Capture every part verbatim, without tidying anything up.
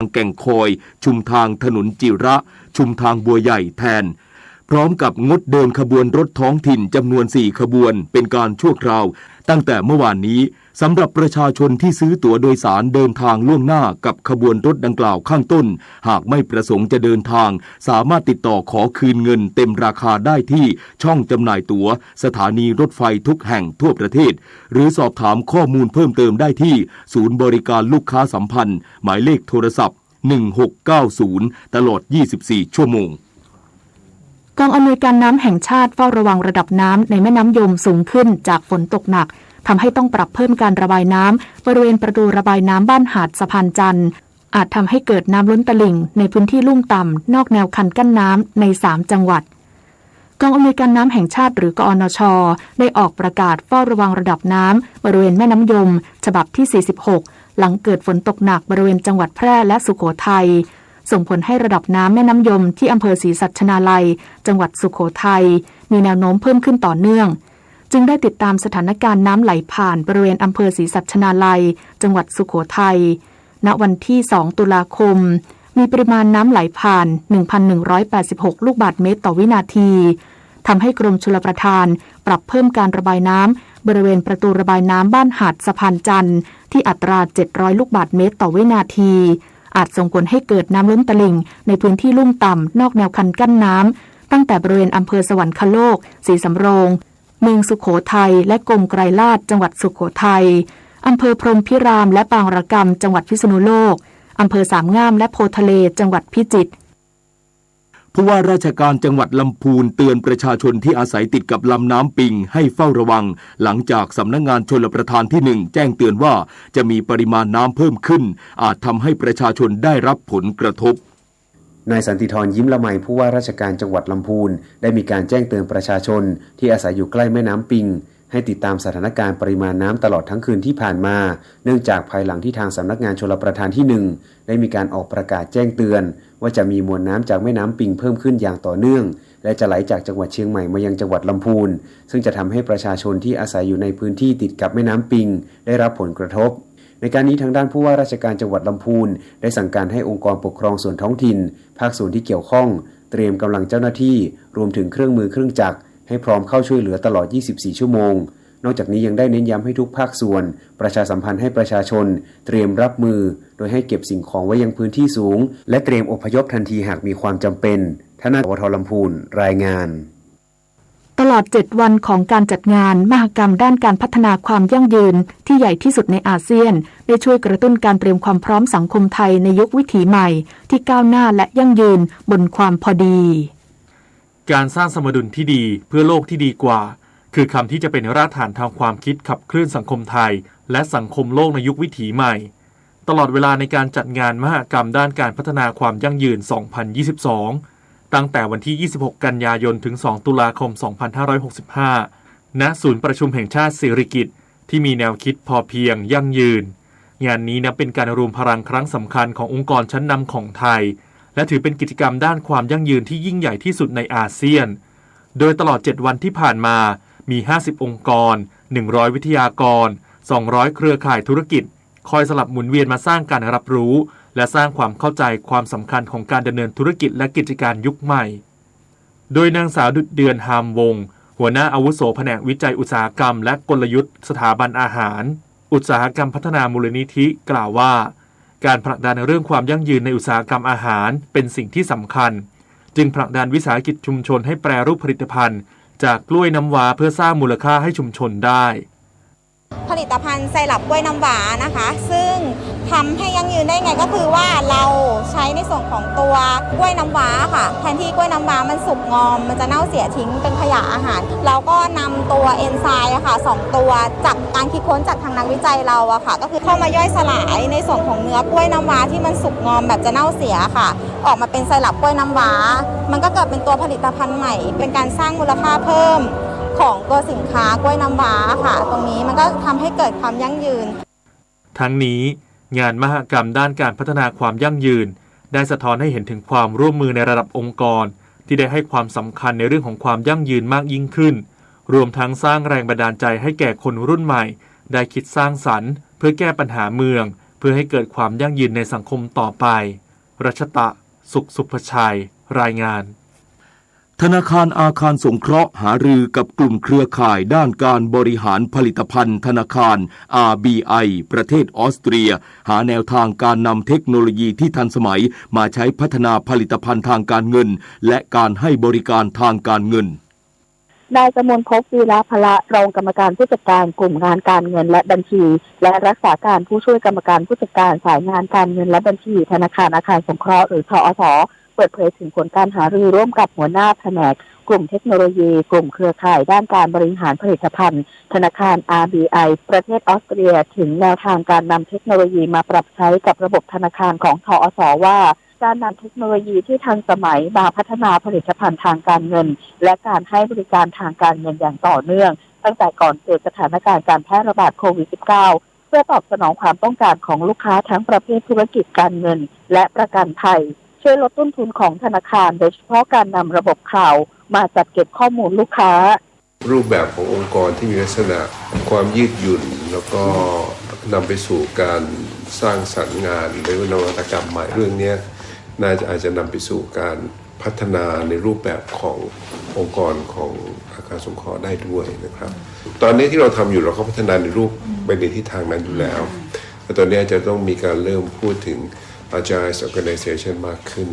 างแก่งคอย ชุมทางถนนจิระ ชุมทางบัวใหญ่แทน พร้อมกับงดเดินขบวนรถท้องถิ่นจำนวนสี่ขบวนเป็นการชั่วคราว ตั้งแต่เมื่อวานนี้ สำหรับประชาชนที่ซื้อตั๋วโดยสารเดินทางล่วงหน้ากับขบวนรถดังกล่าวข้างต้น หากไม่ประสงค์จะเดินทาง สามารถติดต่อขอคืนเงินเต็มราคาได้ที่ช่องจำหน่ายตั๋วสถานีรถไฟทุกแห่งทั่วประเทศ หรือสอบถามข้อมูลเพิ่มเติมได้ที่ศูนย์บริการลูกค้าสัมพันธ์ หมายเลขโทรศัพท์ หนึ่งหกเก้าศูนย์ ตลอด ยี่สิบสี่ ชั่วโมง กองอำนวยการน้ำแห่งชาติเฝ้าระวังระดับน้ำในแม่น้ำยมสูงขึ้นจากฝนตกหนัก ทำให้ต้องปรับเพิ่มการระบายน้ำบริเวณประตูระบายน้ำบ้านหาดสะพานจันทร์ อาจทำให้เกิดน้ำล้นตลิ่งในพื้นที่ลุ่มต่ำนอกแนวคันกั้นน้ำในสามจังหวัด กองอำนวยการน้ำแห่งชาติหรือ กอนช ได้ออกประกาศเฝ้าระวังระดับน้ำบริเวณแม่น้ำยม ฉบับที่ สี่สิบหก หลังเกิดฝนตกหนักบริเวณจังหวัดแพร่และสุโขทัย ส่งผลให้ระดับน้ำแม่น้ำยมที่อำเภอศรีสัชนาลัย จังหวัดสุโขทัย มีแนวโน้มเพิ่มขึ้นต่อเนื่อง จึงได้ติดตามสถานการณ์น้ำไหลผ่านบริเวณอำเภอศรีสัชนาลัย จังหวัดสุโขทัย ณ วันที่ สอง ตุลาคม มีปริมาณน้ำไหลผ่าน หนึ่งพันหนึ่งร้อยแปดสิบหก ลูกบาศก์เมตรต่อวินาที ทำให้กรมชลประทานปรับเพิ่มการระบายน้ำบริเวณประตูระบายน้ำบ้านหาดสะพานจันทร์ ที่อัตรา เจ็ดร้อย ลูกบาศก์เมตรต่อวินาที อาจส่งผลให้เกิดน้ำล้นตลิ่งในพื้นที่ลุ่มต่ำนอกแนวคันกั้นน้ำ ตั้งแต่บริเวณอำเภอสวรรคโลก ศรีสำโรง เมืองสุโขทัย และกรมไกรลาด จังหวัดสุโขทัย อำเภอพรหมพิราม และบางระกำ จังหวัดพิษณุโลก อำเภอสามงาม และโพธิ์ทะเล จังหวัดพิจิตร ผู้ว่าราชการจังหวัดลำพูนเตือนประชาชนที่อาศัยติดกับลำน้ำปิงให้เฝ้าระวัง หลังจากสำนักงานชลประทานที่หนึ่งแจ้งเตือนว่าจะมีปริมาณน้ำเพิ่มขึ้น อาจทำให้ประชาชนได้รับผลกระทบ นายสันติธร ยิ้มละไม ผู้ว่าราชการจังหวัดลำพูน ได้มีการแจ้งเตือนประชาชนที่อาศัยอยู่ใกล้แม่น้ำปิง ให้ติดตามสถานการณ์ปริมาณน้ำตลอดทั้งคืนที่ผ่านมา เนื่องจากภายหลังที่ทางสำนักงานชลประทานที่หนึ่งได้มีการออกประกาศแจ้งเตือน ว่าจะมีมวลน้ำจากแม่น้ำปิงเพิ่มขึ้นอย่างต่อเนื่อง และจะไหลจากจังหวัดเชียงใหม่มายังจังหวัดลำพูน ซึ่งจะทำให้ประชาชนที่อาศัยอยู่ในพื้นที่ติดกับแม่น้ำปิงได้รับผลกระทบ ในการนี้ทางด้านผู้ว่าราชการจังหวัดลำพูน ได้สั่งการให้องค์กรปกครองส่วนท้องถิ่น ภาคส่วนที่เกี่ยวข้อง เตรียมกำลังเจ้าหน้าที่ รวมถึงเครื่องมือเครื่องจักร ให้พร้อมเข้าช่วยเหลือตลอด ยี่สิบสี่ ชั่วโมง นอกจากนี้ยังได้เน้นย้ำให้ทุกภาคส่วน ประชาสัมพันธ์ให้ประชาชน เตรียมรับมือ โดยให้เก็บสิ่งของไว้ยังพื้นที่สูง และเตรียมอพยพทันทีหากมีความจำเป็น ทนาย วท ลำพูน รายงาน ตลอด เจ็ด วันของการจัดงานมหกรรมด้านการพัฒนาความยั่งยืนที่ใหญ่ที่สุดในอาเซียน ได้ช่วยกระตุ้นการเตรียมความพร้อมสังคมไทยในยุควิถีใหม่ที่ก้าวหน้าและยั่งยืนบนความพอดี การสร้างสมดุลที่ดีเพื่อโลกที่ดีกว่า คือคำที่จะเป็นรากฐานทางความคิดขับเคลื่อนสังคมไทย และสังคมโลกในยุควิถีใหม่ ตลอดเวลาในการจัดงานมหกรรมด้านการพัฒนาความยั่งยืน สองพันยี่สิบสอง ตั้งแต่วันที่ ยี่สิบหก กันยายน ถึง สอง ตุลาคม สองพันห้าร้อยหกสิบห้า ณ ศูนย์ประชุมแห่งชาติสิริกิติ์ ที่มีแนวคิดพอเพียง ยั่งยืน งานนี้นับเป็นการรวมพลังครั้งสำคัญขององค์กรชั้นนำของไทย และถือเป็นกิจกรรมด้านความยั่งยืนที่ยิ่งใหญ่ที่สุดในอาเซียน โดยตลอด เจ็ด วันที่ผ่านมา มี ห้าสิบ องค์กร หนึ่งร้อย วิทยากร สองร้อย เครือข่ายธุรกิจ คอยสลับหมุนเวียนมาสร้างการรับรู้ และสร้างความเข้าใจความสำคัญของการดำเนินธุรกิจและกิจการยุคใหม่ โดยนางสาวดุจเดือน ฮามวงศ์ หัวหน้าอาวุโสแผนกวิจัยอุตสาหกรรมและกลยุทธ์สถาบันอาหาร อุตสาหกรรมพัฒนามูลนิธิ กล่าวว่า การผลักดันเรื่องความยั่งยืนในอุตสาหกรรมอาหารเป็นสิ่งที่สำคัญ จึงผลักดันวิสาหกิจชุมชนให้แปรรูปผลิตภัณฑ์จากกล้วยน้ำว้าเพื่อสร้างมูลค่าให้ชุมชนได้ ผลิตภัณฑ์ไซรัปกล้วยน้ำว้านะคะ ซึ่งทำให้ยั่งยืนได้ไงก็คือว่าเราใช้ในส่วนของตัวกล้วยน้ำว้าค่ะ แทนที่กล้วยน้ำว้ามันสุกงอม มันจะเน่าเสียทิ้งเป็นขยะอาหาร เราก็นำตัวเอนไซม์อะค่ะ สองตัว จากการคิดค้นจากทางนักวิจัยเราอะค่ะ ก็คือเข้ามาย่อยสลายในส่วนของเนื้อกล้วยน้ำว้าที่มันสุกงอมแบบจะเน่าเสียค่ะ ออกมาเป็นไซรัปกล้วยน้ำว้า มันก็เกิดเป็นตัวผลิตภัณฑ์ใหม่ เป็นการสร้างมูลค่าเพิ่มของตัวสินค้ากล้วยน้ำว้าค่ะ ตรงนี้มันก็ทำให้เกิดความยั่งยืน ทั้งนี้ งานมหกรรมด้านการพัฒนาความยั่งยืน ได้สะท้อนให้เห็นถึงความร่วมมือในระดับองค์กร ที่ได้ให้ความสำคัญในเรื่องของความยั่งยืนมากยิ่งขึ้น รวมทั้งสร้างแรงบันดาลใจให้แก่คนรุ่นใหม่ ได้คิดสร้างสรรค์ เพื่อแก้ปัญหาเมือง เพื่อให้เกิดความยั่งยืนในสังคมต่อไป รัชตะ สุขสุภชัย รายงาน ธนาคารอาคารสงเคราะห์หารือกับกลุ่มเครือข่ายด้านการบริหารผลิตภัณฑ์ธนาคาร อาร์ บี ไอ ประเทศออสเตรีย หาแนวทางการนำเทคโนโลยีที่ทันสมัยมาใช้พัฒนาผลิตภัณฑ์ทางการเงิน และการให้บริการทางการเงิน นายกมลภพ วีระพละ รองกรรมการผู้จัดการกลุ่มงานการเงินและบัญชี และรักษาการผู้ช่วยกรรมการผู้จัดการสายงานการเงินและบัญชีธนาคารอาคารสงเคราะห์ หรือ ทออส เปิดเผยถึงผลการหารือร่วมกับหัวหน้าแผนกกลุ่มเทคโนโลยี กลุ่มเครือข่ายด้านการบริหารผลิตภัณฑ์ธนาคาร อาร์ บี ไอ ประเทศออสเตรีย ถึงแนวทางการนำเทคโนโลยีมาปรับใช้กับระบบธนาคารของ ทออส ว่า การนำเทคโนโลยีที่ทันสมัยมาพัฒนาผลิตภัณฑ์ทางการเงิน และการให้บริการทางการเงินอย่างต่อเนื่อง ตั้งแต่ก่อนเกิดสถานการณ์การแพร่ระบาดโควิด สิบเก้า เพื่อตอบสนองความต้องการของลูกค้าทั้งประเภทธุรกิจการเงิน และประกันภัย ช่วยลดต้นทุนของธนาคาร โดยเฉพาะการนำระบบคลาวด์มาจัดเก็บข้อมูลลูกค้า รูปแบบขององค์กรที่มีลักษณะความยืดหยุ่น แล้วก็นำไปสู่การสร้างสรรค์งาน หรือนวัตกรรมใหม่ เรื่องเนี้ยน่าจะ อาจจะนำไปสู่การพัฒนาในรูปแบบขององค์กรของอาคารสงเคราะห์ได้ด้วยนะครับ ตอนนี้ที่เราทำอยู่เราก็พัฒนาในรูปไปในทิศทางนั้นอยู่แล้ว แต่ตอนนี้อาจจะต้องมีการเริ่มพูดถึง Agile Organization มากขึ้น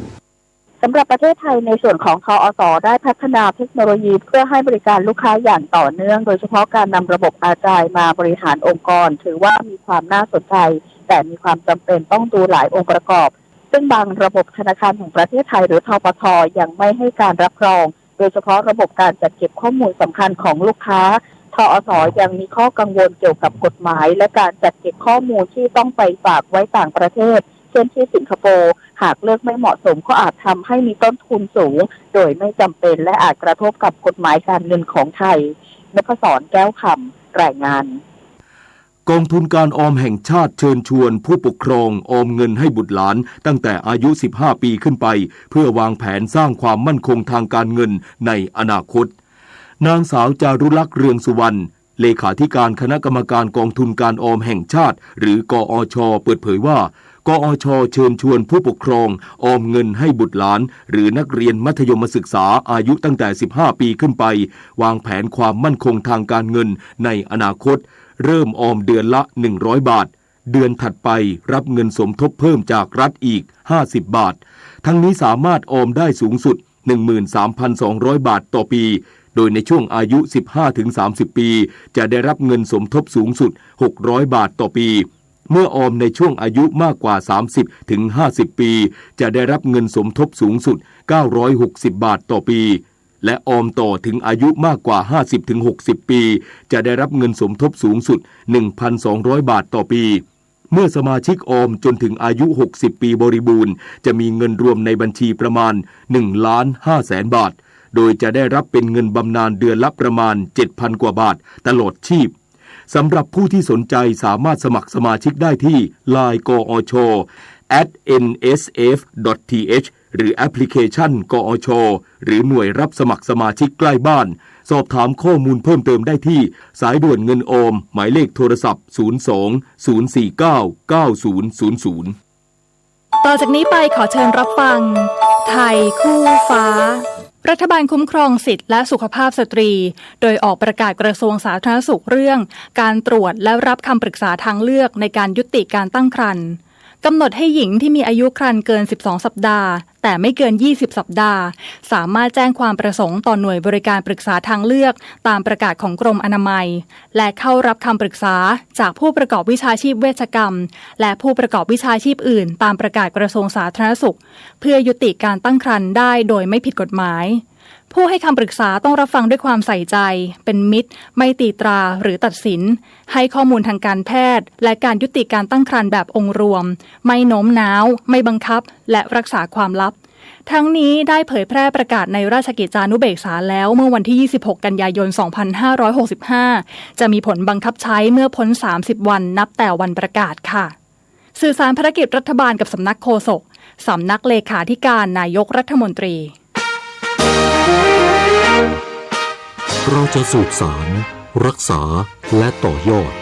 สำหรับประเทศไทยในส่วนของ ทออส ได้พัฒนาเทคโนโลยีเพื่อให้บริการลูกค้าอย่างต่อเนื่อง โดยเฉพาะการนำระบบ Agile มาบริหารองค์กร ถือว่ามีความน่าสนใจ แต่มีความจำเป็นต้องดูหลายองค์ประกอบ ซึ่งบางระบบธนาคารแห่งประเทศไทย หรือ ทปท ยังไม่ให้การรับรอง โดยเฉพาะระบบการจัดเก็บข้อมูลสำคัญของลูกค้า ทออส ยังมีข้อกังวลเกี่ยวกับกฎหมาย และการจัดเก็บข้อมูลที่ต้องไปฝากไว้ต่างประเทศ เช่นที่สิงคโปร์ หากเลือกไม่เหมาะสมก็อาจทำให้มีต้นทุนสูง โดยไม่จำเป็น และอาจกระทบกับกฎหมายการเงินของไทย นพศร แก้วคำ รายงาน กองทุนการออมแห่งชาติเชิญชวนผู้ปกครองออมเงินให้บุตรหลานตั้งแต่อายุ สิบห้า ปีขึ้นไป เพื่อวางแผนสร้างความมั่นคงทางการเงินในอนาคต นางสาวจารุลักษณ์ เรืองสุวรรณ เลขาธิการคณะกรรมการกองทุนการออมแห่งชาติ หรือ กอช เปิดเผยว่า กอช เชิญชวนผู้ปกครองออมเงินให้บุตรหลาน หรือนักเรียนมัธยมศึกษาอายุตั้งแต่ สิบห้า ปีขึ้นไป วางแผนความมั่นคงทางการเงินในอนาคต เริ่มออมเดือนละ หนึ่งร้อย บาท เดือนถัดไปรับเงินสมทบเพิ่มจากรัฐอีก ห้าสิบ บาท ทั้งนี้สามารถออมได้สูงสุด หนึ่งหมื่นสามพันสองร้อย บาทต่อปี โดยในช่วงอายุ สิบห้า ถึง สามสิบ ปี จะได้รับเงินสมทบสูงสุด หกร้อย บาทต่อปี เมื่อออมในช่วงอายุมากกว่า สามสิบ ถึง ห้าสิบ ปี จะได้รับเงินสมทบสูงสุด เก้าร้อยหกสิบ บาทต่อปี และออมต่อถึงอายุมากกว่า ห้าสิบ ถึง หกสิบ ปี จะได้รับเงินสมทบสูงสุด หนึ่งพันสองร้อย บาทต่อปี เมื่อสมาชิกออมจนถึงอายุ หกสิบ ปีบริบูรณ์ จะมีเงินรวมในบัญชีประมาณ หนึ่งล้านห้าแสน บาท โดยจะได้รับเป็นเงินบำนาญเดือนละประมาณ เจ็ดพัน กว่าบาท ตลอดชีพ สำหรับผู้ที่สนใจสามารถสมัครสมาชิกได้ที่ ไลน์ กอช แอท เอ็น เอส เอฟ ดอท ที เอช หรือแอปพลิเคชัน กอช หรือหน่วยรับสมัครสมาชิกใกล้บ้าน สอบถามข้อมูลเพิ่มเติมได้ที่สายด่วนเงินออม หมายเลขโทรศัพท์ ศูนย์สอง ศูนย์สี่เก้า เก้าศูนย์ศูนย์ศูนย์ ต่อจากนี้ไปขอเชิญรับฟัง ไทยคู่ฟ้า รัฐบาลคุ้มครองสิทธิและสุขภาพสตรี โดยออกประกาศกระทรวงสาธารณสุขเรื่อง การตรวจและรับคำปรึกษาทางเลือกในการยุติการตั้งครรภ์ กำหนดให้หญิงที่มีอายุครรภ์เกิน สิบสอง สัปดาห์ แต่ไม่เกิน ยี่สิบ สัปดาห์ สามารถแจ้งความประสงค์ต่อหน่วยบริการปรึกษาทางเลือกตามประกาศของกรมอนามัย และเข้ารับคำปรึกษาจากผู้ประกอบวิชาชีพเวชกรรม และผู้ประกอบวิชาชีพอื่นตามประกาศกระทรวงสาธารณสุข เพื่อยุติการตั้งครรภ์ได้โดยไม่ผิดกฎหมาย ผู้ให้คำปรึกษาต้องรับฟังด้วยความใส่ใจ เป็นมิตร ไม่ตีตราหรือตัดสิน ให้ข้อมูลทางการแพทย์ และการยุติการตั้งครรภ์แบบองค์รวม ไม่โน้มน้าว ไม่บังคับ และรักษาความลับ ทั้งนี้ได้เผยแพร่ประกาศในราชกิจจานุเบกษาแล้วเมื่อวันที่ ยี่สิบหก กันยายน สองพันห้าร้อยหกสิบห้า จะมีผลบังคับใช้เมื่อพ้น สามสิบ วันนับแต่วันประกาศค่ะ สื่อสารภารกิจรัฐบาลกับสำนักโฆษก สำนักเลขาธิการนายกรัฐมนตรี เราจะสืบสาน รักษา และต่อยอด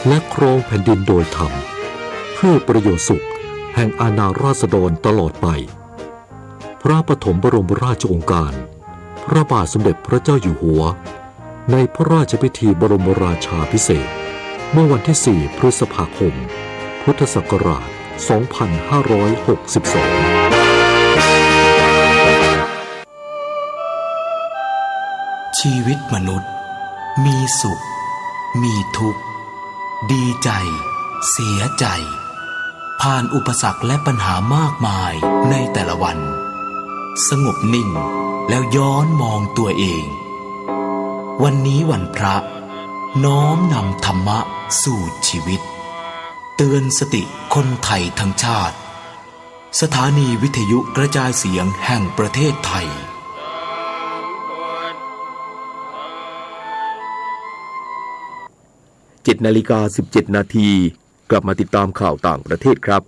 และครองแผ่นดินโดยธรรม ผ เพื่อประโยชน์สุขแห่งอาณาราษฎรตลอดไป พระปฐมบรมราชโองการ พระบาทสมเด็จพระเจ้าอยู่หัว ในพระราชพิธีบรมราชาภิเษก เมื่อวันที่ สี่ พฤษภาคม พุทธศักราช สองพันห้าร้อยหกสิบสอง ชีวิตมนุษย์ มีสุข มีทุกข์ ดีใจ เสียใจ ผ่านอุปสรรคและปัญหามากมายในแต่ละวัน สงบนิ่ง แล้วย้อนมองตัวเอง วันนี้วันพระ น้อมนำธรรมะสู่ชีวิต เตือนสติคนไทยทั้งชาติ สถานีวิทยุกระจายเสียงแห่งประเทศไทย เจ็ดนาฬิกาสิบเจ็ดนาที กลับมาติดตามข่าวต่างประเทศครับ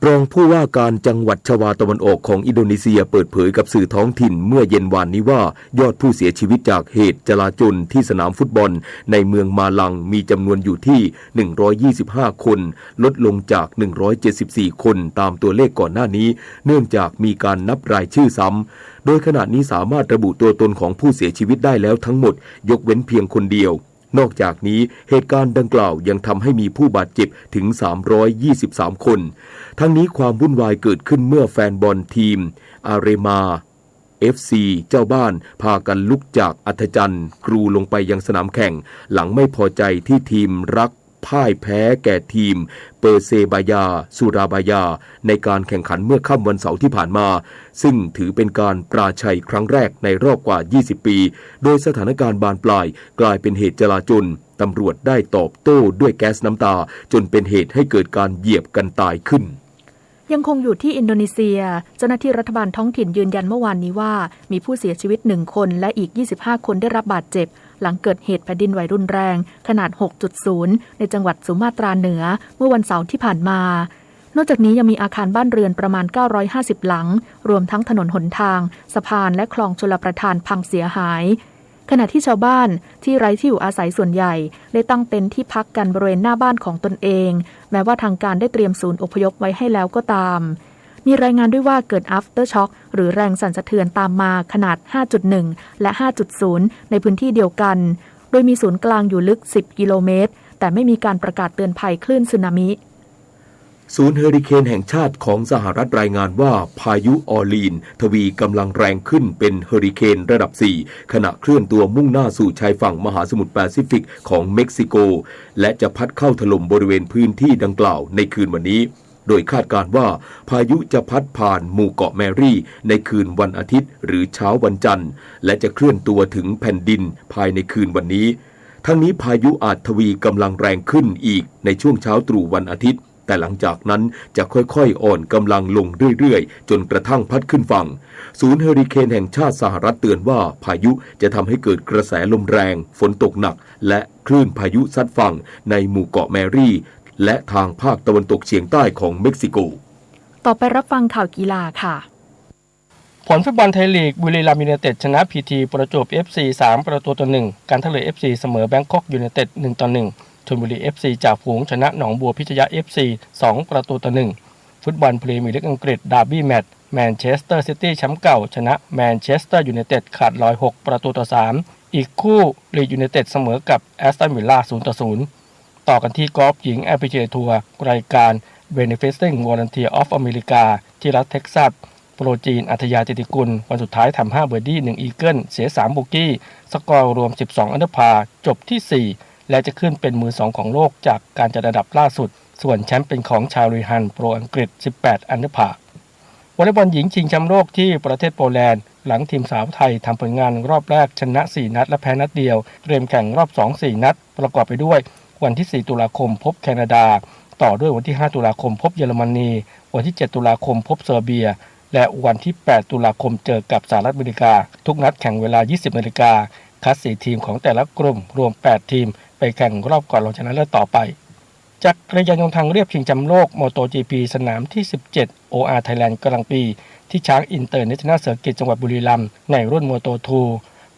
รองผู้ว่าการจังหวัดชวาตะวันออกของอินโดนีเซียเปิดเผยกับสื่อท้องถิ่นเมื่อเย็นวานนี้ว่า ยอดผู้เสียชีวิตจากเหตุจลาจลที่สนามฟุตบอลในเมืองมาลังมีจำนวนอยู่ที่ หนึ่งร้อยยี่สิบห้าคน ลดลงจาก หนึ่งร้อยเจ็ดสิบสี่คน ตามตัวเลขก่อนหน้านี้ เนื่องจากมีการนับรายชื่อซ้ำ โดยขณะนี้สามารถระบุตัวตนของผู้เสียชีวิตได้แล้วทั้งหมด ยกเว้นเพียงคนเดียว นอกจากนี้เหตุการณ์ดังกล่าวยังทำให้มีผู้บาดเจ็บถึง สามร้อยยี่สิบสามคน ทั้งนี้ความวุ่นวายเกิดขึ้นเมื่อแฟนบอลทีมอาเรมา เอฟซี เจ้าบ้านพากันลุกจากอัธจันทร์ กรูลงไปยังสนามแข่ง หลังไม่พอใจที่ทีมรักพ่ายแพ้แก่ทีมเปอร์เซบายา สุราบายา ในการแข่งขันเมื่อค่ำวันเสาร์ที่ผ่านมา ซึ่งถือเป็นการปราชัยครั้งแรกในรอบกว่า ยี่สิบปี โดยสถานการณ์บานปลายกลายเป็นเหตุจลาจล ตำรวจได้ตอบโต้ด้วยแก๊สน้ำตา จนเป็นเหตุให้เกิดการเหยียบกันตายขึ้น ยังคงอยู่ที่อินโดนีเซีย เจ้าหน้าที่รัฐบาลท้องถิ่นยืนยันเมื่อวานนี้ว่า มีผู้เสียชีวิตหนึ่งคน และอีก ยี่สิบห้าคนได้รับบาดเจ็บ หลังเกิดเหตุแผ่นดินไหวรุนแรงขนาด หกจุดศูนย์ ในจังหวัดสุมาตราเหนือ เมื่อวันเสาร์ที่ผ่านมา นอกจากนี้ยังมีอาคารบ้านเรือนประมาณ เก้าร้อยห้าสิบหลัง รวมทั้งถนนหนทาง สะพาน และคลองชลประทานพังเสียหาย ขณะที่ชาวบ้านที่ไร้ที่อยู่อาศัยส่วนใหญ่ได้ตั้งเต็นท์ที่พักกันบริเวณหน้าบ้านของตนเอง แม้ว่าทางการได้เตรียมศูนย์อพยพไว้ให้แล้วก็ตาม มีรายงานด้วยว่าเกิด aftershock หรือแรงสั่นสะเทือนตามมาขนาด ห้าจุดหนึ่ง และ ห้าจุดศูนย์ ในพื้นที่เดียวกัน โดยมีศูนย์กลางอยู่ลึก สิบกิโลเมตร แต่ไม่มีการประกาศเตือนภัยคลื่นสึนามิ ศูนย์เฮอริเคนแห่งชาติของสหรัฐรายงานว่าพายุออร์ลีนทวีกำลังแรงขึ้นเป็นเฮอริเคนระดับ สี่ ขณะเคลื่อนตัวมุ่งหน้าสู่ชายฝั่งมหาสมุทรแปซิฟิกของเม็กซิโก และจะพัดเข้าถล่มบริเวณพื้นที่ดังกล่าวในคืนวันนี้ โดยคาดการณ์ว่าพายุจะพัดผ่านหมู่เกาะแมรี่ในคืนวันอาทิตย์หรือเช้าวันจันทร์ และจะเคลื่อนตัวถึงแผ่นดินภายในคืนวันนี้ ทั้งนี้พายุอาจทวีกำลังแรงขึ้นอีกในช่วงเช้าตรู่วันอาทิตย์ แต่หลังจากนั้นจะค่อยๆ อ่อนกำลังลงเรื่อยๆ จนกระทั่งพัดขึ้นฝั่ง ศูนย์เฮอริเคนแห่งชาติสหรัฐเตือนว่าพายุจะทำให้เกิดกระแสลมแรง ฝนตกหนัก และคลื่นพายุซัดฝั่งในหมู่เกาะแมรี่ และทางภาคตะวันตกเฉียงใต้ของเม็กซิโก ต่อไปรับฟังข่าวกีฬาค่ะ ผลฟุตบอลไทยลีก บุรีรัมย์ยูไนเต็ดชนะพีทีประจวบเอฟซี สามประตูต่อหนึ่ง การท่าเรือเอฟซีเสมอแบงคอกยูไนเต็ด หนึ่งต่อหนึ่ง ชลบุรีเอฟซีจ่าฝูงชนะหนองบัวพิชยะเอฟซี สองประตูต่อหนึ่ง ฟุตบอลพรีเมียร์ลีกอังกฤษ ดาร์บี้แมตช์ แมนเชสเตอร์ซิตี้แชมป์เก่าชนะแมนเชสเตอร์ยูไนเต็ดขาดลอย หกประตูต่อสาม อีกคู่ลีดส์ยูไนเต็ดเสมอกับแอสตันวิลล่า ศูนย์ต่อศูนย์ ต่อกันที่กอล์ฟหญิง แอลพีจีเอทัวร์ รายการ Benefiting Volunteer of America ที่รัฐเท็กซัส โปรจีน อัธยา จิตติกุล วันสุดท้ายทำห้าเบิร์ดี้ หนึ่งอีเกิล เสียสามโบกี้ สกอร์รวม สิบสองอันเดอร์พาร์ จบที่สี่ และจะขึ้นเป็นมือสองของโลกจากการจัดอันดับล่าสุด ส่วนแชมป์เป็นของชาลีฮัน โปรอังกฤษ สิบแปดอันเดอร์พาร์ วอลเลย์บอลหญิงชิงแชมป์โลกที่ประเทศโปแลนด์ หลังทีมสาวไทยทำผลงานรอบแรกชนะสี่นัดและแพ้นัดเดียว เตรียมแข่งรอบสองสี่นัด ประกอบไปด้วยวันที่สี่ตุลาคมพบแคนาดา ต่อด้วยวันที่ห้าตุลาคมพบเยอรมนี วันที่เจ็ดตุลาคมพบเซอร์เบีย และวันที่แปดตุลาคมเจอกับสหรัฐอเมริกา ทุกนัดแข่งเวลายี่สิบนาฬิกา คัดสี่ทีมของแต่ละกลุ่มรวมแปดทีม ไปแข่งรอบก่อนรองชนะเลิศต่อไป จักรยานยนต์ทางเรียบชิงแชมป์โลก โมโตจีพี สนามที่สิบเจ็ด โออาร์ ไทยแลนด์ กลางปี ที่ช้างอินเตอร์เนชั่นแนลเซอร์กิต จังหวัดบุรีรัมย์ ในรุ่นโมโตทู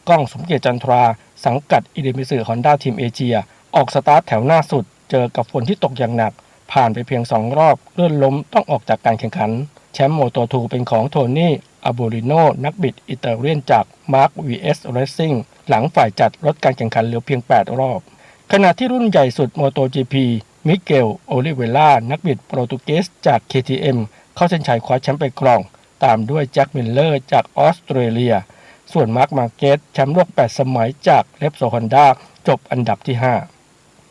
ก้องสมเกียรติ จันทรา สังกัดอีดีมิตสึ ฮอนด้า ทีมเอเชีย ออกสตาร์ทแถวหน้าสุด เจอกับฝนที่ตกอย่างหนัก ผ่านไปเพียงสองรอบ ลื่นล้มต้องออกจากการแข่งขัน แชมป์โมโตทูเป็นของโทนี่ อาบูริโน นักบิดอิตาเลียนจาก มาร์ค วีเอส เรซซิ่ง หลังฝ่ายจัดลดการแข่งขันเหลือเพียงแปดรอบ ขณะที่รุ่นใหญ่สุดโมโตจีพี มิเกล โอลิเวล่า นักบิดโปรตุเกสจาก เคทีเอ็ม เข้าเส้นชัยคว้าแชมป์ไปครอง ตามด้วยแจ็คมิลเลอร์จากออสเตรเลีย ส่วนมาร์ค มาร์เกซ แชมป์โลกแปดสมัยจาก เรปโซล ฮอนด้า จบอันดับที่ห้า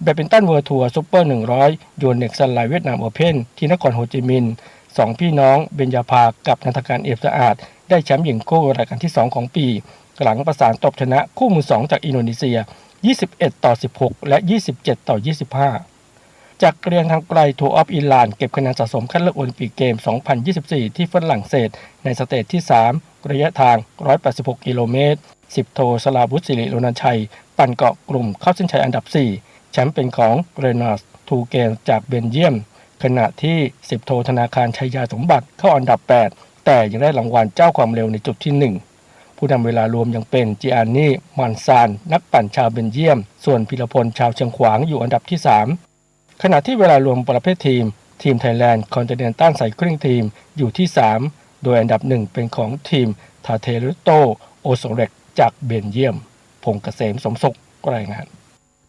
แบดมินตันเวิลด์ทัวร์ซุปเปอร์หนึ่งร้อย ยูเน็ก ซันไลน์ เวียดนามโอเพ่น ที่นครโฮจิมินห์ สองพี่น้องเบญญาภากับนันทการ เอี่ยมสะอาด ได้แชมป์หญิงคู่รายการที่สองของปี หลังประสานตบชนะคู่มือสองจากอินโดนีเซีย ยี่สิบเอ็ดต่อสิบหก และ ยี่สิบเจ็ดต่อยี่สิบห้า จักรยานทางไกล ทัวร์ออฟอิหร่าน เก็บคะแนนสะสมคัดเลือกโอลิมปิกเกม สองพันยี่สิบสี่ ที่ฝรั่งเศส ในสเตจที่สาม ระยะทาง ร้อยแปดสิบหกกิโลเมตร สิบโท สราวุธ สิริโรณชัย ปั่นเกาะกลุ่มเข้าเส้นชัยอันดับสี่ แชมป์เป็นของ เรนัลด์ ทูเกน จากเบลเยียม ขณะที่สิบโท ธนาคาร ชัยยาสมบัติ เข้าอันดับแปด แต่ยังได้รางวัลเจ้าความเร็วในจุดที่หนึ่ง ผู้นำเวลารวมยังเป็น จิอานี่ มันซาน นักปั่นชาวเบลเยียม ส่วนพีรพล ชาวเชียงขวาง อยู่อันดับที่สาม ขณะที่เวลารวมประเภททีม ทีมไทยแลนด์ คอนติเนนตัล ไซคลิง ทีม อยู่ที่สาม โดยอันดับหนึ่งเป็นของทีม ทาเทลุโต โอโซเร็ก จากเบลเยียม พงษ์เกษม สมสุข รายงาน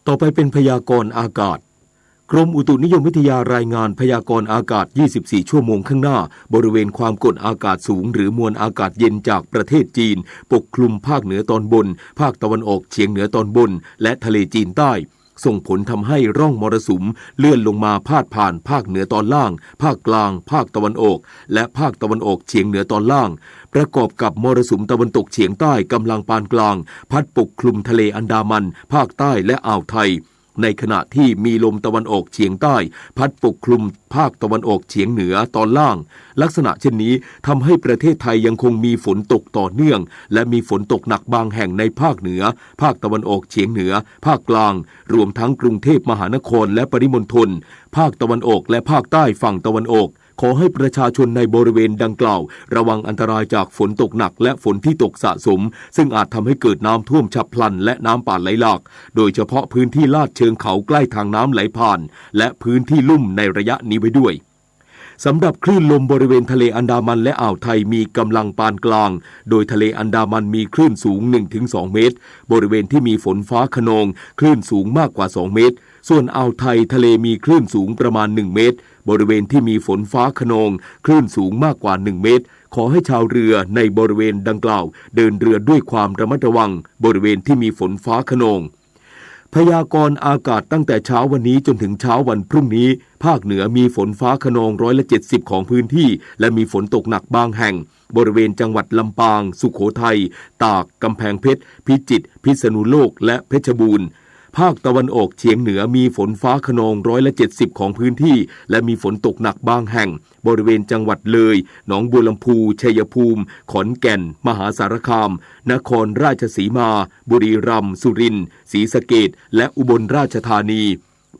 ต่อไปเป็นพยากรณ์อากาศ กรมอุตุนิยมวิทยารายงานพยากรณ์อากาศ ยี่สิบสี่ ชั่วโมงข้างหน้า บริเวณความกดอากาศสูงหรือมวลอากาศเย็นจากประเทศจีน ปกคลุมภาคเหนือตอนบน ภาคตะวันออกเฉียงเหนือตอนบน และทะเลจีนใต้ ส่งผลทำให้ร่องมรสุมเลื่อนลงมาพาดผ่านภาคเหนือตอนล่าง ภาคกลาง ภาคตะวันออก และภาคตะวันออกเฉียงเหนือตอนล่าง ประกอบกับมรสุมตะวันตกเฉียงใต้กำลังปานกลาง พัดปกคลุมทะเลอันดามัน ภาคใต้ และอ่าวไทย ในขณะที่มีลมตะวันออกเฉียงใต้ พัดปกคลุมภาคตะวันออกเฉียงเหนือตอนล่าง ลักษณะเช่นนี้ทำให้ประเทศไทยยังคงมีฝนตกต่อเนื่อง และมีฝนตกหนักบางแห่งในภาคเหนือ ภาคตะวันออกเฉียงเหนือ ภาคกลาง รวมทั้งกรุงเทพมหานครและปริมณฑล ภาคตะวันออกและภาคใต้ฝั่งตะวันออก ขอให้ประชาชนในบริเวณดังกล่าว ระวังอันตรายจากฝนตกหนักและฝนที่ตกสะสม ซึ่งอาจทำให้เกิดน้ำท่วมฉับพลันและน้ำป่าไหลหลาก โดยเฉพาะพื้นที่ลาดเชิงเขาใกล้ทางน้ำไหลผ่าน และพื้นที่ลุ่มในระยะนี้ไว้ด้วย สำหรับคลื่นลมบริเวณทะเลอันดามันและอ่าวไทยมีกำลังปานกลาง โดยทะเลอันดามันมีคลื่นสูง หนึ่งถึงสองเมตร บริเวณที่มีฝนฟ้าคะนอง คลื่นสูงมากกว่าสองเมตร ส่วนอ่าวไทยทะเลมีคลื่นสูงประมาณหนึ่งเมตร บริเวณที่มีฝนฟ้าคะนอง คลื่นสูงมากกว่าหนึ่งเมตร ขอให้ชาวเรือในบริเวณดังกล่าวเดินเรือด้วยความระมัดระวัง บริเวณที่มีฝนฟ้าคะนอง พยากรณ์อากาศตั้งแต่เช้าวันนี้จนถึงเช้าวันพรุ่งนี้ ภาคเหนือมีฝนฟ้าคะนองร้อยละเจ็ดสิบของพื้นที่ และมีฝนตกหนักบางแห่ง บริเวณจังหวัดลำปาง สุโขทัย ตาก กำแพงเพชร พิจิตร พิษณุโลก และเพชรบูรณ์ ภาคตะวันออกเฉียงเหนือมีฝนฟ้าคะนองร้อยละเจ็ดสิบของพื้นที่ และมีฝนตกหนักบางแห่ง บริเวณจังหวัดเลย หนองบัวลำพู ชัยภูมิ ขอนแก่น มหาสารคาม นครราชสีมา บุรีรัมย์ สุรินทร์ ศรีสะเกษ และอุบลราชธานี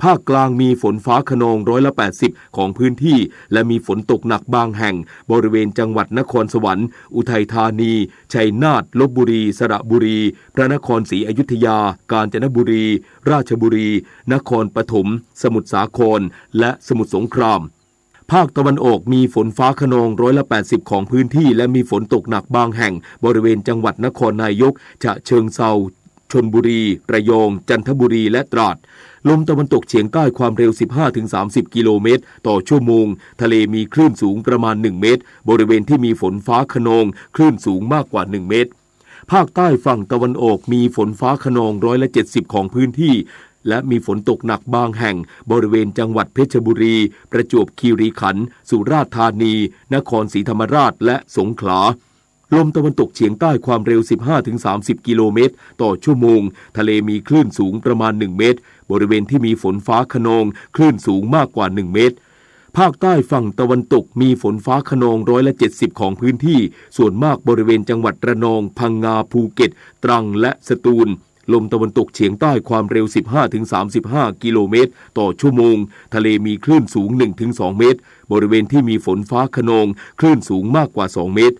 ภาคกลางมีฝนฟ้าคะนองร้อยละแปดสิบของพื้นที่ และมีฝนตกหนักบางแห่ง บริเวณจังหวัดนครสวรรค์ อุทัยธานี ชัยนาท ลพบุรี สระบุรี พระนครศรีอยุธยา กาญจนบุรี ราชบุรี นครปฐม สมุทรสาคร และสมุทรสงคราม ภาคตะวันออกมีฝนฟ้าคะนองร้อยละแปดสิบของพื้นที่ และมีฝนตกหนักบางแห่ง บริเวณจังหวัดนครนายก ฉะเชิงเทรา ชลบุรี ระยอง จันทบุรี และตราด ลมตะวันตกเฉียงใต้ความเร็วสิบห้าถึงสามสิบกิโลเมตรต่อชั่วโมง ทะเลมีคลื่นสูงประมาณหนึ่งเมตร บริเวณที่มีฝนฟ้าคะนอง คลื่นสูงมากกว่าหนึ่งเมตร ภาคใต้ฝั่งตะวันออกมีฝนฟ้าคะนองร้อยละเจ็ดสิบของพื้นที่ และมีฝนตกหนักบางแห่ง บริเวณจังหวัดเพชรบุรี ประจวบคีรีขันธ์ สุราษฎร์ธานี นครศรีธรรมราช และสงขลา ลมตะวันตกเฉียงใต้ความเร็วสิบห้าถึงสามสิบกิโลเมตรต่อชั่วโมง ทะเลมีคลื่นสูงประมาณหนึ่งเมตร บริเวณที่มีฝนฟ้าคะนอง คลื่นสูงมากกว่าหนึ่งเมตร ภาคใต้ฝั่งตะวันตกมีฝนฟ้าคะนองร้อยละเจ็ดสิบของพื้นที่ ส่วนมากบริเวณจังหวัดระนอง พังงา ภูเก็ต ตรัง และสตูล ลมตะวันตกเฉียงใต้ความเร็วสิบห้าถึงสามสิบห้ากิโลเมตรต่อชั่วโมง ทะเลมีคลื่นสูงหนึ่งถึงสองเมตร บริเวณที่มีฝนฟ้าคะนอง คลื่นสูงมากกว่าสองเมตร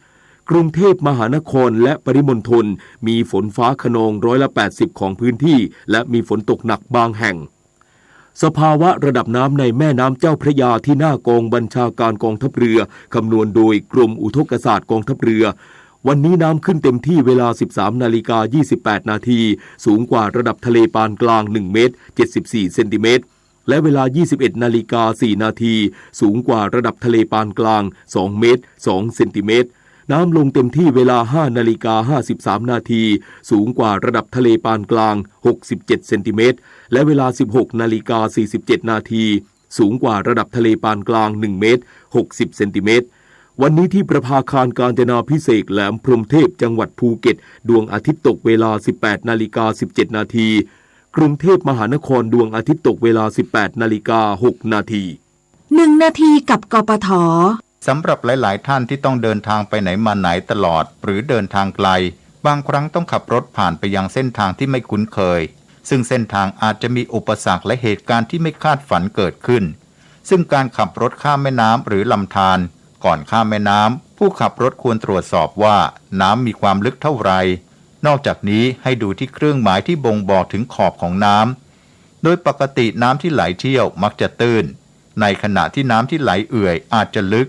กรุงเทพมหานครและปริมณฑลมีฝนฟ้าคะนองร้อยละแปดสิบของพื้นที่ และมีฝนตกหนักบางแห่ง สภาวะระดับน้ำในแม่น้ำเจ้าพระยาที่หน้ากองบัญชาการกองทัพเรือ คำนวณโดยกรมอุทกศาสตร์กองทัพเรือ วันนี้น้ำขึ้นเต็มที่เวลา สิบสามนาฬิกา ยี่สิบแปดนาที สูงกว่าระดับทะเลปานกลาง หนึ่งเมตร เจ็ดสิบสี่เซนติเมตร และเวลา ยี่สิบเอ็ดนาฬิกา สี่นาที สูงกว่าระดับทะเลปานกลาง สองเมตร สองเซนติเมตร น้ำลงเต็มที่เวลา ห้านาฬิกา ห้าสิบสามนาที สูงกว่าระดับทะเลปานกลาง หกสิบเจ็ดเซนติเมตร และเวลา สิบหกนาฬิกา สี่สิบเจ็ดนาที สูงกว่าระดับทะเลปานกลาง หนึ่งเมตร หกสิบเซนติเมตร วันนี้ที่ประภาคารกาญจนาภิเษกแหลมพรหมเทพ จังหวัดภูเก็ต ดวงอาทิตย์ตกเวลา สิบแปดนาฬิกา สิบเจ็ดนาที กรุงเทพมหานคร ดวงอาทิตย์ตกเวลา สิบแปดนาฬิกา หกนาที หนึ่งนาทีกับ กปท. สำหรับหลายๆ ท่านที่ต้องเดินทางไปไหนมาไหนตลอด หรือเดินทางไกล บางครั้งต้องขับรถผ่านไปยังเส้นทางที่ไม่คุ้นเคย ซึ่งเส้นทางอาจจะมีอุปสรรคและเหตุการณ์ที่ไม่คาดฝันเกิดขึ้น ซึ่งการขับรถข้ามแม่น้ำหรือลำธาร ก่อนข้ามแม่น้ำ ผู้ขับรถควรตรวจสอบว่าน้ำมีความลึกเท่าไหร่ นอกจากนี้ให้ดูที่เครื่องหมายที่บ่งบอกถึงขอบของน้ำ โดยปกติน้ำที่ไหลเที่ยวมักจะตื้น ในขณะที่น้ำที่ไหลเอื่อยอาจจะลึก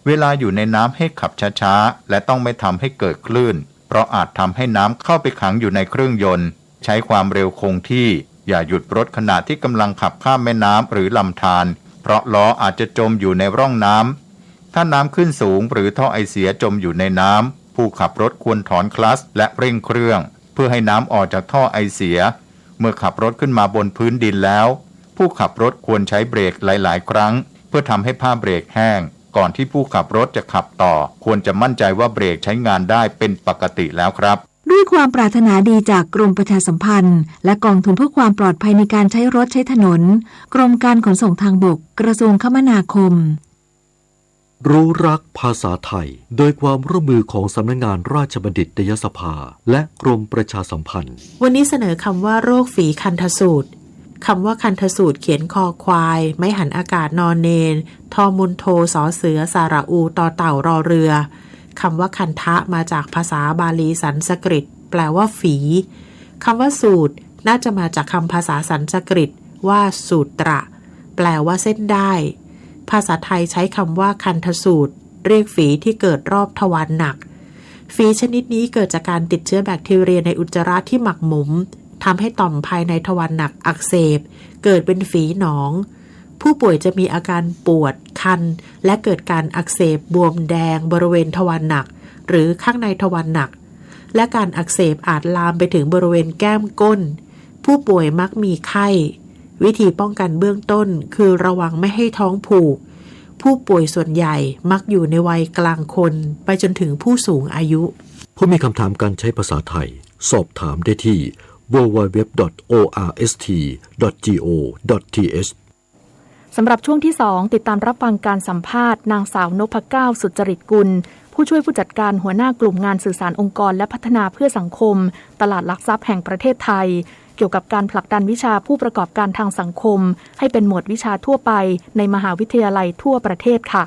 เวลาอยู่ในน้ำให้ขับช้าๆ และต้องไม่ทำให้เกิดคลื่น เพราะอาจทำให้น้ำเข้าไปขังอยู่ในเครื่องยนต์ ใช้ความเร็วคงที่ อย่าหยุดรถขณะที่กำลังขับข้ามแม่น้ำหรือลำธาร เพราะล้ออาจจะจมอยู่ในร่องน้ำ ถ้าน้ำขึ้นสูงหรือท่อไอเสียจมอยู่ในน้ำ ผู้ขับรถควรถอนคลัตช์และเร่งเครื่อง เพื่อให้น้ำออกจากท่อไอเสีย เมื่อขับรถขึ้นมาบนพื้นดินแล้ว ผู้ขับรถควรใช้เบรกหลายๆ ครั้ง เพื่อทำให้ผ้าเบรกแห้ง ก่อนที่ผู้ขับรถจะขับต่อ ควรจะมั่นใจว่าเบรกใช้งานได้เป็นปกติแล้วครับ ด้วยความปรารถนาดีจากกรมประชาสัมพันธ์ และกองทุนเพื่อความปลอดภัยในการใช้รถใช้ถนน กรมการขนส่งทางบก กระทรวงคมนาคม รู้รักภาษาไทย โดยความร่วมมือของสำนักงานราชบัณฑิตยสภา และกรมประชาสัมพันธ์ วันนี้เสนอคำว่าโรคฝีคันธสูตร คำว่าคันธสูตรเขียนคอควาย ไม้หันอากาศนอนเนน ทอมูลโท สอเสือ สระอู ตอเต่า รอเรือ คำว่าคันธะมาจากภาษาบาลีสันสกฤต แปลว่าฝี คำว่าสูตรน่าจะมาจากคำภาษาสันสกฤตว่าสูตระ แปลว่าเส้นด้าย ภาษาไทยใช้คำว่าคันธสูตร เรียกฝีที่เกิดรอบทวารหนัก ฝีชนิดนี้เกิดจากการติดเชื้อแบคทีเรียในอุจจาระที่หมักหมม ทำให้ต่อมภายในทวารหนักอักเสบ เกิดเป็นฝีหนอง ผู้ป่วยจะมีอาการปวด คัน และเกิดการอักเสบบวมแดงบริเวณทวารหนัก หรือข้างในทวารหนัก และการอักเสบอาจลามไปถึงบริเวณแก้มก้น ผู้ป่วยมักมีไข้ วิธีป้องกันเบื้องต้นคือระวังไม่ให้ท้องผูก ผู้ป่วยส่วนใหญ่มักอยู่ในวัยกลางคนไปจนถึงผู้สูงอายุ ผู้มีคำถามการใช้ภาษาไทย สอบถามได้ที่ ดับเบิลยู ดับเบิลยู ดับเบิลยู ดอท โอ อาร์ เอส ที ดอท จี โอ ดอท ที เอช สำหรับช่วงที่สอง ติดตามรับฟังการสัมภาษณ์นางสาวนพเก้า สุจริตกุล ผู้ช่วยผู้จัดการหัวหน้ากลุ่มงานสื่อสารองค์กรและพัฒนาเพื่อสังคม ตลาดหลักทรัพย์แห่งประเทศไทย เกี่ยวกับการผลักดันวิชาผู้ประกอบการทางสังคม ให้เป็นหมวดวิชาทั่วไปในมหาวิทยาลัยทั่วประเทศค่ะ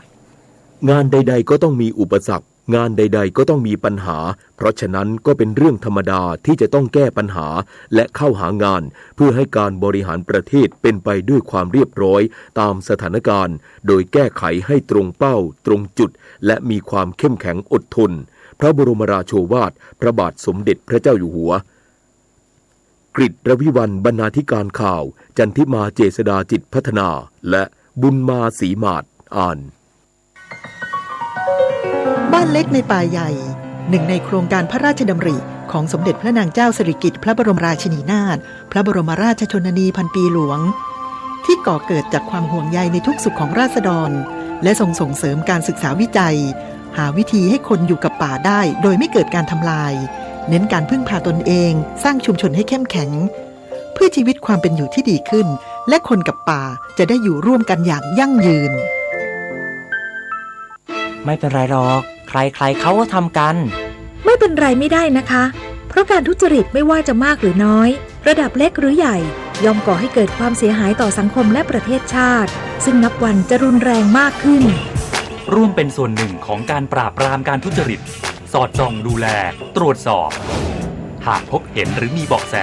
งานใดๆ ก็ต้องมีอุปสรรค งานใดๆ ก็ต้องมีปัญหา เพราะฉะนั้นก็เป็นเรื่องธรรมดาที่จะต้องแก้ปัญหา และเข้าหางาน เพื่อให้การบริหารประเทศเป็นไปด้วยความเรียบร้อยตามสถานการณ์ โดยแก้ไขให้ตรงเป้า ตรงจุด และมีความเข้มแข็งอดทน พระบรมราโชวาท พระบาทสมเด็จพระเจ้าอยู่หัว กฤษ รวิวัลย์ บรรณาธิการข่าว จันทิมา เจษฎา จิตพัฒนา และบุญมา ศรีหมาด อ่าน บ้านเล็กในป่าใหญ่ หนึ่งในโครงการพระราชดำริของสมเด็จพระนางเจ้าสิริกิติ์พระบรมราชินีนาถ พระบรมราชชนนีพันปีหลวง ที่ก่อเกิดจากความห่วงใยในทุกสุขของราษฎร และทรงส่งเสริมการศึกษาวิจัย หาวิธีให้คนอยู่กับป่าได้โดยไม่เกิดการทำลาย เน้นการพึ่งพาตนเอง สร้างชุมชนให้เข้มแข็ง เพื่อชีวิตความเป็นอยู่ที่ดีขึ้น และคนกับป่าจะได้อยู่ร่วมกันอย่างยั่งยืน ไม่เป็นไรหรอก ใครๆ เขาก็ทำกัน ไม่เป็นไรไม่ได้นะคะ เพราะการทุจริตไม่ว่าจะมากหรือน้อย ระดับเล็กหรือใหญ่ ย่อมก่อให้เกิดความเสียหายต่อสังคมและประเทศชาติ ซึ่งนับวันจะรุนแรงมากขึ้น ร่วมเป็นส่วนหนึ่งของการปราบปรามการทุจริต สอดส่องดูแล ตรวจสอบ หากพบเห็นหรือมีเบาะแส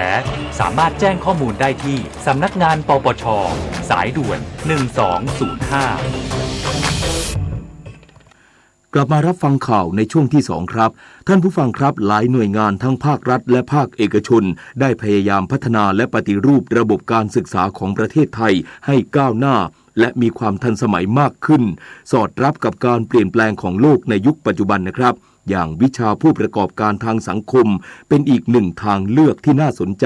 สามารถแจ้งข้อมูลได้ที่สำนักงาน ปปช สายด่วน หนึ่งสองศูนย์ห้า กลับมารับฟังข่าวในช่วงที่สองครับ ท่านผู้ฟังครับ หลายหน่วยงานทั้งภาครัฐและภาคเอกชน ได้พยายามพัฒนาและปฏิรูประบบการศึกษาของประเทศไทยให้ก้าวหน้า และมีความทันสมัยมากขึ้น สอดรับกับการเปลี่ยนแปลงของโลกในยุคปัจจุบันนะครับ อย่างวิชาผู้ประกอบการทางสังคม เป็นอีกหนึ่งทางเลือกที่น่าสนใจ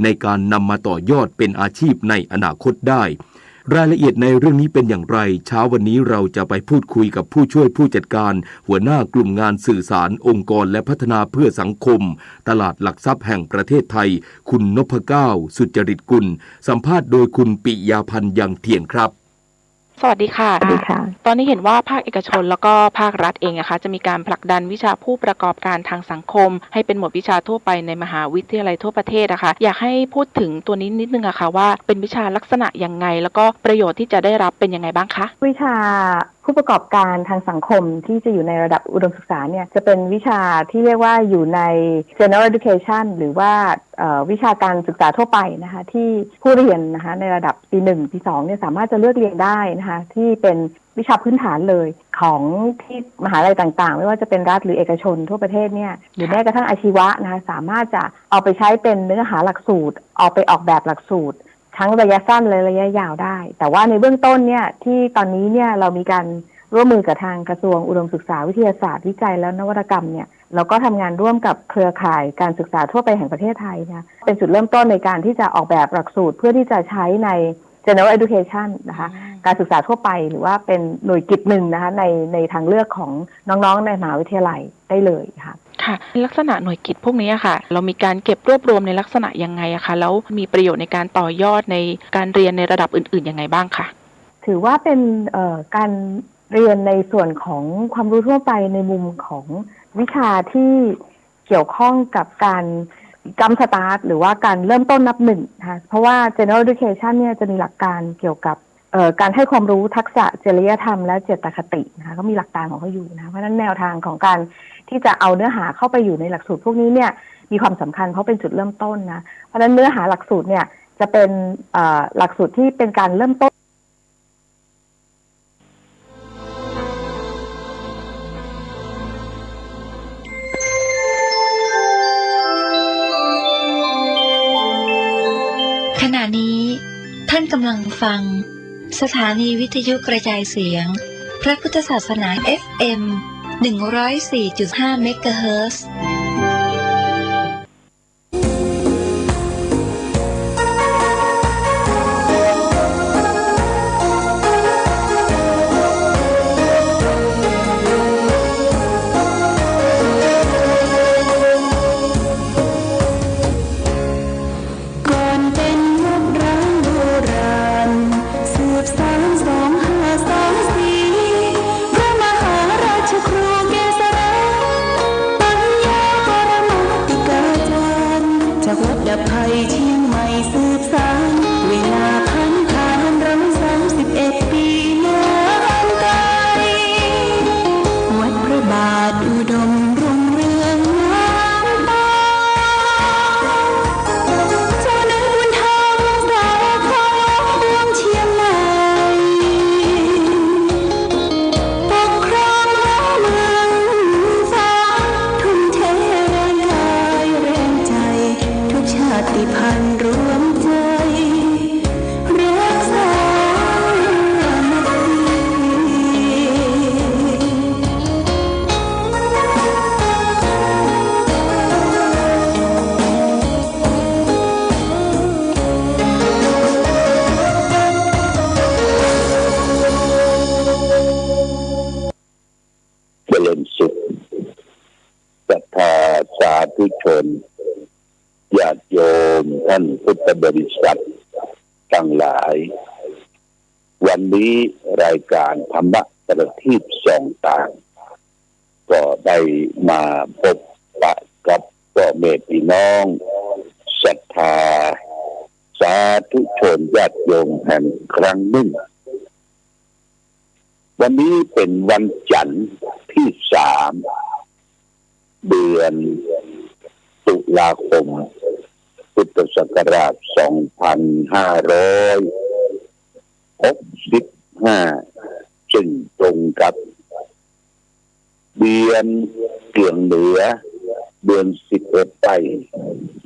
ในการนำมาต่อยอดเป็นอาชีพในอนาคตได้ รายละเอียดในเรื่องนี้เป็นอย่างไร เช้าวันนี้เราจะไปพูดคุยกับผู้ช่วยผู้จัดการ หัวหน้ากลุ่มงานสื่อสารองค์กรและพัฒนาเพื่อสังคม ตลาดหลักทรัพย์แห่งประเทศไทย คุณนพเก้า สุจริตกุล สัมภาษณ์โดยคุณปิยาพันธ์ ยังเที่ยงครับ สวัสดีค่ะ สวัสดีค่ะ ตอนนี้เห็นว่าภาคเอกชนแล้วก็ภาครัฐเองนะคะ จะมีการผลักดันวิชาผู้ประกอบการทางสังคม ให้เป็นหมวดวิชาทั่วไปในมหาวิทยาลัยทั่วประเทศอะค่ะ อยากให้พูดถึงตัวนี้นิดนึงอะค่ะ ว่าเป็นวิชาลักษณะยังไง แล้วก็ประโยชน์ที่จะได้รับเป็นยังไงบ้างคะ วิชาผู้ประกอบการทางสังคมที่จะอยู่ในระดับอุดมศึกษาเนี่ย จะเป็นวิชาที่เรียกว่าอยู่ใน general education หรือว่า เอ่อ วิชาการศึกษาทั่วไปนะคะ ที่ผู้เรียนนะคะ ในระดับปีหนึ่ง ปีสองเนี่ย สามารถจะเลือกเรียนได้นะคะ ที่เป็นวิชาพื้นฐานเลยของที่มหาลัยต่างๆ ไม่ว่าจะเป็นรัฐหรือเอกชนทั่วประเทศเนี่ย หรือแม้กระทั่งอาชีวะนะคะ สามารถจะเอาไปใช้เป็นเนื้อหาหลักสูตร เอาไปออกแบบหลักสูตร ทั้งระยะสั้นและระยะยาวได้ แต่ว่าในเบื้องต้นเนี่ย ที่ตอนนี้เนี่ย เรามีการร่วมมือกับทางกระทรวงอุดมศึกษา วิทยาศาสตร์ วิจัย และนวัตกรรมเนี่ย เราก็ทำงานร่วมกับเครือข่ายการศึกษาทั่วไปแห่งประเทศไทยนะคะ เป็นจุดเริ่มต้นในการที่จะออกแบบหลักสูตรเพื่อที่จะใช้ใน general education นะคะ อืม การศึกษาทั่วไป หรือว่าเป็นหน่วยกิตหนึ่งนะคะ ใน ในทางเลือกของน้องๆ ในมหาวิทยาลัยได้เลยค่ะ ค่ะ ลักษณะหน่วยกิตพวกนี้อะค่ะ เรามีการเก็บรวบรวมในลักษณะยังไงอะคะ แล้วมีประโยชน์ในการต่อยอดในการเรียนในระดับอื่นๆ ยังไงบ้างคะ ถือว่าเป็น เอ่อ การเรียนในส่วนของความรู้ทั่วไปในมุมของวิชาที่เกี่ยวข้องกับการ jump start หรือว่าการเริ่มต้นนับหนึ่งนะคะ เพราะว่า general education เนี่ยจะมีหลักการเกี่ยวกับ เอ่อ การให้ความรู้ทักษะจริยธรรมและเจตคตินะคะ ก็มีหลักการของเขาอยู่นะคะ เพราะฉะนั้นแนวทางของการที่จะเอาเนื้อหาเข้าไปอยู่ในหลักสูตรพวกนี้เนี่ย มีความสำคัญเพราะเป็นจุดเริ่มต้นนะ เพราะฉะนั้นเนื้อหาหลักสูตรเนี่ยจะเป็น เอ่อ หลักสูตรที่เป็นการเริ่มต้น ขณะนี้ท่านกำลังฟังสถานีวิทยุกระจายเสียงพระพุทธศาสนา เอฟเอ็ม หนึ่งร้อยสี่จุดห้า เมกะเฮิรตซ์ ก่อนเป็นวัดร้างโบราณ สืบสานสองห้าสองสี่ พระมหาราชครูเกษรา ปัญญาปรมาติกาจารย์ จากวัดดับภัยเชียงใหม่สืบสาน เวลาพันผ่านรำสามสิบเอ็ดปีนานไกล วัดพระบาทอุดมรุ่งเรืองงามตา เจ้าเนื้อบุญธรรมสาครเมืองเชียงใหม่ ปกครองเมืองฟ้า ทุ่มเทแรงกายแรงใจ ทุกชาติพันธุ์รวมใจ รักสามัคคี เจริญสุข ศรัทธาสาธุชน ญาติโยมท่านพุทธบริษัททั้งหลาย วันนี้รายการธรรมะประทีปส่องตาง ก็ได้มาพบปะกับพ่อแม่พี่น้อง ศรัทธาสาธุชนญาติโยมแห่งครั้งหนึ่ง วันนี้เป็นวันจันทร์ที่สาม เดือนพ ตุลาคม พุทธศักราช สองพันห้าร้อยหกสิบห้า ซึ่งตรงกับเดือนเกียงเหนือ เดือนสิบเอ็ดใต้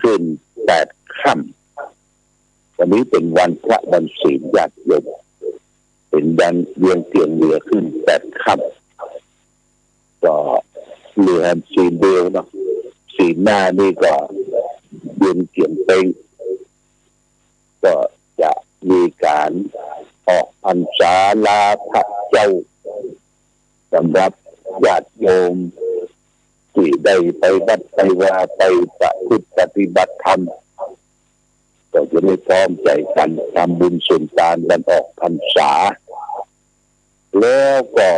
ขึ้นแปดค่ำ วันนี้เป๋นวันพระวันศีลญาติโยม เป๋นวันเดือนเกียงเหนือขึ้นแปดค่ำ ก็เหลือศีลเดียวเนาะ ศีลหน้านี่ก็เดือนเกียงเป๊ง ก็จะมีก๋านออกพรรษาลาพระเจ้า สำหรับญาติโยมตี้ได้ไปวัดไปวา ไปประพฤติปฏิบัติธรรม ก็จะได้พร้อมใจ๋กั๋นทำบุญสุนตานวันออกพรรษา แล้วก็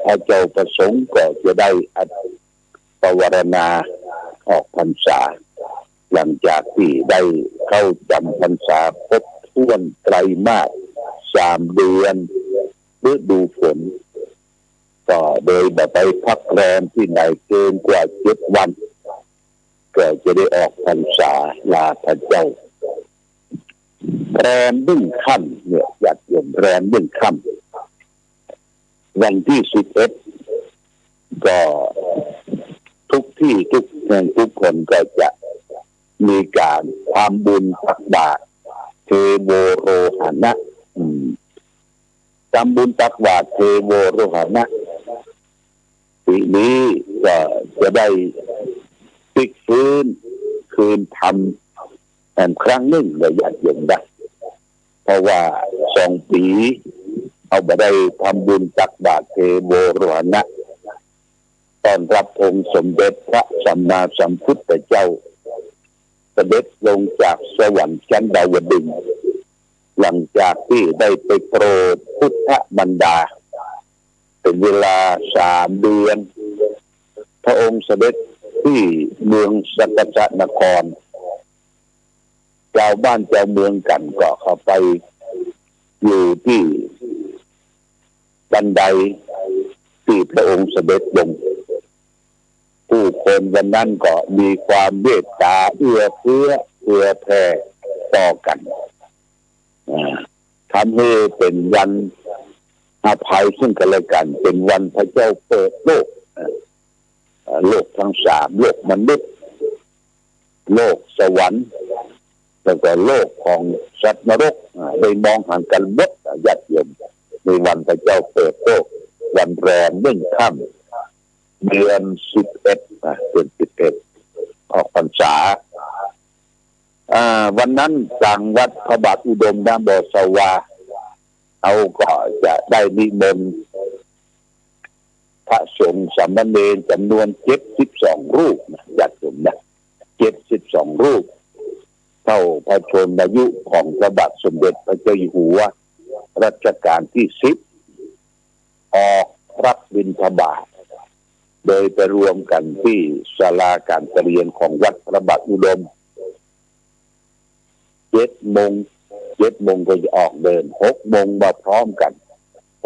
พระเจ้าประสงค์ก็จะได้อัดปวารณาออกพรรษา หลังจากตี้ได้เข้าจ๋ำพรรษาครบถ้วนไตรมาสสามเดือนฤดูฝน ก็โดยบ่ไปพักแรมตี้ไหนเกินกว่าเจ็ดวัน ก็จะได้ออกพรรษาลาพระเจ้า แรมนึ่งค่ำเนี่ย ญาติโยม แรมนึ่งค่ำ วันตี้สิบเอ็ด ก็ทุกตี้ทุกแห่งทุกคนก็จะมีก๋านทำบุญตักบาตรเทโวโรหณะ อืม ทำบุญตักบาตรเทโวโรหณะ ปี๋นี้ก็จะได้ปิ๊กฟื้นคืนธรรมแหมครั้งนึ่งเน่อญาติโยมนะ เพราะว่าสองปี๋เฮาบ่ได้ทำบุญตักบาตรเทโวโรหณะ ต้อนรับองค์สมเด็จพระสัมมาสัมพุทธเจ้า เสด็จลงจากสวรรค์ชั้นดาวดึงส์ หลังจากตี้ได้ไปโปรดพุทธมารดา เป๋นเวลาสามเดือน พระองค์เสด็จตี้เมืองสักกะนคร จาวบ้านจาวเมืองกั๋นก็เข้าไปอยู่ตี้บันไดตี้พระองค์เสด็จลง ผู้คนวันนั้นก็มีความเมตต๋าเอื้อเฟื้อเผื่อแผ่ต่อกั๋น อ่า ทำหื้อเป๋นวันอภัยซึ่งกั๋นและกั๋น เป๋นวันพระเจ้าเปิดโลก อ่า โลกตังสาม โลกมนุษย์ โลกสวรรค์ แล้วก็โลกของสัตว์นรก อ่า ได้มองหันกั๋นหมด อ่า ญาติโยม ในวันพระเจ้าเปิดโลก วันแรมนึ่งค่ำ เดือนสิบเอ็ด อ่า เดือนสิบเอ็ด ออกพรรษา อ่า วันนั้นตางวัดพระบาทอุดมณบ่อสวา เฮาก็จะได้นิมนต์พระสงฆ์สามเณรจ๋ำนวนเจ็ดสิบสองรูปนะ ญาติโยมนะ เจ็ดสิบสองรูป เต้าพระชนมายุของพระบาทสมเด็จพระเจ้าอยู่หัวรัชกาลตี้สิบ ออกรับบิณฑบาต โดยไปรวมกั๋นตี้ศาลาก๋านประเรียนของวัดพระบาทอุดม เจ็ดโมง เจ็ดโมงก็จะออกเดิน หกโมงมาพร้อมกั๋น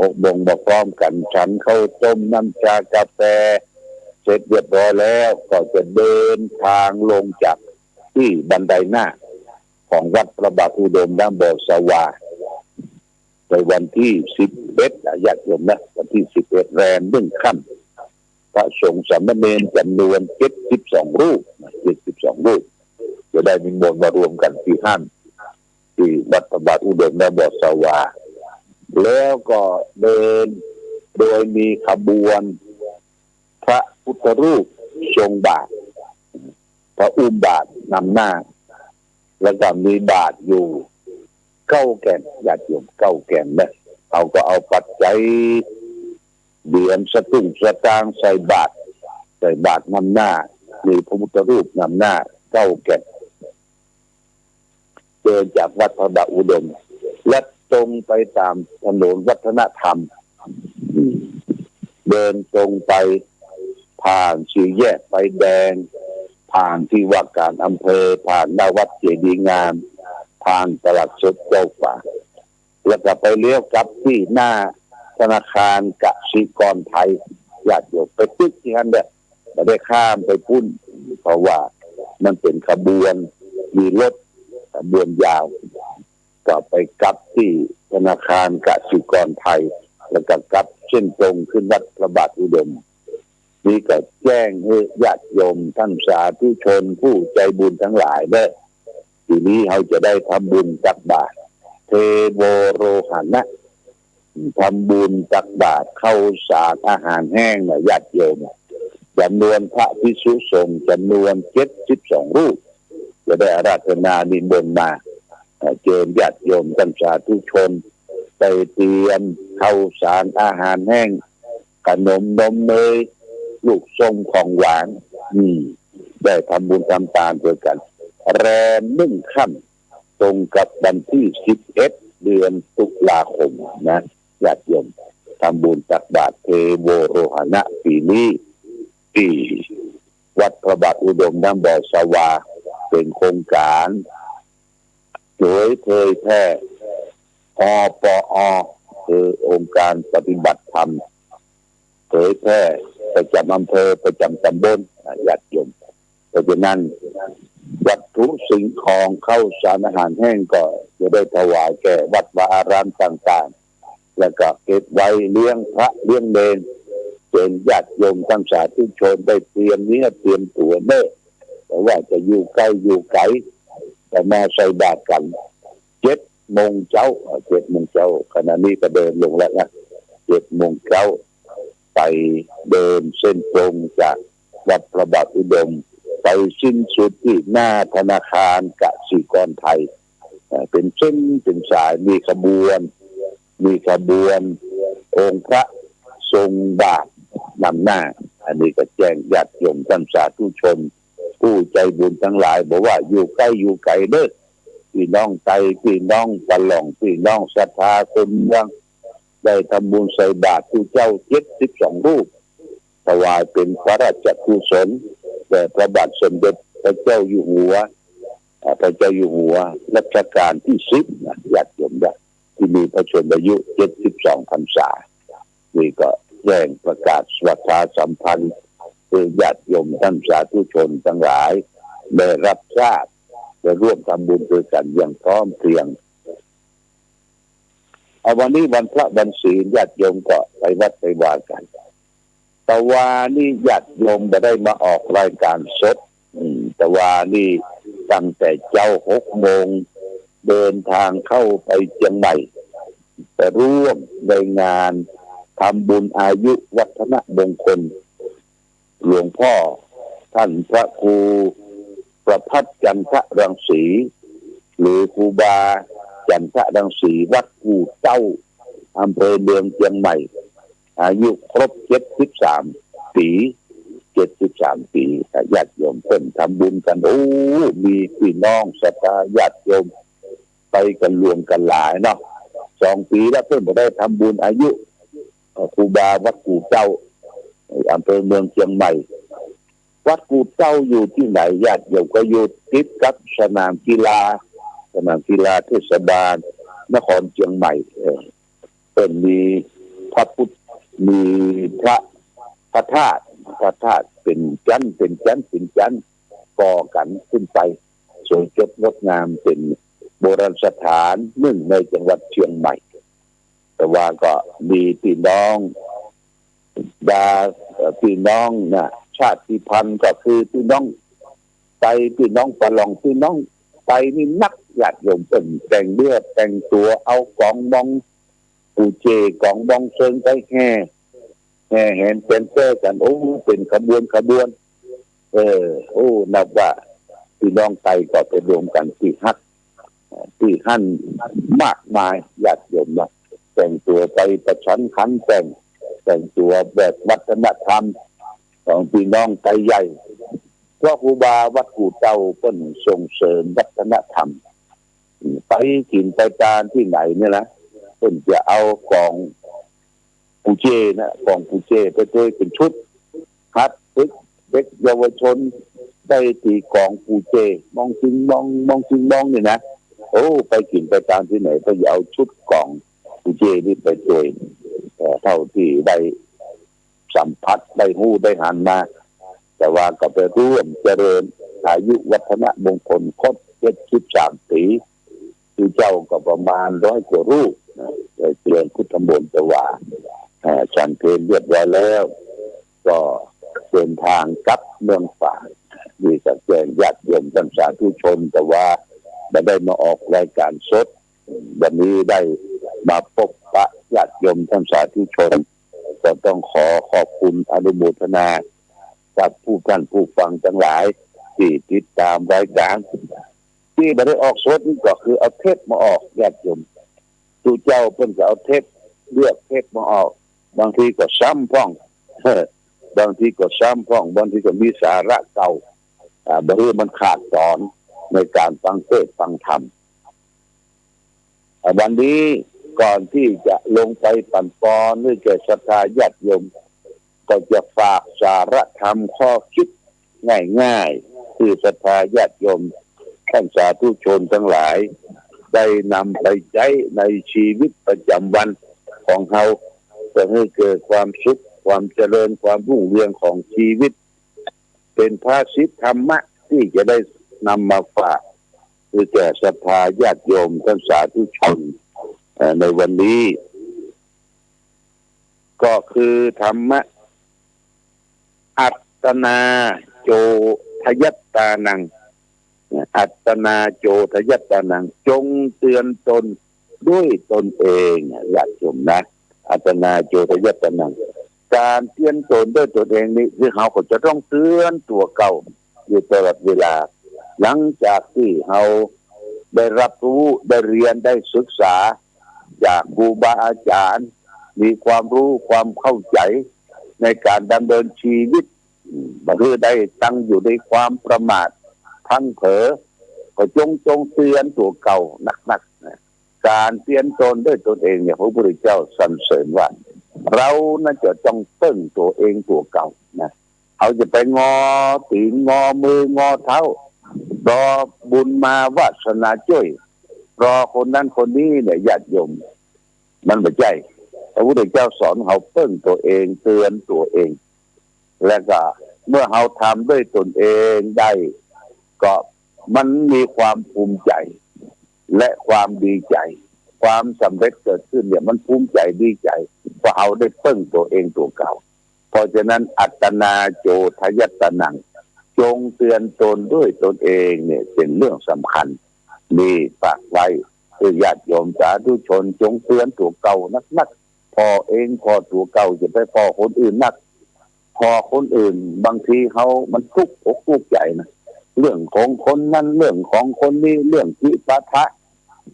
หกโมงมาพร้อมกั๋น ฉันข้าวต้มน้ำชากาแฟเสร็จเรียบร้อยแล้ว ก็จะเดินทางลงจากตี้บันไดหน้าของวัดพระบาทอุดมณบ่อสวา ในวันตี้สิบเอ็ด อ่ะ ญาติโยมนะ วันตี้สิบเอ็ด แรมนึ่งค่ำ พระสงฆ์สามเณรจ๋ำนวนเจ็ดสิบสองรูปนะ เจ็ดสิบสองรูป จะได้นิมนต์มารวมกั๋นตี้หั้น ตี้วัดพระบาทอุดมณบ่อสวา แล้วก็เดินโดยมีขบวนพระพุทธรูปทรงบาตร พระอุ้มบาตรนำหน้า แล้วก็มีบาตรอยู่เก้าแก่น ญาติโยม เก้าแก่นนะ เฮาก็เอาปัจจัย เหรียญสตุ้งสตางค์ใส่บาตร ใส่บาตรนำหน้า มีพระพุทธรูปนำหน้า เก้าแก่น เดินจากวัดพระบาทอุดม และตรงไปต๋ามถนนวัฒนธรรม เดินตรงไป ผ่านสี่แยกไฟแดง ผ่านตี้ว่าก๋านอำเภอ ผ่านหน้าวัดเจดีย์งาม ผ่านตลาดสดเจ้าฟ้า แล้วก็ไปเลี้ยวกลับตี้หน้าธนาคารกสิกรไทย ญาติโยม ไปตึ๊กตี้หั้นเน่อ บ่ได้ข้ามไปปู๊น เพราะว่า มันเป๋นขบวน มีรถขบวนยาว ก็ไปกลับตี้ธนาคารกสิกรไทย แล้วก็กลับเส้นตรงขึ้นวัดพระบาทอุดม นี่ก็แจ้งหื้อญาติโยมต้านสาธุชนผู้ใจ๋บุญตังหลายเน่อ ปี๋นี้เฮาจะได้ทำบุญตักบาตร เทโวโรหณะ ทำบุญตักบาตรข้าวสารอาหารแห้งนะญาติโยม จ๋ำนวนพระภิกษุสงฆ์จ๋ำนวนเจ็ดสิบสองรูป จะได้อาราธนานิมนต์มา เอ่อ เจิญญาติโยมต้านสาธุชน ไปเตรียมข้าวสารอาหารแห้ง ขนมนมเนย ลูกส้มของหวาน อืม ได้ทำบุญทำตานตวยกั๋น แรมหนึ่งค่ำ ตรงกับวันตี้สิบเอ็ด เดือนตุลาคมนะ ญาติโยม ทำบุญตักบาตรเทโวโรหณะปี๋นี้ ตี้วัดพระบาทอุดมน้ำบ่อสวา เป๋นโครงก๋าน โดยเผยแพร่ อปอ คือองค์การปฏิบัติธรรม เผยแพร่ประจ๋ำอำเภอ ประจ๋ำต๋ำบลนะญาติโยม เพราะฉะนั้น วัตถุสิ่งของข้าวสารอาหารแห้งก็จะได้ถวายแก่วัดวาอารามต่างๆ แล้วก็เก็บไว้เลี้ยงพระเลี้ยงเณร เจิญญาติโยมต้านสาธุชนได้เตรียมเนื้อเตรียมตั๋วเน่อ แต่ว่าจะอยู่ใก้อยู่ไก๋ จะมาใส่บาตรกั๋น เจ็ดโมงเจ๊า เอ่อ เจ็ดโมงเจ๊า ขณะนี้ก็เดินลงแล้วนะ เจ็ดโมงเจ๊า ไปเดินเส้นตรงจากวัดพระบาทอุดม ไปสิ้นสุดตี้หน้าธนาคารกสิกรไทย เอ่อ เป๋นเส้นเป๋นสาย มีขบวน มีขบวนองค์พระทรงบาตรนำหน้า อันนี้ก็แจ้งญาติโยมต้านสาธุชน ผู้ใจ๋บุญตังหลาย บ่ว่าอยู่ใก้อยู่ไก๋เน่อ ปี้น้องไต ปี้น้องปะหล่อง ปี้น้องศรัทธาคนเมือง ได้ทำบุญใส่บาตรครูเจ้าเจ็ดสิบสองรูป ถวายเป๋นพระราชกุศลแด่พระบาทสมเด็จพระเจ้าอยู่หัว อ่า พระเจ้าอยู่หัวรัชกาลตี้สิบนะ ญาติโยมนะ ตี้มีพระชนมายุเจ็ดสิบสองพรรษา นี่ก็แจ้งประกาศประชาสัมพันธ์หื้อญาติโยมต้านสาธุชนตังหลาย ได้ฮับทราบ ได้ร่วมทำบุญตวยกั๋นอย่างพร้อมเพรียง เอาวันนี้วันพระวันศีล ญาติโยมก็ไปวัดไปวากั๋น ตะวานี้ญาติโยมบ่ได้มาออกรายก๋านสด อืม ตะวานี้ตั้งแต่เจ๊าหกโมง เดินตางเข้าไปเจียงใหม่ ไปร่วมในงานทำบุญอายุวัฒนมงคล หลวงพ่อต้านพระครูประภัสจันทรังสี หรือครูบาจันทรังสี วัดกู่เต้า อำเภอเมืองเจียงใหม่ อายุครบเจ็ดสิบสามปี๋ เจ็ดสิบสามปี๋ ญาติโยมเปิ้นทำบุญกั๋น โอ้ มีปี้น้องศรัทธาญาติโยมไปกั๋นหลวงกั๋นหลายเนาะ สองปี๋แล้วเปิ้นบ่ได้ทำบุญอายุ เอ่อ ครูบาวัดกู่เต้า อำเภอเมืองเจียงใหม่ วัดกู่เต้าอยู่ตี้ไหน ญาติโยม ก็อยู่ติดกับสนามกีฬา สนามกีฬาเทศบาลนครเจียงใหม่ เออ เปิ้นมีพระพุทธ มีพระ พระธาตุ พระธาตุเป๋นจั๊น เป๋นจั๊น เป๋นจั๊น ก่อกั๋นขึ้นไป สวยสดงดงาม เป๋นโบราณสถานหนึ่งในจังหวัดเจียงใหม่ ตะวาก็มีปี้น้อง ดา เอ่อ ปี้น้องนะ ชาติพันธุ์ก็คือปี้น้องไต ปี้น้องปะหล่อง ปี้น้องไตนี่นัก ญาติโยมเปิ้นแต่งเนื้อแต่งตั๋ว เอาก๋องมอง ปูเจ้ ก๋องมองเซิงไปแห่ แห่แหนแกนแก้กั๋น โอ้ เป๋นขบวนขบวน เออ โอ้ นับว่าปี้น้องไตก็ไปรวมกั๋นตี้ฮัก ตี้หั้นมากมาย ญาติโยมเนาะ แต่งตั๋วไปประชันขันแต่ง แต่งตั๋วแบบวัฒนธรรมของปี้น้องไตใหญ่ เพราะครูบาวัดกู่เต้าเปิ้นส่งเสริมวัฒนธรรม ไปกิ๋นไปตานตี้ไหนนี่นะ เปิ้นจะเอาก๋องปูเจ้นะ ก๋องปูเจ้ไปตวยเป๋นชุด หัดฝึกเด็กเยาวชนได้ตี๋ก๋องปูเจ้ มองซิงมอง มองซิงมองนี่นะ โอ้ ไปกิ๋นไปตานตี้ไหน เปิ้นจะเอาชุดก๋องปูเจ้นี่ไปตวย เอ่อ เต้าตี้ได้สัมผัส ได้ฮู้ ได้หันมา ตะวาก็ไปร่วมเจริญ อายุวัฒนมงคลครบเจ็ดสิบสามปี ตึงเจ้าก็ประมาณร้อยกว่ารูปนะ ได้เจริญพุทธมนต์ถวาย เอ่อ ฉันเพลเรียบร้อยแล้ว ก็เดินทางกลับเมืองฝาง นี่ก็แจ้งญาติโยมท่านสาธุชน แต่ว่าบ่ได้มาออกรายการสด วันนี้ได้มาปะปะญาติโยมท่านสาธุชน ก็ต้องขอขอบคุณอนุโมทนากับผู้ท่านผู้ฟังตังหลายตี้ติดต๋ามรายก๋าน ตี้บ่ได้ออกสดนี่ก็คือเอาเทปมาออก ญาติโยม ตุ๊เจ้าเปิ้นก็เอาเทป เลือกเทปมาออก บางทีก็ซ้ำพ่อง บางทีก็ซ้ำพ่อง บางทีก็มีสาระเก่า อ่า บ่หื้อมันขาดต๋อนในก๋านฟังเทศน์ฟังธรรม อ่า วันนี้ก่อนตี้จะลงไปปั๋นปอนหื้อแก่ศรัทธาญาติโยม ก็จะฝากสาระธรรมข้อคิดง่ายๆ หื้อศรัทธาญาติโยม ท่านสาธุชนตังหลาย ได้นำไปใจ๊ในชีวิตประจ๋ำวันของเฮา เปื้อหื้อเกิดความสุข ความเจริญ ความรุ่งเรืองของชีวิต เป๋นภาษิตธรรมะตี้จะได้นำมาฝาก หื้อแก่ศรัทธาญาติโยมท่านสาธุชน เอ่อ ในวันนี้ ก็คือธรรมะ อัตตานัง โจทยัตตานัง อัตตานัง โจทยัตตานัง จงเตือนตนด้วยตนเอง ญาติโยมนะ อัตตานัง โจทยัตตานัง ก๋านเตือนตนด้วยตนเองนี่ คือเฮาก็จะต้องเตือนตั๋วเก่าอยู่ตลอดเวลา หลังจากตี้เฮาได้รับรู้ ได้เฮียน ได้ศึกษา จากครูบาอาจ๋ารย์ มีความรู้ความเข้าใจ๋ในก๋านดำเนินชีวิต อืม บ่หื้อได้ตั้งอยู่ในความประมาทพลั้งเผลอ ก็จง จงเตือนตั๋วเก่านักๆ นะ ก๋านเตือนตนด้วยตนเองเนี่ย พระพุทธเจ้าสรรเสริญว่า เฮานั้นจะต้องเปิ้งตั๋วเองตั๋วเก่านะ เฮาจะไปงอตี๋น งอมือ งอเท้า รอบุญมา วาสนาจ้วย รอคนนั้นคนนี้เนี่ย ญาติโยม มันบ่ใจ้ พระพุทธเจ้าสอนเฮาเปิ้งตั๋วเอง เตือนตั๋วเอง แล้วก็เมื่อเฮาทำด้วยตนเองได้ ก็มันมีความภูมิใจ๋ และความดีใจ๋ ความสำเร็จเกิดขึ้นเนี่ย มันภูมิใจ๋ดีใจ๋ เพราะเฮาได้เปิ้งตั๋วเองตั๋วเก่า เพราะฉะนั้น อัตตานัง โจทยัตตานัง จงเตือนตนด้วยตนเองเนี่ย เป๋นเรื่องสำคัญ นี่ฝากไว้ หื้อญาติโยมสาธุชนจงเตือนตั๋วเก่านักๆ ผ่อเองผ่อตั๋วเก่า จะไปผ่อคนอื่นนัก ผ่อคนอื่น บางทีเฮามันตุ๊กอกตุ๊กใจ๋นะ เรื่องของคนนั้น เรื่องของคนนี้ เรื่องจิปาถะ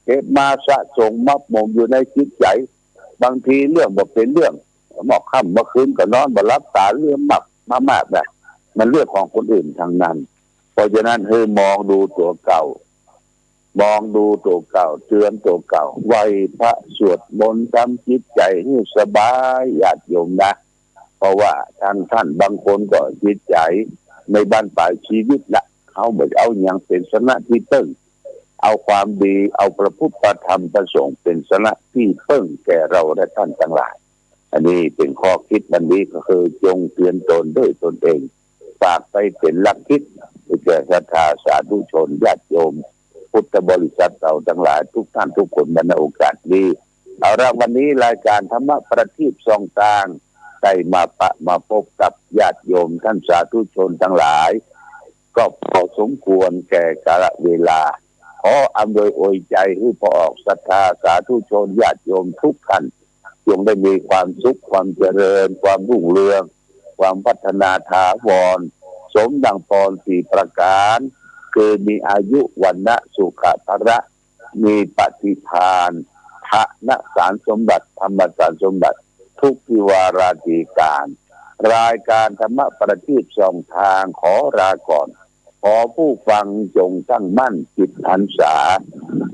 เก็บมาสะสมหมักหมมอยู่ในจิตใจ๋ บางทีเรื่องบ่เป๋นเรื่อง เมื่อค่ำเมื่อคืนก็นอนบ่หลับต๋า เรื่องมาก มามากนะ มันเรื่องของคนอื่นตังนั้น เพราะฉะนั้นหื้อมองดูตั๋วเก่า มองดูตั๋วเก่า เตือนตั๋วเก่า ไหว้พระสวดมนต์ทำจิตใจ๋หื้อสบาย ญาติโยมนะ เพราะว่าตังต้านบางคนก็จิตใจ๋ในบั้นปลายชีวิตละ เฮาบ่เอาหยังเป๋นสรณะตี้เปิ้ง เอาความดี เอาพระพุทธพระธรรมพระสงฆ์เป๋นสรณะตี้เปิ้งแก่เฮาและต้านตังหลาย อันนี้เป๋นข้อคิดวันนี้ก็คือจงเตือนตนด้วยตนเอง ฝากไปเป๋นหลักคิดแก่ศรัทธาสาธุชนญาติโยมพุทธบริษัทเฮาตังหลายทุกต้านทุกคน บรรณาโอกาสนี้ เอาละ วันนี้รายการธรรมะประทีปส่องตางได้มาปะมาปบกับญาติโยมต้านสาธุชนตังหลาย ก็พอสมควรแก่กาลเวลา ขออำนวยอวยใจ๋หื้อป้อออกศรัทธาสาธุชนญาติโยมทุกต้าน จงได้มีความสุข ความเจริญ ความรุ่งเรือง ความพัฒนาถาวร สมดังปอนสี่ประก๋าน คือมีอายุ วรรณะ สุขะ พละ มีปฏิภาณ ธนสารสมบัติ ธรรมสารสมบัติ ทุกทิวาราตรีก๋าน รายการธรรมะประทีปส่องตางขอลาก่อน ขอผู้ฟังจงตั้งมั่นจิตหันษา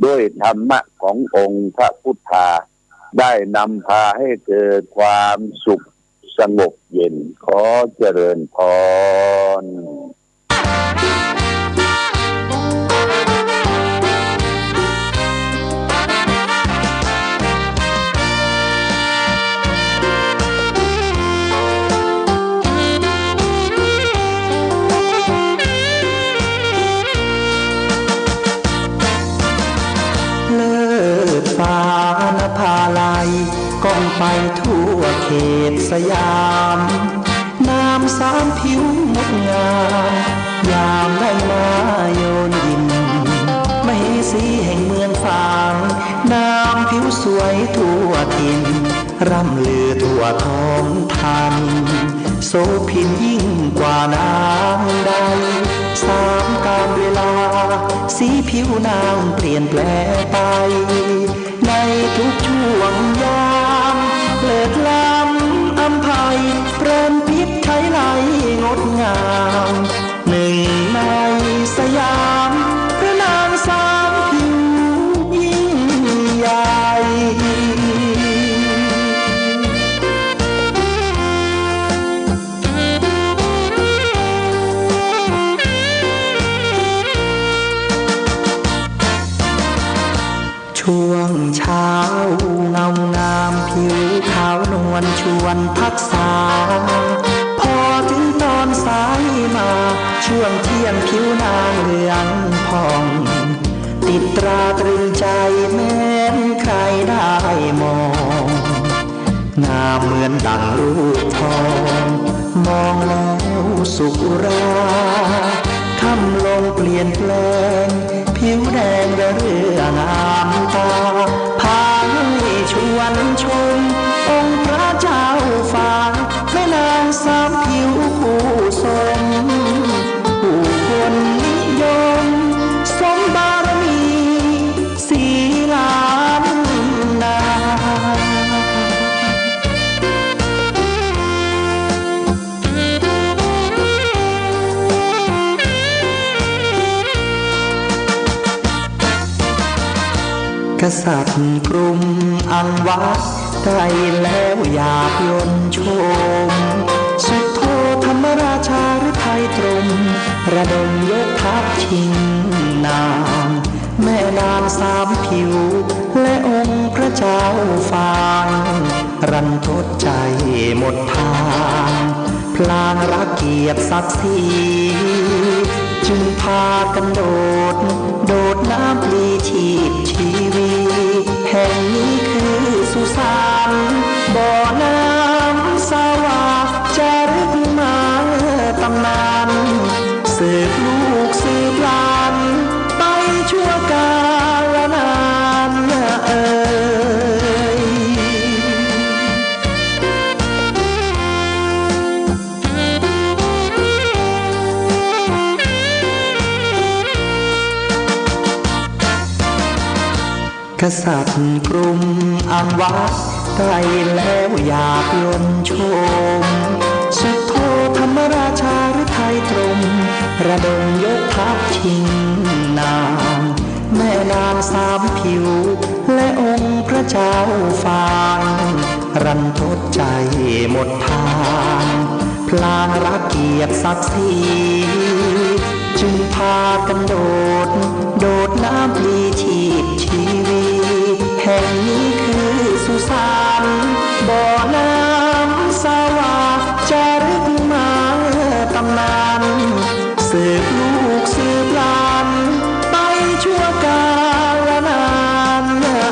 ด้วยธรรมะขององค์พระพุทธา ได้นำพาให้เกิดความสุขสงบเย็น ขอเจริญพร ไปทั่วเขตสยาม นามสามผิวงดงาม ยามได้มาโยนยิน มเหสีแห่งเมืองฝาง นามผิวสวยทั่วถิ่น ร่ำลือทั่วท้องถิ่น โสภินยิ่งกว่านางใด สามกาลเวลา สีผิวนางเปลี่ยนแปลงไป ในทุกช่วงยาม เลิศล้ำอำไพ เปรมปริศไพไลงดงาม หนึ่งในสยาม พระนางสามผิวยิ่งใหญ่ ช่วงเช้าเงางามผิวขาวนวลชวนทักษา พอถึงตอนสายมา ช่วงเที่ยงผิวนางเหลืองผ่อง ติดตราตรึงใจแม้นใครได้มอง งามเหมือนดั่งรูปทอง มองแล้วสุขอุรา ค่ำลงเปลี่ยนแปลง ผิวแดงระเรื่องามตา พาให้ชวนชม องค์พระเจ้าฝาง แม่นางสามผิวคู่สม ผู้คนนิยม สมบารมี สีล้านนา กษัตริย์กรุงอังวะ ได้แล้วอยากยนต์ชม สุโธธนราชาฤทัยตรม ระดมยกทัพชิงนาง แม่นางสามผิว และองค์พระเจ้าฝาง รันทดใจหมดทาง พลางรักเกียรติศักดิ์ศรี จึงพากันโดด โดดน้ำปลีชีพชีวี แห่งนี้คือสุสาน บ่อน้ำสวา จารึกมาตำนาน สืบลูกสืบหลาน ไปชั่วกาลนานเอ่ย กษัตริย์กรุงอังวะ ได้แล้วอยากยนต์ชม สุโธธนราชาฤทัยตรม ระดมยกทัพชิงนาง แม่นางสามผิว และองค์พระเจ้าฝาง รันทดใจหมดทาง พลางรักเกียรติศักดิ์ศรี จึงพากันโดด โดดน้ำปลีชีพชีวี แห่งนี้คือสุสาน บ่อน้ำสวา จารึกมาตำนาน สืบลูกสืบหลาน ไปชั่วกาลนาน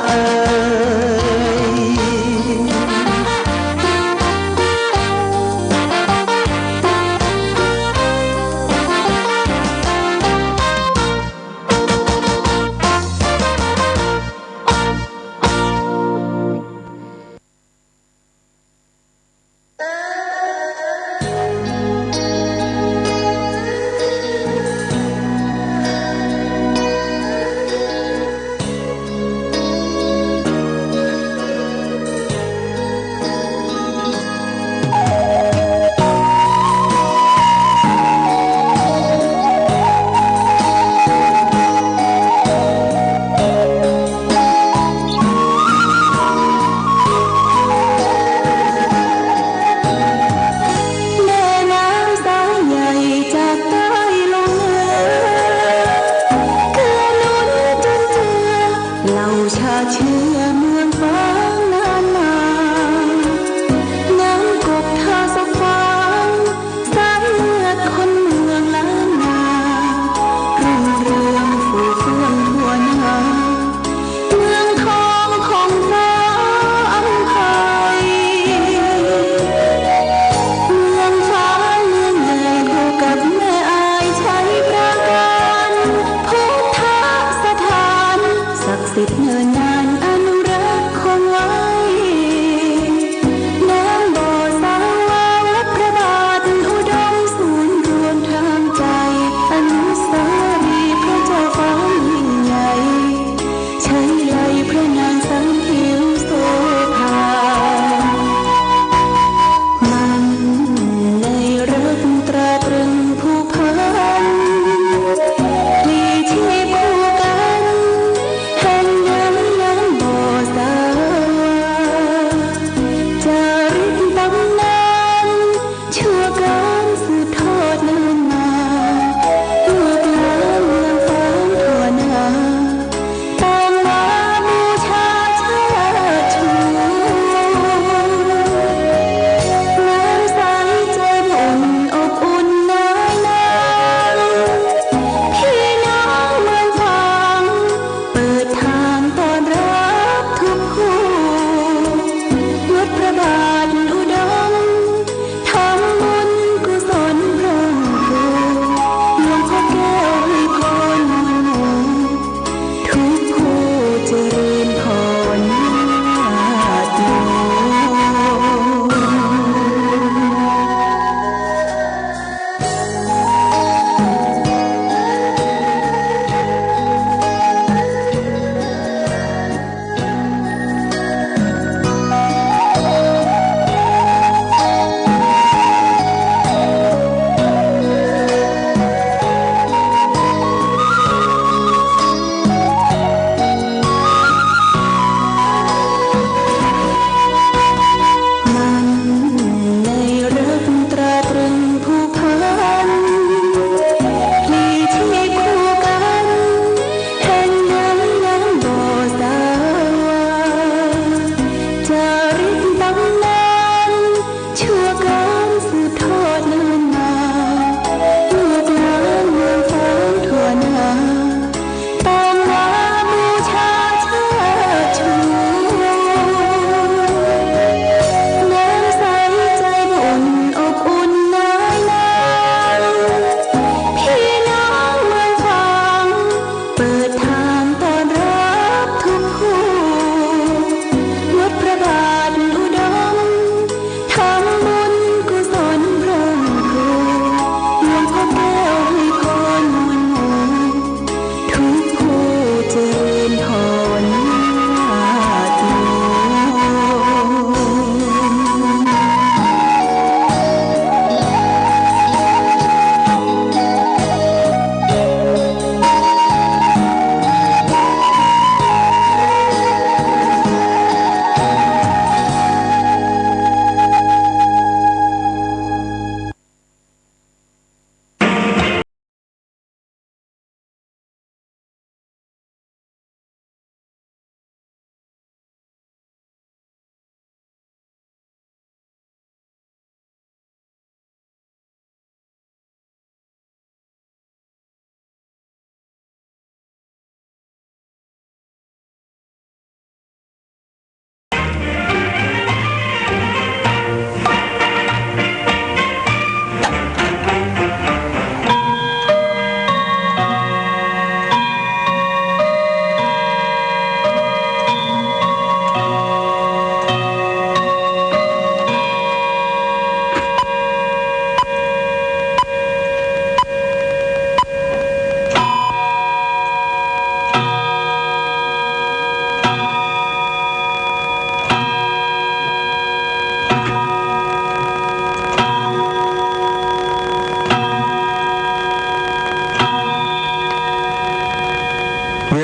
เอ่ย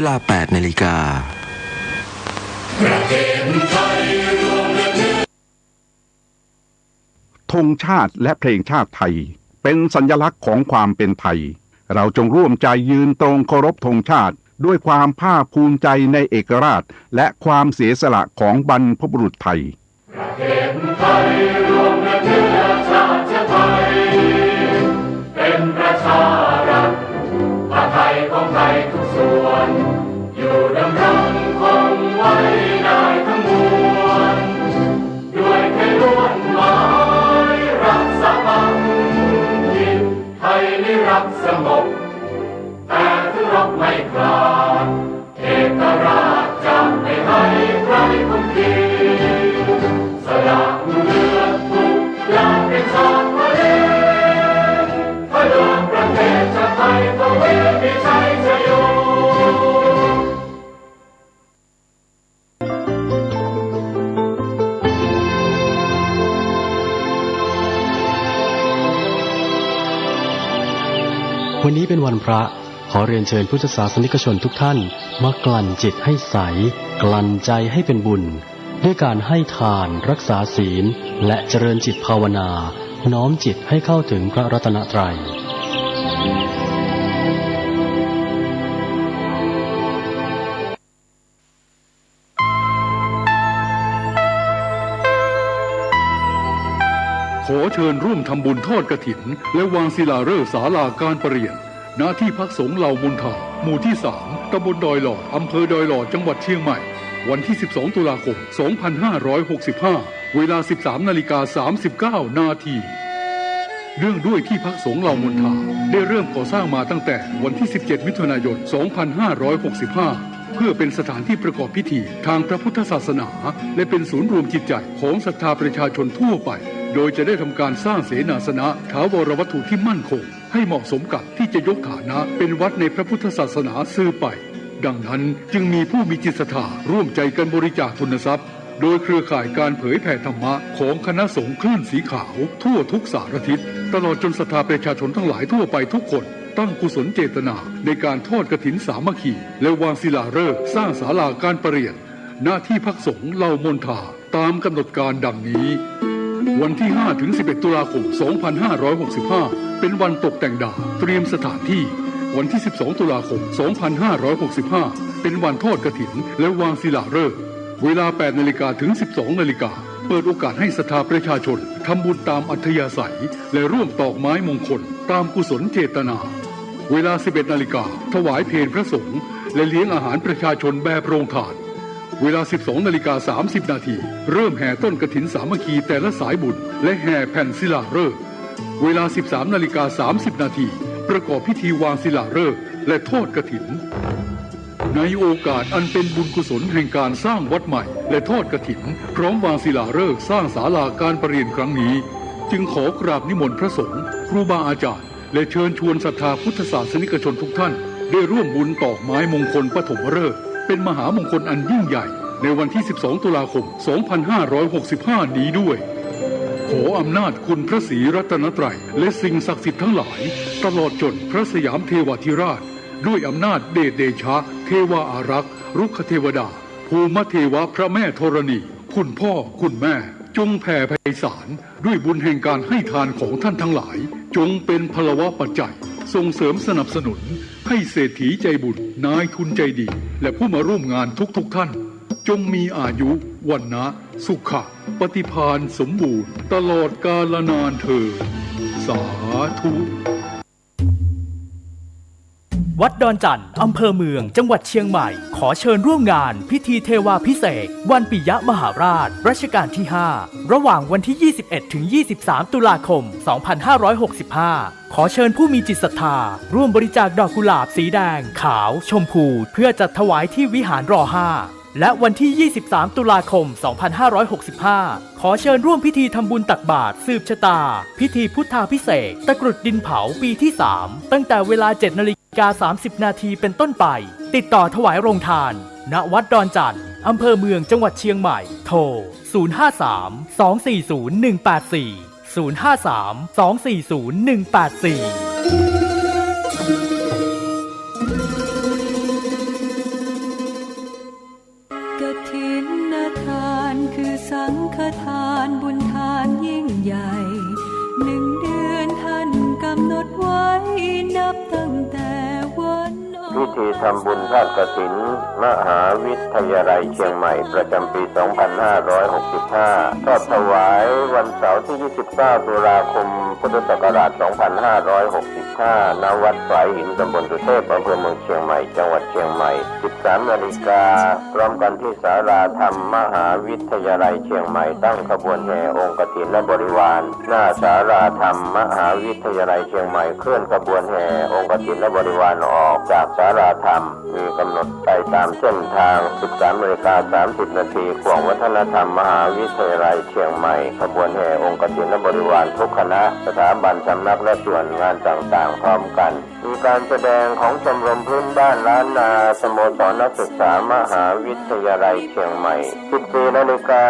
เวลา แปดนาฬิกา ธงชาติและเพลงชาติไทย เป็นสัญลักษณ์ของความเป็นไทย เราจงร่วมใจยืนตรงเคารพธงชาติ ด้วยความภาคภูมิใจในเอกราช และความเสียสละของบรรพบุรุษไทย ประเทศไทยรวมเนื้อเชื้อชาติไทย เป็นประชารัฐ ผ้าไทยของไทยทุกส่วน อยู่ดำรงคงไว้ได้ทั้งมวล ด้วยไทยล้วนหมายรักสามัคคี ไทยนิรักสงบ แต่ถึงรบไม่ขาด เอกราชจะไม่ให้ใครคุมขีด สละเลือดทุกอย่างเป็นชาติทะเล เพื่อประเทศชาติไทย ทวีมีชัยชโย วันนี้เป็นวันพระ ขอเรียนเชิญพุทธศาสนิกชนทุกท่าน มากลั่นจิตให้ใส กลั่นใจให้เป็นบุญ ด้วยการให้ทาน รักษาศีล และเจริญจิตภาวนา น้อมจิตให้เข้าถึงพระรัตนตรัย ขอเชิญร่วมทำบุญทอดกฐิน และวางศิลาฤกษ์ศาลาการประเรียน ณ ที่พักสงฆ์เหล่ามนทา หมู่ที่สาม ตำบลดอยหลอด อำเภอดอยหลอด จังหวัดเชียงใหม่ วันที่สิบสองตุลาคมสองพันห้าร้อยหกสิบห้า เวลาสิบสามนาฬิกาสามสิบเก้านาที เนื่องด้วยที่พักสงฆ์เหล่ามนทา ได้เริ่มก่อสร้างมาตั้งแต่วันที่สิบเจ็ดมิถุนายนสองพันห้าร้อยหกสิบห้า เพื่อเป็นสถานที่ประกอบพิธีทางพระพุทธศาสนา และเป็นศูนย์รวมจิตใจของศรัทธาประชาชนทั่วไป โดยจะได้ทำการสร้างเสนาสนะ ถาวรวัตถุที่มั่นคง ให้เหมาะสมกับที่จะยกฐานะเป็นวัดในพระพุทธศาสนาสืบไป ดังนั้นจึงมีผู้มีจิตศรัทธาร่วมใจกันบริจาคทุนทรัพย์ โดยเครือข่ายการเผยแผ่ธรรมะของคณะสงฆ์คลื่นสีขาวทั่วทุกสารทิศ ตลอดจนศรัทธาประชาชนทั้งหลายทั่วไปทุกคน ตั้งกุศลเจตนาในการทอดกฐินสามัคคี และวางศิลาฤกษ์สร้างศาลาการประเรียน ณ ที่พักสงฆ์เหล่ามนทา ตามกำหนดการดังนี้ วันที่ห้าถึงสิบเอ็ดตุลาคมสองพันห้าร้อยหกสิบห้า เป็นวันตกแต่งดาว เตรียมสถานที่ วันที่สิบสองตุลาคมสองพันห้าร้อยหกสิบห้า เป็นวันทอดกฐิน และวางศิลาฤกษ์ เวลาแปดนาฬิกาถึงสิบสองนาฬิกา เปิดโอกาสให้ศรัทธาประชาชนทำบุญตามอัธยาศัย และร่วมตอกไม้มงคลตามกุศลเจตนา เวลาสิบเอ็ดนาฬิกา ถวายเพลพระสงฆ์ และเลี้ยงอาหารประชาชนแบบโรงทาน เวลาสิบสองนาฬิกาสามสิบนาที เริ่มแห่ต้นกฐินสามัคคีแต่ละสายบุญ และแห่แผ่นศิลาฤกษ์ เวลาสิบสามนาฬิกาสามสิบนาที ประกอบพิธีวางศิลาฤกษ์ และทอดกฐิน ในโอกาสอันเป็นบุญกุศลแห่งการสร้างวัดใหม่ และทอดกฐิน พร้อมวางศิลาฤกษ์สร้างศาลาการประเรียนครั้งนี้ จึงขอกราบนิมนต์พระสงฆ์ ครูบาอาจารย์ และเชิญชวนศรัทธาพุทธศาสนิกชนทุกท่าน ได้ร่วมบุญตอกไม้มงคลปฐมฤกษ์ เป็นมหามงคลอันยิ่งใหญ่ ในวันที่สิบสองตุลาคมสองพันห้าร้อยหกสิบห้านี้ด้วย ขออำนาจคุณพระศรีรัตนตรัย และสิ่งศักดิ์สิทธิ์ทั้งหลาย ตลอดจนพระสยามเทวาธิราช ด้วยอำนาจเดชเดชะ เทวาอารักษ์ รุกขเทวดา ภูมเทวะ พระแม่ธรณี คุณพ่อ คุณแม่ จงแผ่ไพศาล ด้วยบุญแห่งการให้ทานของท่านทั้งหลาย จงเป็นพลวปัจจัย ส่งเสริมสนับสนุน ให้เศรษฐีใจบุญ นายทุนใจดี และผู้มาร่วมงานทุกๆท่าน จงมีอายุ วรรณะ สุขะ ปฏิภาณสมบูรณ์ ตลอดกาลนานเทอญ สาธุ วัดดอนจั่น อำเภอเมือง จังหวัดเชียงใหม่ ขอเชิญร่วมงานพิธีเทวาภิเษก วันปิยมหาราช รัชกาลที่ห้า ระหว่างวันที่ยี่สิบเอ็ดถึงยี่สิบสามตุลาคมสองพันห้าร้อยหกสิบห้า ขอเชิญผู้มีจิตศรัทธา ร่วมบริจาคดอกกุหลาบสีแดง ขาว ชมพู เพื่อจัดถวายที่วิหาร รอห้า และวันที่ยี่สิบสามตุลาคมสองพันห้าร้อยหกสิบห้า ขอเชิญร่วมพิธีทำบุญตักบาตรสืบชะตา พิธีพุทธาภิเษก ตะกรุดดินเผาปีที่สาม ตั้งแต่เวลาเจ็ดนาฬิกาสามสิบนาทีเป็นต้นไป ติดต่อถวายโรงทาน ณ วัดดอนจั่น อำเภอเมือง จังหวัดเชียงใหม่ โทร ศูนย์ห้าสาม สองสี่ศูนย์ หนึ่งแปดสี่ ศูนย์ห้าสาม สองสี่ศูนย์ หนึ่งแปดสี่ พิธีทำบุญทอดกฐินมหาวิทยาลัยเชียงใหม่ประจำปี สองพันห้าร้อยหกสิบห้า ทอดถวายวันเสาร์ที่ ยี่สิบเก้า ตุลาคม พุทธศักราช สองพันห้าร้อยหกสิบห้า ณ วัดฝายหิน ตำบลสุเทพ อำเภอเมืองเชียงใหม่ จังหวัดเชียงใหม่ สิบสาม นาฬิกา พร้อมกันที่ศาลาธรรมมหาวิทยาลัยเชียงใหม่ ตั้งขบวนแห่องค์กฐินและบริวาร หน้าศาลาธรรมมหาวิทยาลัยเชียงใหม่ เคลื่อนขบวนแห่องค์กฐินและบริวารออกจากศาลาธรรม มีกำหนดไปตามเส้นทาง สิบสาม นาฬิกา สามสิบ นาที ข่วงวัฒนธรรมมหาวิทยาลัยเชียงใหม่ ขบวนแห่องค์กฐินและบริวารทุกคณะ สถาบัน สำนัก และส่วนงานต่างๆ พร้อมกัน มีการแสดงของชมรมพื้นบ้านล้านนา สโมสรนักศึกษามหาวิทยาลัยเชียงใหม่ สิบสี่ นาฬิกา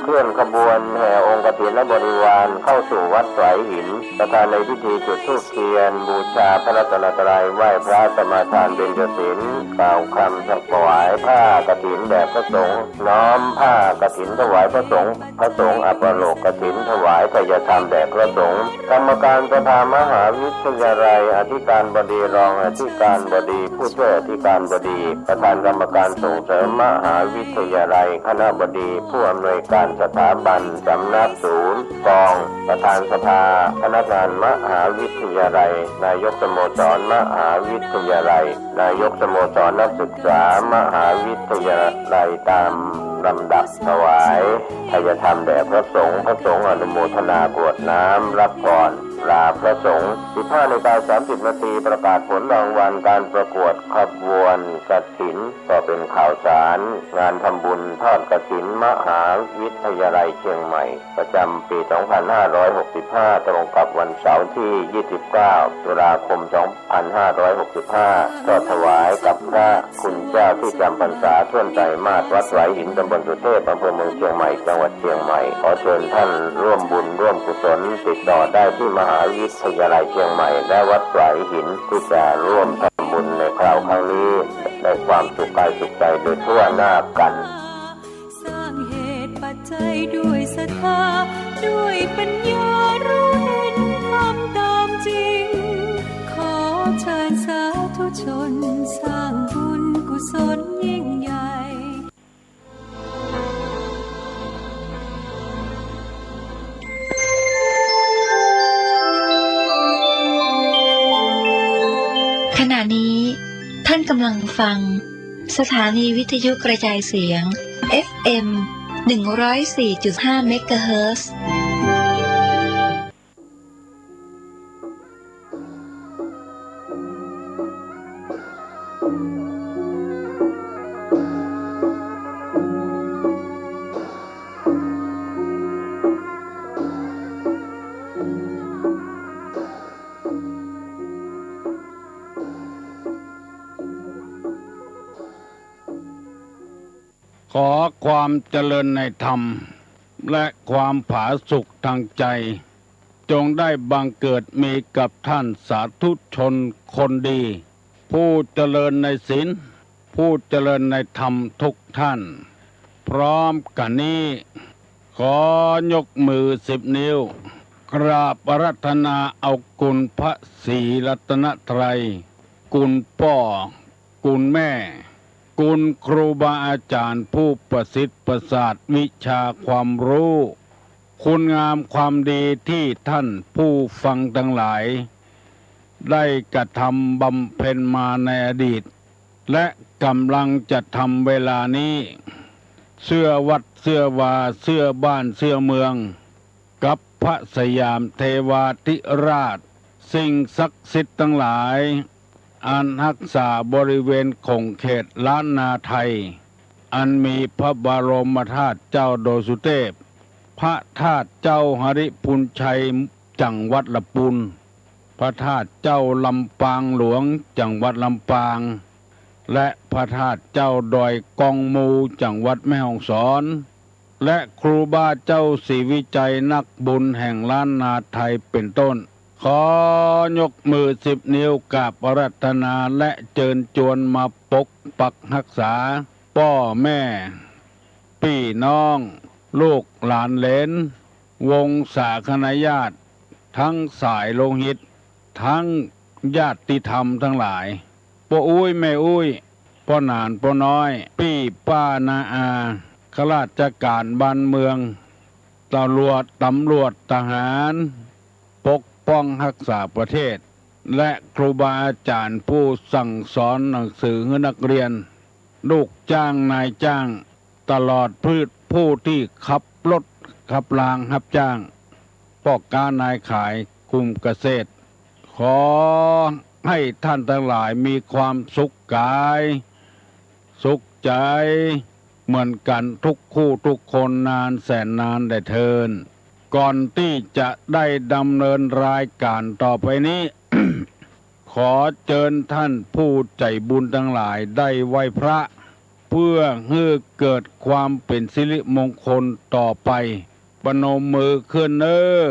เคลื่อนขบวนแห่องค์กฐินและบริวารเข้าสู่วัดฝายหิน ประธานในพิธีจุดธูปเทียน บูชาพระรัตนตรัย ไหว้พระสมาทานเบญจศีล กล่าวคำถวายผ้ากฐินแด่พระสงฆ์ น้อมผ้ากฐินถวายพระสงฆ์ พระสงฆ์อัปโลกกฐินถวายไทยธรรมแด่พระสงฆ์ กรรมการสภามหาวิทยาลัย อธิการบดี รองอธิการบดี ผู้ช่วยอธิการบดี ประธานกรรมการส่งเสริมมหาวิทยาลัย คณบดี ผู้อำนวยการสถาบัน สำนัก ศูนย์ กอง ประธานสภาพนักงานมหาวิทยาลัย นายกสโมสรมหาวิทยาลัย นายกสโมสรนักศึกษามหาวิทยาลัย ตามลำดับถวายไทยธรรมแด่พระสงฆ์ พระสงฆ์อนุโมทนากรวดน้ำรับพรลาพระสงฆ์ สิบห้า นาฬิกา สามสิบ นาที ประกาศผลรางวัลการประกวดขบวนกฐิน ก็เป็นข่าวสารงานทำบุญทอดกฐินมหาวิทยาลัยเชียงใหม่ ประจำปี สองพันห้าร้อยหกสิบห้า ตรงกับวันเสาร์ที่ ยี่สิบเก้า ตุลาคม สองพันห้าร้อยหกสิบห้า ทอดถวายกับพระคุณเจ้าที่จำพรรษาถ้วนไตรมาส วัดฝายหิน ตำบลสุเทพ อำเภอเมืองเชียงใหม่ จังหวัดเชียงใหม่ ขอเชิญท่านร่วมบุญร่วมกุศล ติดต่อได้ที่มหาวิทยาลัยเชียงใหม่ และวัดฝายหิน ที่จะร่วมทำบุญในคราวครั้งนี้ ได้ความสุขกายสุขใจโดยทั่วหน้ากัน สร้างเหตุปัจจัยด้วยศรัทธา ด้วยปัญญารู้เห็นธรรมตามจริง ขอเชิญสาธุชนสร้างบุญกุศลยิ่งใหญ่ ขณะนี้ท่านกำลังฟัง สถานีวิทยุกระจายเสียง เอฟเอ็ม หนึ่งร้อยสี่จุดห้า เมกะเฮิรตซ์ ขอความเจริญในธรรม และความผาสุกทางใจ จงได้บังเกิดมีกับท่านสาธุชนคนดี ผู้เจริญในศีล ผู้เจริญในธรรมทุกท่าน พร้อมกันนี้ ขอยกมือสิบนิ้ว กราบอาราธนาเอาคุณพระศรีรัตนตรัย คุณป้อ คุณแม่ คุณครูบาอาจารย์ผู้ประสิทธิ์ประสาทวิชาความรู้ คุณงามความดีที่ท่านผู้ฟังทั้งหลาย ได้กระทำบำเพ็ญมาในอดีต และกำลังจะทำเวลานี้ เสื้อวัดเสื้อวา เสื้อบ้านเสื้อเมือง กับพระสยามเทวาธิราช สิ่งศักดิ์สิทธิ์ทั้งหลาย อันฮักษาบริเวณขงเขตล้านนาไทย อันมีพระบรมธาตุเจ้าดอยสุเทพ พระธาตุเจ้าหริภุญชัย จังหวัดละปูน พระธาตุเจ้าลำปางหลวง จังหวัดลำปาง และพระธาตุเจ้าดอยกองมู จังหวัดแม่ฮ่องสอน และครูบาเจ้าศรีวิชัยนักบุญแห่งล้านนาไทยเป็นต้น ขอยกมือสิบนิ้วกราบอาราธนาและเจิญจวนมาปกปักฮักษา ป้อแม่ ปี้น้อง ลูกหลานเหลน วงศาคณาญาติ ทั้งสายโลหิต ทั้งญาติธรรมทั้งหลาย ป้ออุ๊ยแม่อุ๊ย ป้อหนานป้อน้อย ปี้ป้าน้าอา ข้าราชก๋านบ้านเมือง ตำรวจ ตำรวจ ทหาร ปกป้องฮักษาประเทศ และครูบาอาจ๋ารย์ผู้สั่งสอนหนังสือหื้อนักเรียน ลูกจ้างนายจ้าง ตลอดผู้ ผู้ตี้ขับรถขับรางฮับจ้าง ป้อก๊านายขายกลุ่มเกษตร ขอหื้อต้านตังหลายมีความสุขก๋าย สุขใจ๋ เหมือนกั๋นกู้กู้กู้คนนานแสนนานแลเทิน ก่อนตี้จะได้ดำเนินรายก๋านต่อไปนี้ ขอเจิญต้านผู้ใจ๋บุญตังหลายได้ไหว้พระ เปื้อหื้อเกิดความเป๋นสิริมงคลต่อไป ประนมมือขึ้นเน่อ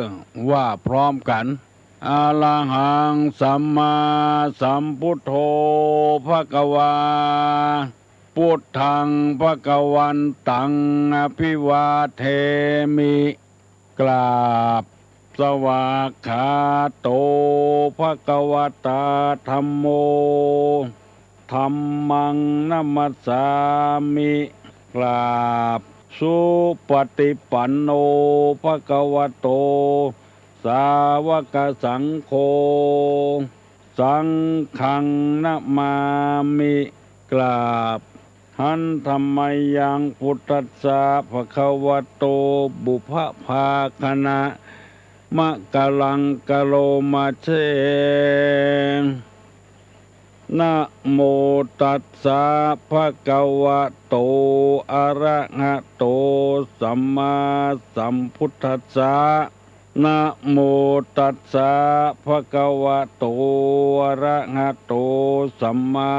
ว่าพร้อมกั๋น อะระหัง สัมมาสัมพุทโธ ภะคะวา พุทธัง ภะคะวันตัง อะภิวาเทมิ กราบ สวากขาโต ภะคะวะตา ธัมโม ธัมมัง นะมัสสามิ กราบ สุปะติปันโน ภะคะวะโต สาวกสังโฆ สังฆัง นะมามิ กราบ หันทะมะยัง พุทธัสสะ ภะคะวะโต ปุพพะภาคะณะ มะกะลัง กะโรมะเช นะโมตัสสะ ภะคะวะโต อะระหะโต สัมมาสัมพุทธัสสะ นะโมตัสสะ ภะคะวะโต อะระหะโต สัมมา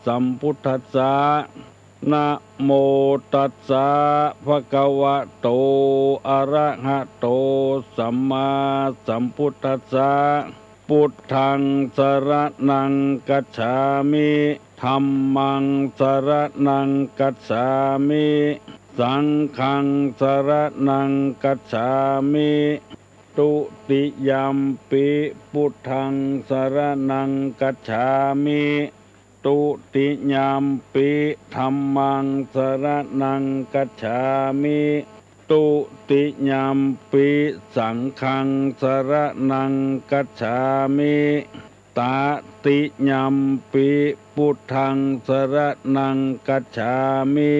สัมพุทธัสสะ นะโมตัสสะ ภะคะวะโต อะระหะโต สัมมาสัมพุทธัสสะ พุทธัง สะระณัง คัจฉามิ ธัมมัง สะระณัง คัจฉามิ สังฆัง สะระณัง คัจฉามิ ทุติยัมปิ พุทธัง สะระณัง คัจฉามิ ทุติยัมปิ ธัมมัง สะระณัง คัจฉามิ ทุติยัมปิ สังฆัง สะระณัง คัจฉามิ ตติยัมปิ พุทธัง สะระณัง คัจฉามิ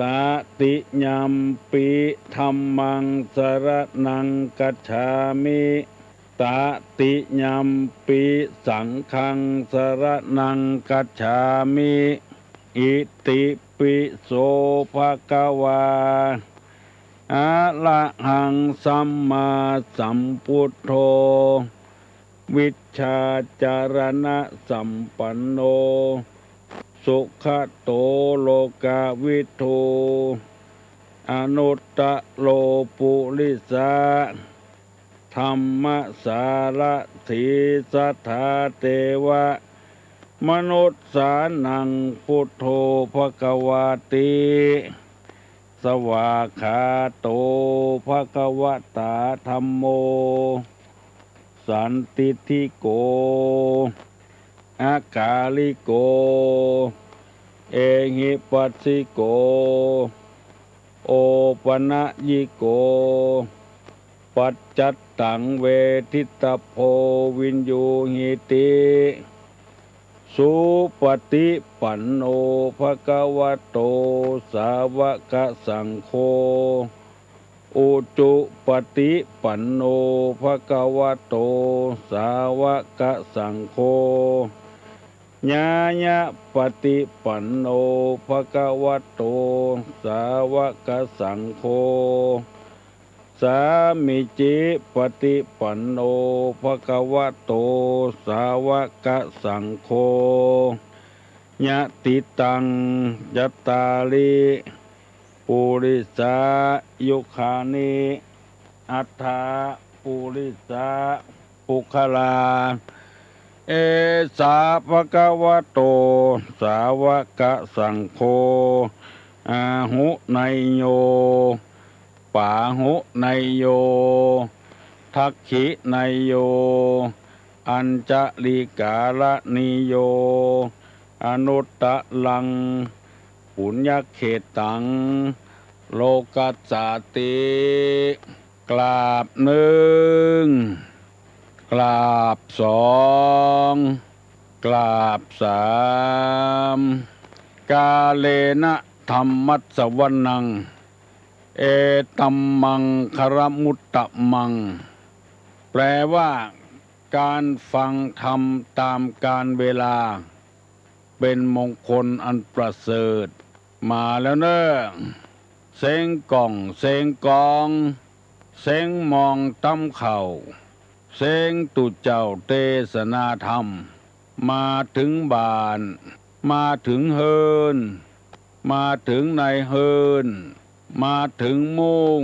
ตติยัมปิ ธัมมัง สะระณัง คัจฉามิ ตติยัมปิ สังฆัง สะระณัง คัจฉามิ อิติปิโส ภะคะวา อะระหัง สัมมาสัมพุทโธ วิชชาจารณสัมปันโน สุขะโต โลกะวิทู อนุตตะโร ปุริสะ ธัมมะสารถี สัทธา เตวะ มนุสสานัง พุทโธ ภะคะวาติ สวากขาโต ภะคะวะตา ธัมโม สันทิฏฐิโก อะกาลิโก เอหิปัสสิโก โอปะนะยิโก ปัจจัตตัง เวทิตะโพ วิญญูหิติ สุปะติปันโน ภะคะวะโต สาวะกะสังโฆ อุจุปะติปันโน ภะคะวะโต สาวะกะสังโฆ ญาญะปะติปันโน ภะคะวะโต สาวะกะสังโฆ สามิจิปะติปันโน ภะคะวะโต สาวะกะสังโฆ ยะติตัง จัตตาริ ปุริสายุคานิ อัตถะ ปุริสะ ปุคคลา เอสา ภะคะวะโต สาวะกะสังโฆ อาหุเนยโย ปาหุเนยโย ทักขิเนยโย อัญจะลีกาละนีโย อนุตตรัง ปุญญเขตตัง โลกัสสาติ กราบนึ่ง กราบสอง กราบสาม กาเลนะธัมมัสสวนัง เอตัมมังคลมุตตมัง แปลว่า การฟังธรรมตามกาลเวลา เป็นมงคลอันประเสริฐ มาแล้วเน่อ เสียงก้อง เสียงกอง เสียงมองตำเข้า เสียงตุ๊เจ้าเตสนาธรรม มาเถิงบ้าน มาเถิงเฮือน มาเถิงในเฮือน มาเถิงมุ้ง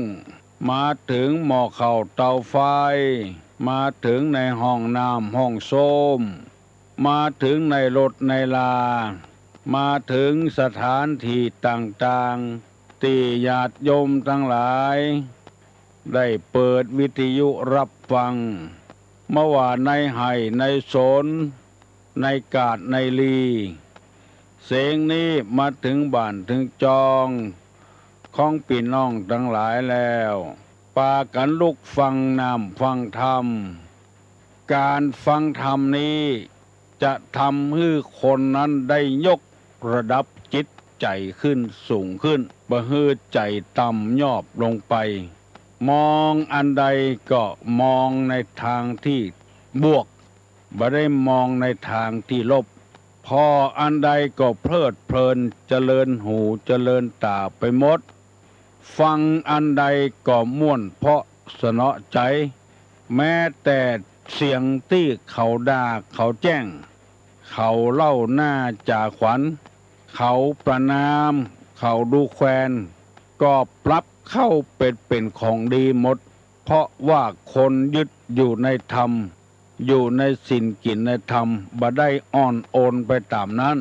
มาเถิงหม้อข้าวเตาไฟ มาเถิงในห้องน้ำห้องส้วม มาเถิงในรถในลา มาเถิงสถานที่ต่างๆ ตี้ญาติโยมตังหลาย ได้เปิดวิทยุฮับฟัง บ่ว่าในไฮ่ในสน ในกาดในลี เสียงนี้มาเถิงบ้านเถิงจอง ของปี้น้องตังหลายแล้ว ปากั๋นลุกฟังน้ำฟังธรรม ก๋านฟังธรรมนี้ จะทำหื้อคนนั้นได้ยกระดับจิตใจ๋ขึ้นสูงขึ้น บ่หื้อใจ๋ต่ำยอบลงไป มองอันใดก็มองในตางตี้บวก บ่ได้มองในตางตี้ลบ ผ่ออันใดก็เพลิดเพลิน เจริญหูเจริญต๋าไปหมด ฟังอันใดก็ม่วนเพราะเสนาะใจ๋ แม้แต่เสียงตี้เขาด่าเขาแจ้ง เขาเล่าหน้าจ๋าขวัญ เขาประณาม เขาดูแควน ก็ปรับเข้าเป๋น เป๋นของดีหมด เพราะว่าคนยึดอยู่ในธรรม อยู่ในศีลกิ๋นในธรรม บ่ได้อ่อนโอนไปต๋ามนั้น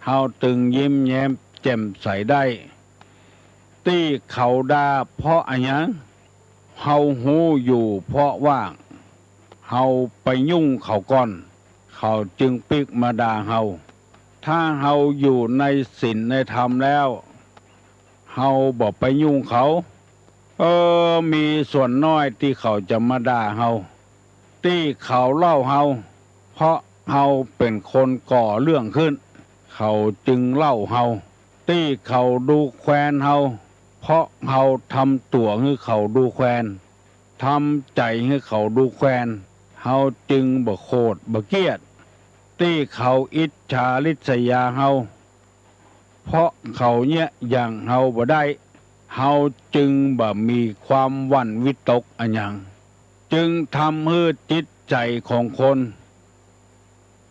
เฮาตึงยิ้มแย้มแจ่มใสได้ ตี้เขาด่าเพราะอะหยัง เฮาฮู้อยู่เพราะว่า เฮาไปยุ่งเขาก่อน เขาจึงปิ๊กมาด่าเฮา ถ้าเฮาอยู่ในศีลในธรรมแล้ว เฮาบ่ไปยุ่งเขา เออ มีส่วนน้อยตี้เขาจะมาด่าเฮา ตี้เขาเล่าเฮา เพราะเฮาเป๋นคนก่อเรื่องขึ้น เขาจึงเล่าเฮา ตี้เขาดูแควนเฮา เพราะเฮาทำตั๋วหื้อเขาดูแควน ทำใจ๋หื้อเขาดูแควน เฮาจึงบ่โขดบ่เกลียด ตี้เขาอิจฉาริษยาเฮา เพราะเขาเยียะหยั่งเฮาบ่ได้ เฮาจึงบ่มีความหวั่นวิตกอะหยัง จึงทำหื้อจิตใจ๋ของคน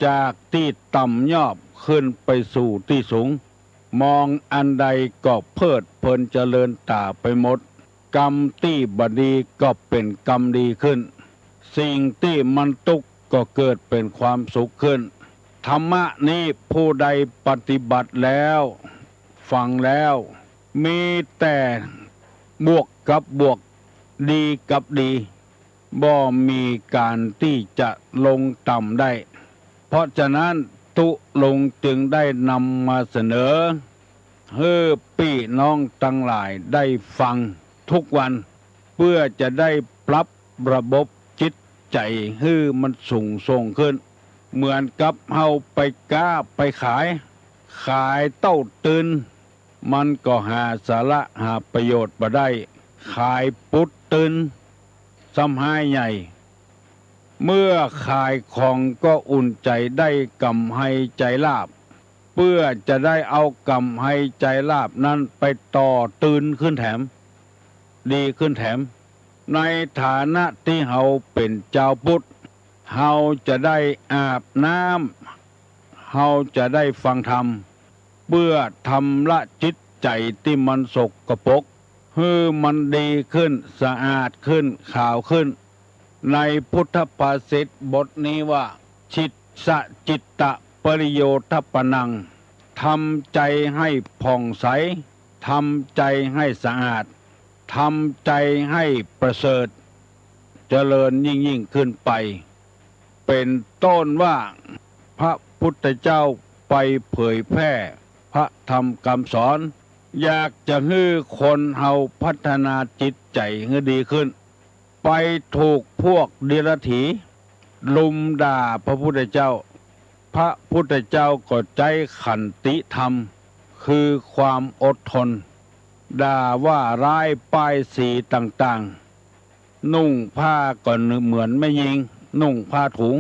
จากตี้ต่ำยอบขึ้นไปสู่ตี้สูง มองอันใดก็เพลิดเพลินเจริญต๋าไปหมด กรรมตี้บ่ดีก็เป๋นกรรมดีขึ้น สิ่งตี้มันตุ๊กข์ก็เกิดเป๋นความสุขขึ้น ธรรมะนี้ผู้ใดปฏิบัติแล้ว ฟังแล้ว มีแต่บวกกับบวก ดีกับดี บ่มีก๋านตี้จะลงต่ำได้ เพราะฉะนั้นตุ๊ลุงจึงได้นำมาเสนอ หื้อปี้น้องตังหลายได้ฟังทุกวัน เปื้อจะได้ปรับระบบจิตใจ๋หื้อมันสูงส่งขึ้น เหมือนกับเฮาไปก๊าไปขาย ขายเต้าตื่น มันก็หาสาระหาประโยชน์บ่ได้ ขายปุ๊ดตื่น ซ้ำฮ้ายใหญ่ เมื่อขายของก็อุ่นใจ๋ได้ก๋ำไรใจ๋ลาภ เปื้อจะได้เอาก๋ำไรใจ๋ลาภนั้นไปต่อตื่นขึ้นแถม ดีขึ้นแถม ในฐานะตี้เฮาเป๋นจาวพุทธ เฮาจะได้อาบน้ำ เฮาจะได้ฟังธรรม เปื้อชำระจิตใจ๋ตี้มันสกปรก หื้อมันดีขึ้น สะอาดขึ้น ขาวขึ้น ในพุทธภาษิตบทนี้ว่า จิตสะจิตตะปริโยทัปปนัง ทำใจ๋หื้อผ่องใส ทำใจ๋หื้อสะอาด ทำใจ๋หื้อประเสริฐ เจริญยิ่งๆ ขึ้นไป เป๋นต้นว่า พระพุทธเจ้า ไปเผยแพร่พระธรรมกำสอน อยากจะหื้อคนเฮาพัฒนาจิตใจ๋หื้อดีขึ้น ไปถูกพวกเดียรถีลุมด่าพระพุทธเจ้า พระพุทธเจ้าก็ใจ๊ขันติธรรม คือความอดทน ด่าว่าร้ายป้ายสีต่างๆ นุ่งผ้าก็เหมือนแม่ญิง นุ่งผ้าถุง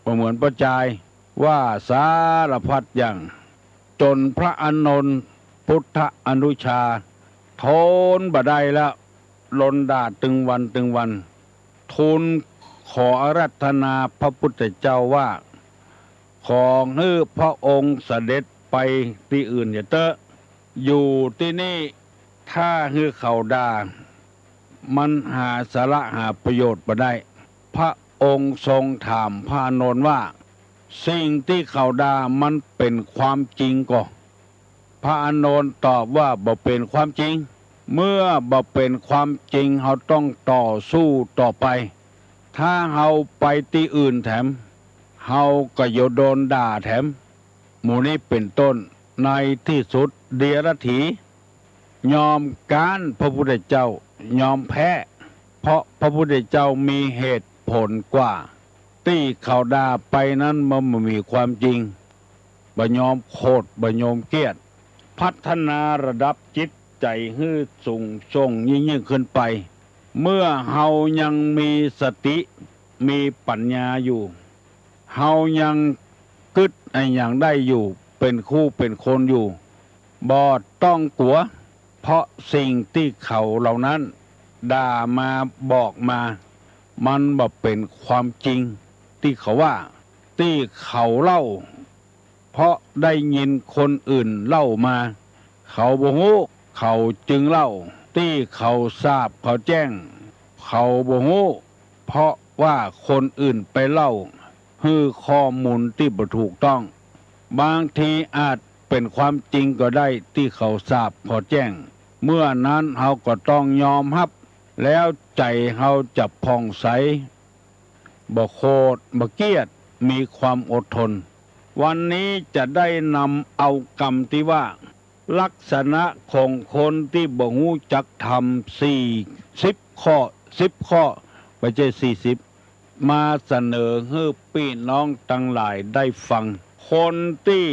บ่เหมือนป้อจาย ว่าสารพัดอย่าง จ๋นพระอานนท์ พุทธอนุชา ทนบ่ได้แล้ว โดนด่าตึงวันตึงวัน ทูลขออาราธนาพระพุทธเจ้าว่า ขอหื้อพระองค์เสด็จไปตี้อื่นเสียเต๊อะ อยู่ตี้นี่ ถ้าหื้อเขาด่า มันหาสาระหาประโยชน์บ่ได้ พระองค์ทรงถามพระอานนท์ว่า สิ่งตี้เขาด่ามันเป๋นความจริงก่อ พระอานนท์ตอบว่า บ่เป๋นความจริง เมื่อบ่เป๋นความจริง เฮาต้องต่อสู้ต่อไป ถ้าเฮาไปตี้อื่นแถม เฮาก็จะโดนด่าแถม หมู่นี้เป๋นต้น ในตี้สุดเดียรถียอมก๊านพระพุทธเจ้า ยอมแพ้ เพราะพระพุทธเจ้ามีเหตุผลกว่า ตี้เขาด่าไปนั้นมันบ่มีความจริง บ่ยอมโขด บ่ยอมเกลียด พัฒนาระดับจิตใจ๋หื้อสูงส่งยิ่งๆ ขึ้นไป เมื่อเฮายังมีสติ มีปัญญาอยู่ เฮายังกึ๊ดอะหยังได้อยู่ เป๋นคู่เป๋นคนอยู่ บ่ต้องกั๋ว เพราะสิ่งตี้เขาเหล่านั้นด่ามาบอกมา มันบ่เป๋นความจริงตี้เขาว่า ตี้เขาเล่า เพราะได้ยินคนอื่นเล่ามา เขาบ่ฮู้ เขาจึงเล่า ตี้เขาทราบเขาแจ้ง เขาบ่ฮู้ เพราะว่าคนอื่นไปเล่า หื้อข้อมูลตี้บ่ถูกต้อง บางทีอาจเป๋นความจริงก็ได้ตี้เขาทราบเขาแจ้ง เมื่อนั้นเฮาก็ต้องยอมฮับ แล้วใจ๋เฮาจะผ่องใส บ่โขด บ่เกลียด มีความอดทน วันนี้จะได้นำเอากำตี้ว่า ลักษณะของคนตี้บ่ฮู้จักธรรม สี่สิบข้อ สิบข้อ บ่ใจ้สี่สิบ มาเสนอหื้อปี้น้องตังหลายได้ฟัง คนตี้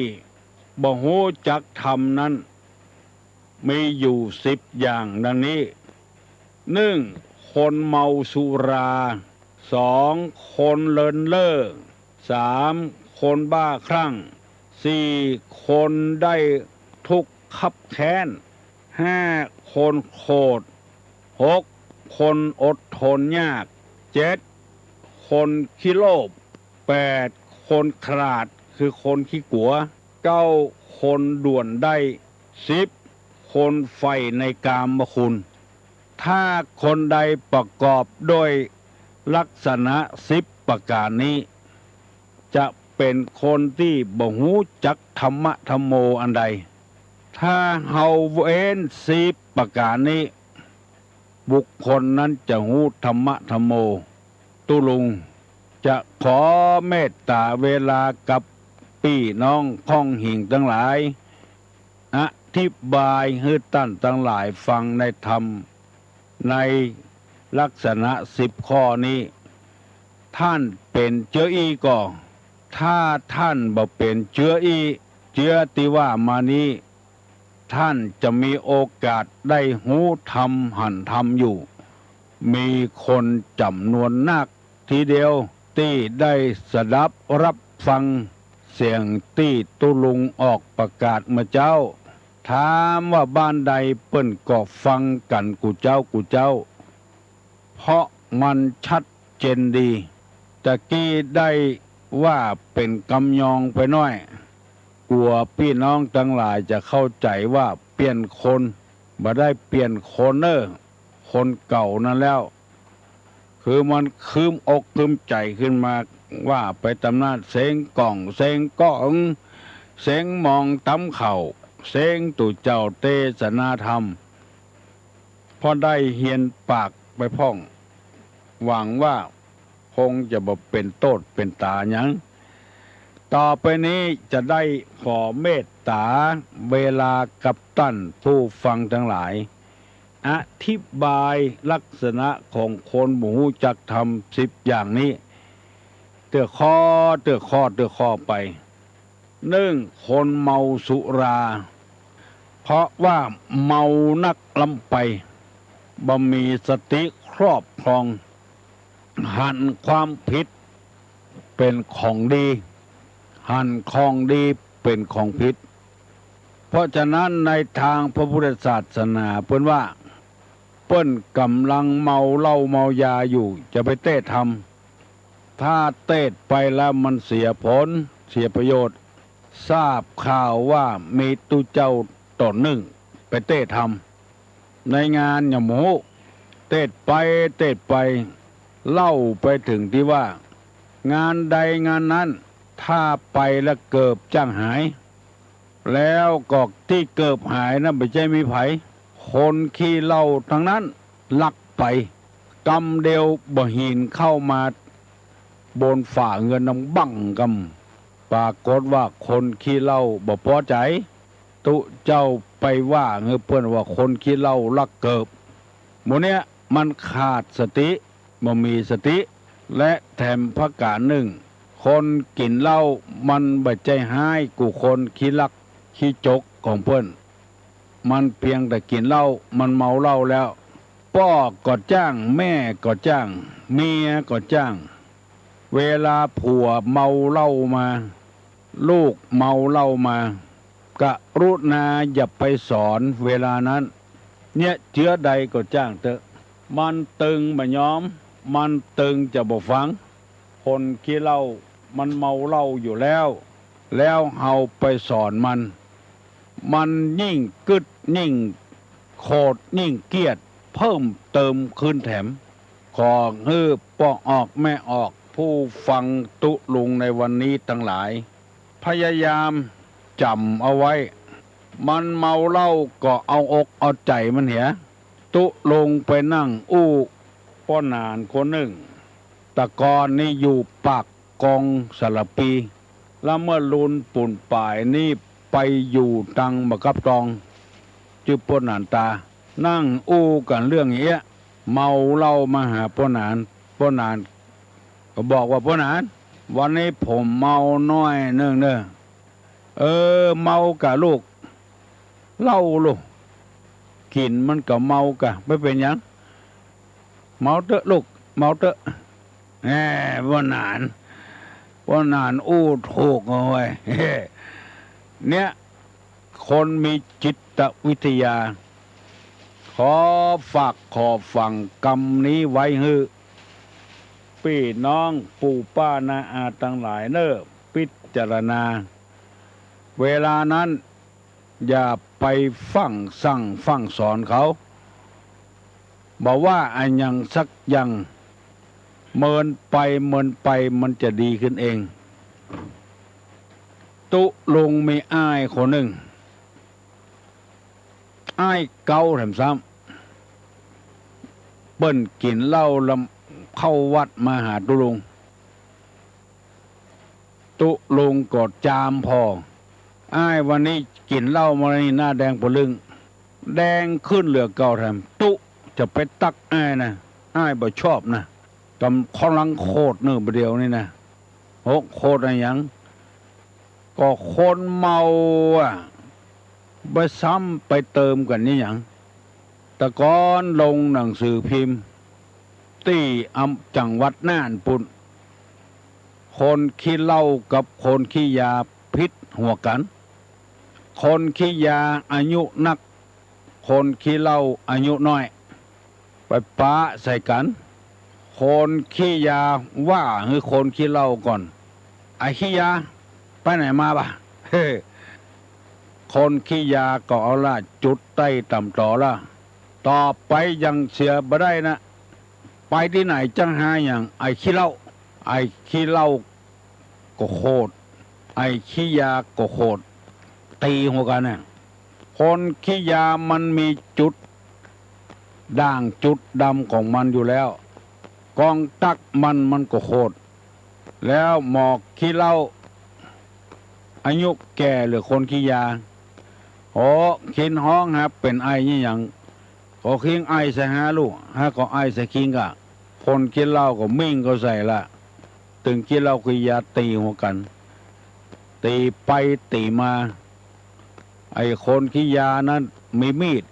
บ่ฮู้จักธรรมนั้น มีอยู่สิบอย่างดังนี้ นึ่ง คนเมาสุรา สอง คนเลินเล่อ สาม คนบ้าคลั่ง สี่ คนได้ทุกข์คับแค้น ห้า คนโขด หก คนอดทนยาก เจ็ด คนขี้โลภ แปด คนขลาด คือคนขี้กั๋ว เก้า คนด่วนได้ สิบ คนใฝ่ในกามคุณ ถ้าคนใดประกอบด้วยลักษณะสิบประก๋านนี้ จะเป๋นคนตี้บ่ฮู้จักธรรมะธัมโมอันใด ถ้าเฮาเว้นสิบประก๋านนี้ บุคคลนั้นจะฮู้ธรรมะธัมโม ตุ๊ลุงจะขอเมตต๋าเวลากับปี้น้องค่องหิงตังหลาย อธิบายหื้อต้านตังหลายฟังในธรรม ในลักษณะสิบข้อนี้ ต้านเป๋นเจื้ออี้ก่อ ถ้าต้านบ่เป๋นเจื้ออี้ เจื้อตี้ว่ามานี้ ต้านจะมีโอกาสได้ฮู้ธรรมหันธรรมอยู่ มีคนจ๋ำนวนนักทีเดียว ตี้ได้สดับฮับฟังเสียงตี้ตุ๊ลุงออกประกาศเมื่อเจ๊า ถามว่าบ้านใดเปิ้นก็ฟังกั๋นกู้เจ๊ากู้เจ๊า เพราะมันชัดเจนดี ตะกี้ได้ว่าเป๋นกำยองไปหน้อย กั๋วปี้น้องตังหลายจะเข้าใจ๋ว่าเปลี่ยนคน บ่ได้เปลี่ยนคนเน่อ คนเก่านั้นแล้ว คือมันคืมอกคืมใจ๋ขึ้นมา ว่าไปต๋ามนั้น เซ้งก่อง เซ้งก๋อง เซ้งมองต๋ามเข้า เซ้งตุ๊เจ้าเตสนาธรรม เพราะได้เฮียนปากไปพ่อง หวังว่าคงจะบ่เป๋นโต้ษเป๋นต๋าหยัง ต่อไปนี้จะได้ขอเมตต๋าเวลากับต้านผู้ฟังตังหลาย อธิบายลักษณะของคนบ่ฮู้จักธรรมสิบอย่างนี้ เตื้อข้อ เตื้อข้อ เตื้อข้อไป นึ่ง คนเมาสุรา เพราะว่าเมานักล้ำไป บ่มีสติครอบครอง หันความผิดเป๋นของดี หันของดีเป๋นของผิด เพราะฉะนั้นในตางพระพุทธศาสนาเปิ้นว่า เปิ้นก่ำลังเมาเหล้าเมายาอยู่ จะไปเตสน์ธรรม ถ้าเตสน์ไปแล้วมันเสียผล เสียประโยชน์ ทราบข่าวว่ามีตุ๊เจ้าต๋นนึ่งไปเตสน์ธรรม ในงานหยังบ่ฮู้ เตสน์ไปเตสน์ไป เล่าไปเถิงตี้ว่า งานใดงานนั้น ถ้าไปแล้วเกิบจ้างหาย แล้วก็ตี้เกิบหายนั้นบ่ใจ้มีใผ คนขี้เหล้าตังนั้นลักไป กำเดียวบ่าหินเข้ามาบนฝาเฮือนดังบั้งกำ ปรากฏว่าคนขี้เหล้าบ่ปอใจ๋ ตุ๊เจ้าไปว่าหื้อเปิ้นว่าคนขี้เหล้าลักเกิบ หมู่เนี้ยมันขาดสติ บ่มีสติ และแถมประก๋านนึ่ง คนกิ๋นเหล้ามันบ่ใจ้ฮ้ายกู่คนขี้ลักขี้จกของเปิ้น มันเปียงแต่กิ๋นเหล้า มันเมาเหล้าแล้ว ป้อก็จ้าง แม่ก็จ้าง เมียก็จ้าง เวลาผัวเมาเหล้ามา ลูกเมาเหล้ามา กรุณาอย่าไปสอนเวลานั้น เนี่ยเจื้อใดก็จ้างเต๊อะ มันตึงบ่ยอม มันตึงจะบ่ฟัง คนขี้เหล้ามันเมาเหล้าอยู่แล้ว แล้วเฮาไปสอนมัน มันยิ่งกึ๊ดยิ่งโขดยิ่งเกลียดเพิ่มเติมคืนแถม ขอหื้อป้อออกแม่ออก ผู้ฟังตุ๊ลุงในวันนี้ตังหลาย พยายามจ๋ำเอาไว้ มันเมาเหล้าก็เอาอกเอาใจ๋มันเหีย ตุ๊ลุงไปนั่งอู้ป้อหนานคนนึ่ง แต่ก่อนนี้อยู่ปากกองสารภี แล้วเมื่อลุนปูนป๋ายนี้ไปอยู่ตังบ่ากับตอง จื้อป้อหนานต๋า นั่งอู้กั๋นเรื่องเอี้ย เมาเหล้ามาหาป้อหนาน ป้อหนานก็บอกว่า ป้อหนาน วันนี้ผมเมาหน้อยนึ่งเน่อ เออ เมาก่ะลูก เหล้าลูก กิ๋นมันก็เมาก่ะ ไม่เป๋นหยัง เมาเต๊อะลูก เมาเต๊อะ แหม ป้อหนาน ป้อหนานอู้ถูกเอาไว้ เนี่ย คนมีจิตวิทยา ขอฝากขอฝังกำนี้ไว้หื้อ ปี้น้องปู่ป้าน้าอาตังหลายเน่อ พิจารณา เวลานั้น อย่าไปฟั่งสั่งฟั่งสอนเขา บ่ว่าอะหยังสักอย่าง เมินไปเมินไปมันจะดีขึ้นเอง ตุ๊ลุงมีอ้ายคนนึ่ง อ้ายเก๊าแถมซ้ำ เปิ้นกิ๋นเหล้าแล้วเข้าวัดมาหาตุ๊ลุง ตุ๊ลุงก็จามผ่อ อ้ายวันนี้กิ๋นเหล้ามานี่หน้าแดงปะลึง แดงขึ้นเหลือเก่าแถม ตุ๊จะไปตั๊กอ้ายนะ อ้ายบ่ชอบนะ กำข้อลังโขดเน่อบ่าเดี่ยวนี้นะ หกโขดอะหยัง ก็คนเมาอะ ไปซ้ำไปเติมกั๋นนี่หยัง แต่ก่อนลงหนังสือพิมพ์ ตี้อำ จังหวัดน่านปุ้น คนขี้เหล้ากับคนขี้ยาผิดหัวกั๋น คนขี้ยาอายุนัก คนขี้เหล้าอายุน้อย ไปปะใส่กั๋น คนขี้ยาว่าหื้อคนขี้เหล้าก่อน ไอ้ขี้ยา ไปไหนมาบ่ะ เฮ้ คนขี้ยาก็เอาละจุดใต้ต๋ำต๋อละ ต่อไปยังเสียบ่ได้นะ ไปตี้ไหนจั้งหาอย่าง ไอ้ขี้เหล้า ไอ้ขี้เหล้าก็โขด ไอ้ขี้ยาก็โขด ตี๋หัวกั๋นน่ะ คนขี้ยามันมีจุดด่างจุดดำของมันอยู่แล้ว กองตั๊กมันมันก็โขด แล้วหมอขี้เหล้า อายุแก่เหลือคนขี้ยา โอ้ เข็นฮ้องหาเป๋นไอนี่หยัง ก็คิงไอใส่หาลูก หาก็ไอใส่คิงก่ะ คนขี้เหล้าก็มิ่งเข้าใส่ละ ตึงขี้เหล้าขี้ยาตี๋หัวกั๋น ตี๋ไปตี๋มา ไอ้คนขี้ยานั้นมีมีด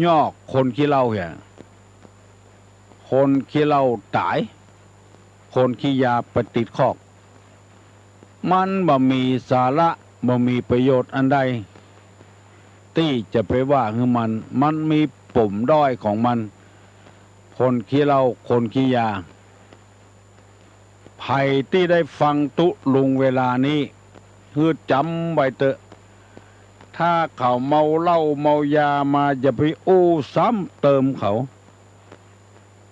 ยอกคนขี้เหล้าเหีย คนขี้เหล้าต๋าย คนขี้ยาไปติดคอก มันบ่มีสาระ บ่มีประโยชน์อันใด ตี้จะไปว่าหื้อมัน มันมีปมด้อยของมัน คนขี้เหล้า คนขี้ยา ใผตี้ได้ฟังตุ๊ลุงเวลานี้ หื้อจ๋ำไว้เต๊อะ ถ้าเขาเมาเหล้าเมายามา อย่าไปอู้ซ้ำเติมเขา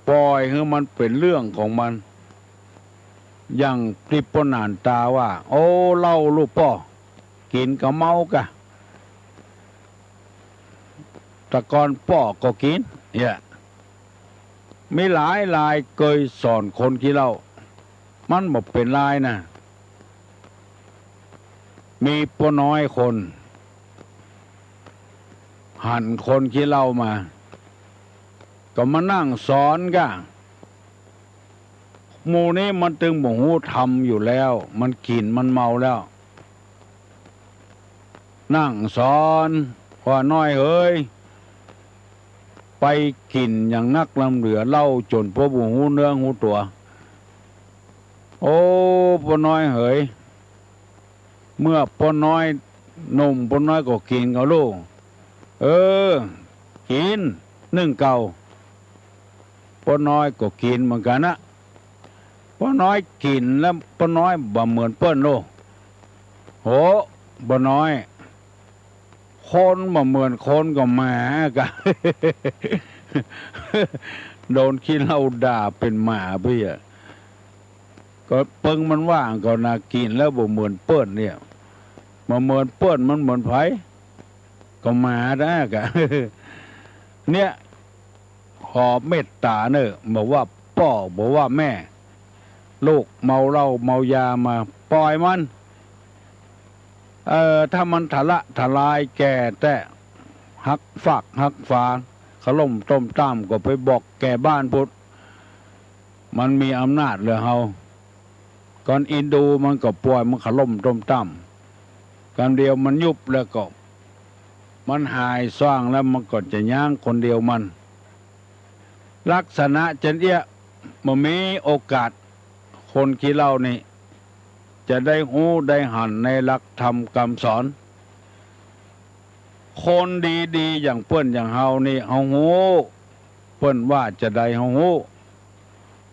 ป่อยหื้อมันเป๋นเรื่องของมัน อย่างตี้ป้อหนานต๋าว่า โอ้ เหล้าลูกป้อ กิ๋นก็เมาก่ะ แต่ก่อนป้อก็กิ๋น เนี่ย มีหลายรายเกยสอนคนขี้เหล้า มันบ่เป๋นรายนะ มีป้อน้อยคน หันคนขี้เหล้ามา ก็มานั่งสอนก่ะ หมู่นี้มันตึงบ่ฮู้ธรรมอยู่แล้ว มันกิ๋นมันเมาแล้ว นั่งสอน ป้อน้อยเหย ไปกิ๋นอย่างนักลำเหลือเหล้าจ๋นป้อบ่ฮู้เนื้อฮู้ตั๋ว โอ้ ป้อน้อยเหย เมื่อป้อน้อยหนุ่ม ป้อน้อยก็กิ๋นก่อลูก เออ กิ๋นนึ่งเก่า ป้อน้อยก็กิ๋นเหมือนกั๋นนะ ป้อน้อยกิ๋นแล้วป้อน้อยบ่เหมือนเปิ้นโลก โห ป้อน้อย คนบ่เหมือนคนก็หมาก่ะ โดนขี้เหล้าด่าเป๋นหมาไปอะ ก็เปิงมันว่าก่อนะ กิ๋นแล้วบ่เหมือนเปิ้นเนี่ย บ่เหมือนเปิ้นมันเหมือนใผ ก็หมานะก่ะ เนี่ย ขอเมตต๋าเน่อ บ่ว่าป้อ บ่ว่าแม่ ลูกเมาเหล้าเมายามา ป่อยมัน เอ่อ ถ้ามันทะละทะลายแก่แต๊ หักฟากหักฝา ขล่มต้มต้าม ก็ไปบอกแก่บ้านพุ้น มันมีอำนาจเหลือเฮา ก่อนอินดูมันก็ป่อยมันขล่มต้มต้าม กำเดียวมันยุบแล้วก็ มันหายซ้างแล้วมันก็จะย้างคนเดียวมัน ลักษณะเจ้นเอี้ย บ่มีโอกาส คนขี้เหล้านี่ จะได้ฮู้ได้หันในหลักธรรมกำสอน คนดีๆ อย่างเปิ้นอย่างเฮานี่ เฮาฮู้ เปิ้นว่าจาใดเฮาฮู้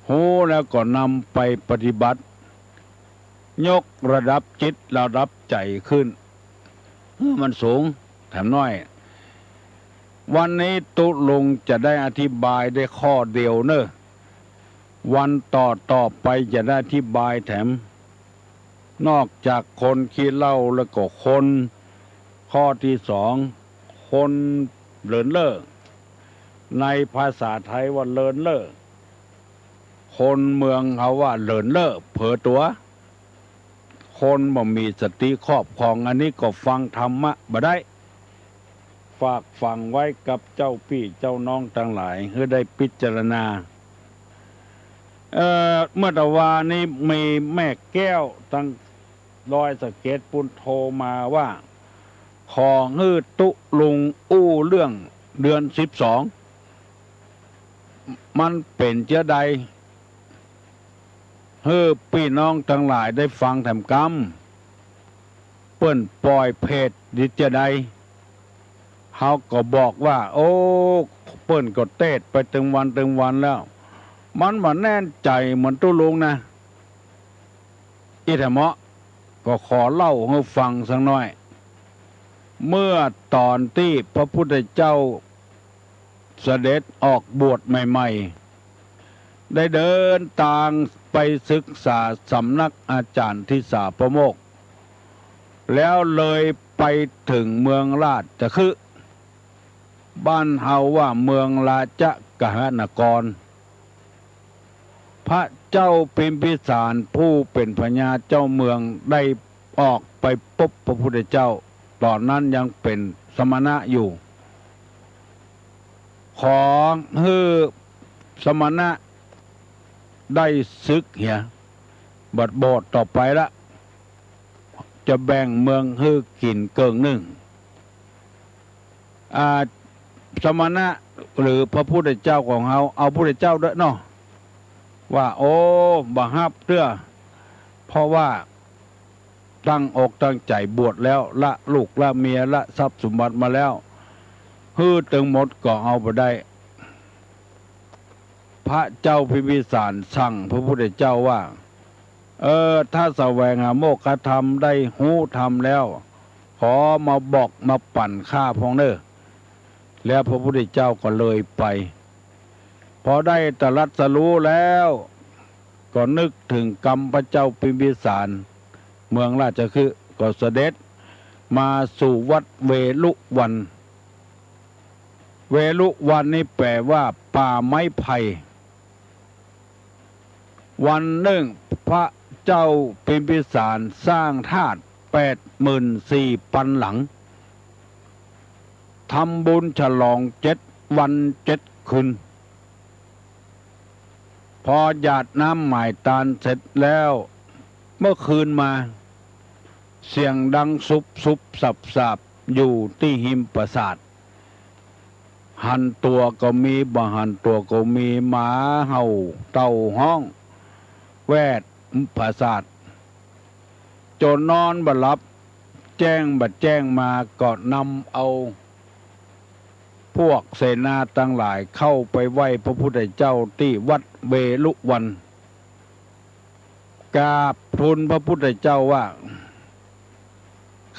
ฮู้แล้วก็นำไปปฏิบัติ ยกระดับจิตระดับใจ๋ขึ้น หื้อมันสูง แถมน้อย วันนี้ตุ๊ลุงจะได้อธิบายได้ข้อเดียวเน่อ วันต่อๆ ไปจะได้อธิบายแถม นอกจากคนขี้เหล้าแล้วก็คน ข้อตี้สอง คนเลินเล่อ ในภาษาไทยว่าเลินเล่อ คนเมืองเขาว่าเลินเล่อ เผลอตั๋ว คนบ่มีสติครอบครอง อันนี้ก็ฟังธรรมะบ่ได้ ฝากฝังไว้กับเจ้าปี้เจ้าน้องตังหลาย หื้อได้พิจารณา เอ่อ เมื่อตะวานี้มีแม่แก้วตังดอยสะเก็ดปู๊นโทรมาว่า ขอหื้อตุ๊ลุงอู้เรื่องเดือนสิบสอง มันเป๋นเจ้าใด หื้อปี้น้องตังหลายได้ฟังแถมกำ เปิ้นป่อยเพจดิเจ้าใด เฮาก็บอกว่า โอ้ เปิ้นก็เตศน์ไปตึงวันตึงวันแล้ว มันบ่แน่นใจ๋เหมือนตุ๊ลุงนะ อี้แถมเหมาะ ก็ขอเล่าหื้อฟังสักหน้อย เมื่อต๋อนตี้พระพุทธเจ้าเสด็จออกบวชใหม่ๆ ได้เดินตางไปศึกษาสำนักอาจ๋ารย์ทิสาปโมกข์ แล้วเลยไปเถิงเมืองราชคฤห์ บ้านเฮาว่าเมืองราชกฤหนคร พระเจ้าพิมพิสารผู้เป๋นพญาเจ้าเมืองได้ ออกไปปบพระพุทธเจ้า ต๋อนนั้นยังเป๋นสมณะอยู่ ขอหื้อสมณะได้สึกเหีย บ่บวชต่อไปละ จะแบ่งเมืองหื้อกิ๋นเกิ่งนึ่ง อ่า สมณะหรือพระพุทธเจ้าของเฮา เอาพุทธเจ้าด้วยเนาะ ว่า โอ้ บ่ฮับเตื้อ เพราะว่าตั้งอกตั้งใจ๋บวชแล้ว ละลูกละเมีย ละทรัพย์สมบัติมาแล้ว หื้อตึงหมดก็เอาบ่ได้ พระเจ้าพิมพิสารสั่งพระพุทธเจ้าว่า เออ ถ้าแสวงหาโมกขธรรมได้ฮู้ธรรมแล้ว ขอมาบอกมาปั่นข้าพ่องเน่อ แล้วพระพุทธเจ้าก็เลยไป พอได้ตรัสรู้แล้ว ก็นึกถึงกำพระเจ้าพิมพิสาร เมืองราชคฤห์ ก็เสด็จมาสู่วัดเวฬุวัน เวฬุวันนี่แปลว่าป่าไม้ไผ่ วันนึ่งพระเจ้าพิมพิสารสร้างธาตุแปดหมื่นสี่ปันหลัง ทำบุญฉลองเจ็ดวันเจ็ดคืน พอหยาดน้ำหมายตานเสร็จแล้ว เมื่อคืนมา เสียงดังสุบสุบสับสับอยู่ตี้ฮิมปราสาท หันตั๋วก็มี บ่หันตั๋วก็มี หมาเห่า เต่าฮ้อง แวดปราสาท จนนอนบ่หลับ แจ้งบ่แจ้งมา ก็นำเอาพวกเสนาตังหลายเข้าไปไหว้พระพุทธเจ้าตี้วัดเวฬุวัน กราบทูลพระพุทธเจ้าว่า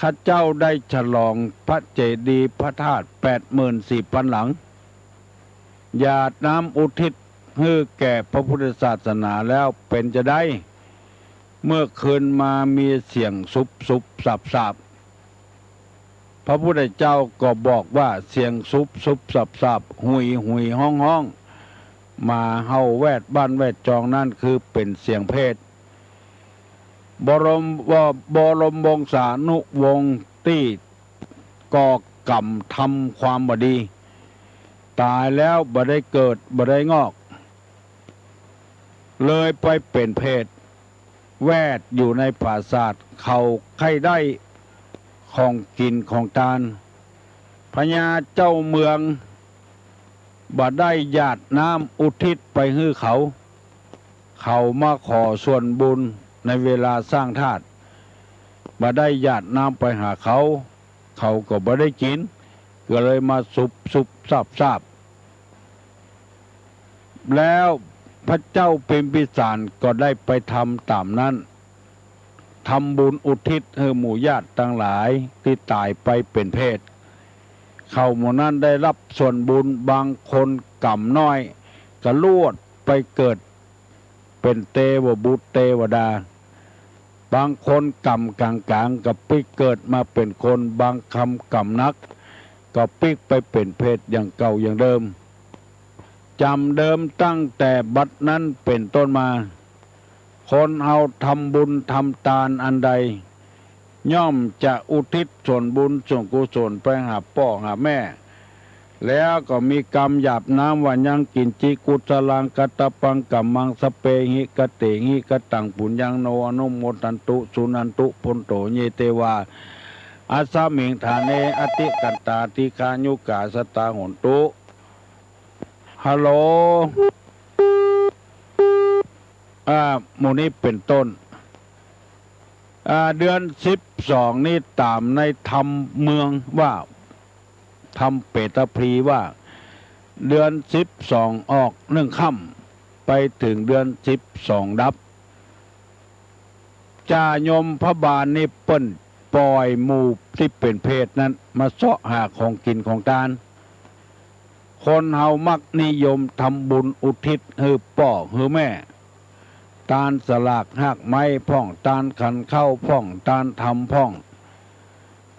ข้าเจ้าได้ฉลองพระเจดีย์พระธาตุแปดหมื่นสี่ปันหลัง หยาดน้ำอุทิศหื้อแก่พระพุทธศาสนาแล้ว เป๋นจาใด เมื่อคืนมามีเสียงสุบสุบสับสับ พระพุทธเจ้าก็บอกว่า เสียงสุบสุบสับสับ หุยหุยฮ้องฮ้อง หมาเห่าแวดบ้านแวดจองนั้นคือเป๋นเสียงเปรต บรม บรมวงศานุวงศ์ตี้ก่อกรรมทำความบ่ดี ต๋ายแล้วบ่ได้เกิดบ่ได้งอก เลยไปเป๋นเปรต แวดอยู่ในปราสาท เขาใค่ได้ของกิ๋นของตาน พญาเจ้าเมืองบ่ได้หยาดน้ำอุทิศไปหื้อเขา เขามาขอส่วนบุญในเวลาสร้างธาตุ บ่ได้หยาดน้ำไปหาเขา เขาก็บ่ได้กิ๋น ก็เลยมาสุบสุบซาบซาบ แล้วพระเจ้าพิมพิสารก็ได้ไปทำต๋ามนั้น ทำบุญอุทิศหื้อหมู่ญาติตังหลายตี้ต๋ายไปเป๋นเปรต เขาหมู่นั้นได้ฮับส่วนบุญ บางคนกรรมน้อยก็ลวดไปเกิดเป๋นเตวบุตรเตวดา บางคนกรรมก๋างๆ ก็ปิ๊กเกิดมาเป๋นคน บางกรรมกรรมหนัก ก็ปิ๊กไปเป๋นเปรตอย่างเก่าอย่างเดิม จ๋ำเดิมตั้งแต่บัดนั้นเป๋นต้นมา คนเฮาทำบุญทำตานอันใด ย่อมจะอุทิศส่วนบุญส่วนกุศลไปหาป้อหาแม่ แล้วก็มีกำหยาบน้ำว่า ยังกิญจิกุศลังกัตตะปังกัมมัง สัพเพหิ กะเตหิ กะตัง ปุญญัง โน อนุโมทันตุ สุนันตุ ภันโต เย เตวา อัสสะมิง ฐาเน อติกันตา ดีฆายุกา สัตตา โหนตุ ฮัลโหล อ่า หมู่นี้เป๋นต้น อ่า เดือนสิบสองนี้ต๋ามในธรรมเมืองว่า ธรรมเปตพลีว่า เดือนสิบสองออกหนึ่งค่ำ ไปเถิงเดือนสิบสองดับ จ่ายมพบาลนี่เปิ้นป่อยหมู่ตี้เป๋นเปรตนั้นมาเซาะหาของกิ๋นของตาน คนเฮามักนิยมทำบุญอุทิศหื้อป้อหื้อแม่ ตานสลากฮากไม้พ่อง ตานขันข้าวพ่อง ตานธรรมพ่อง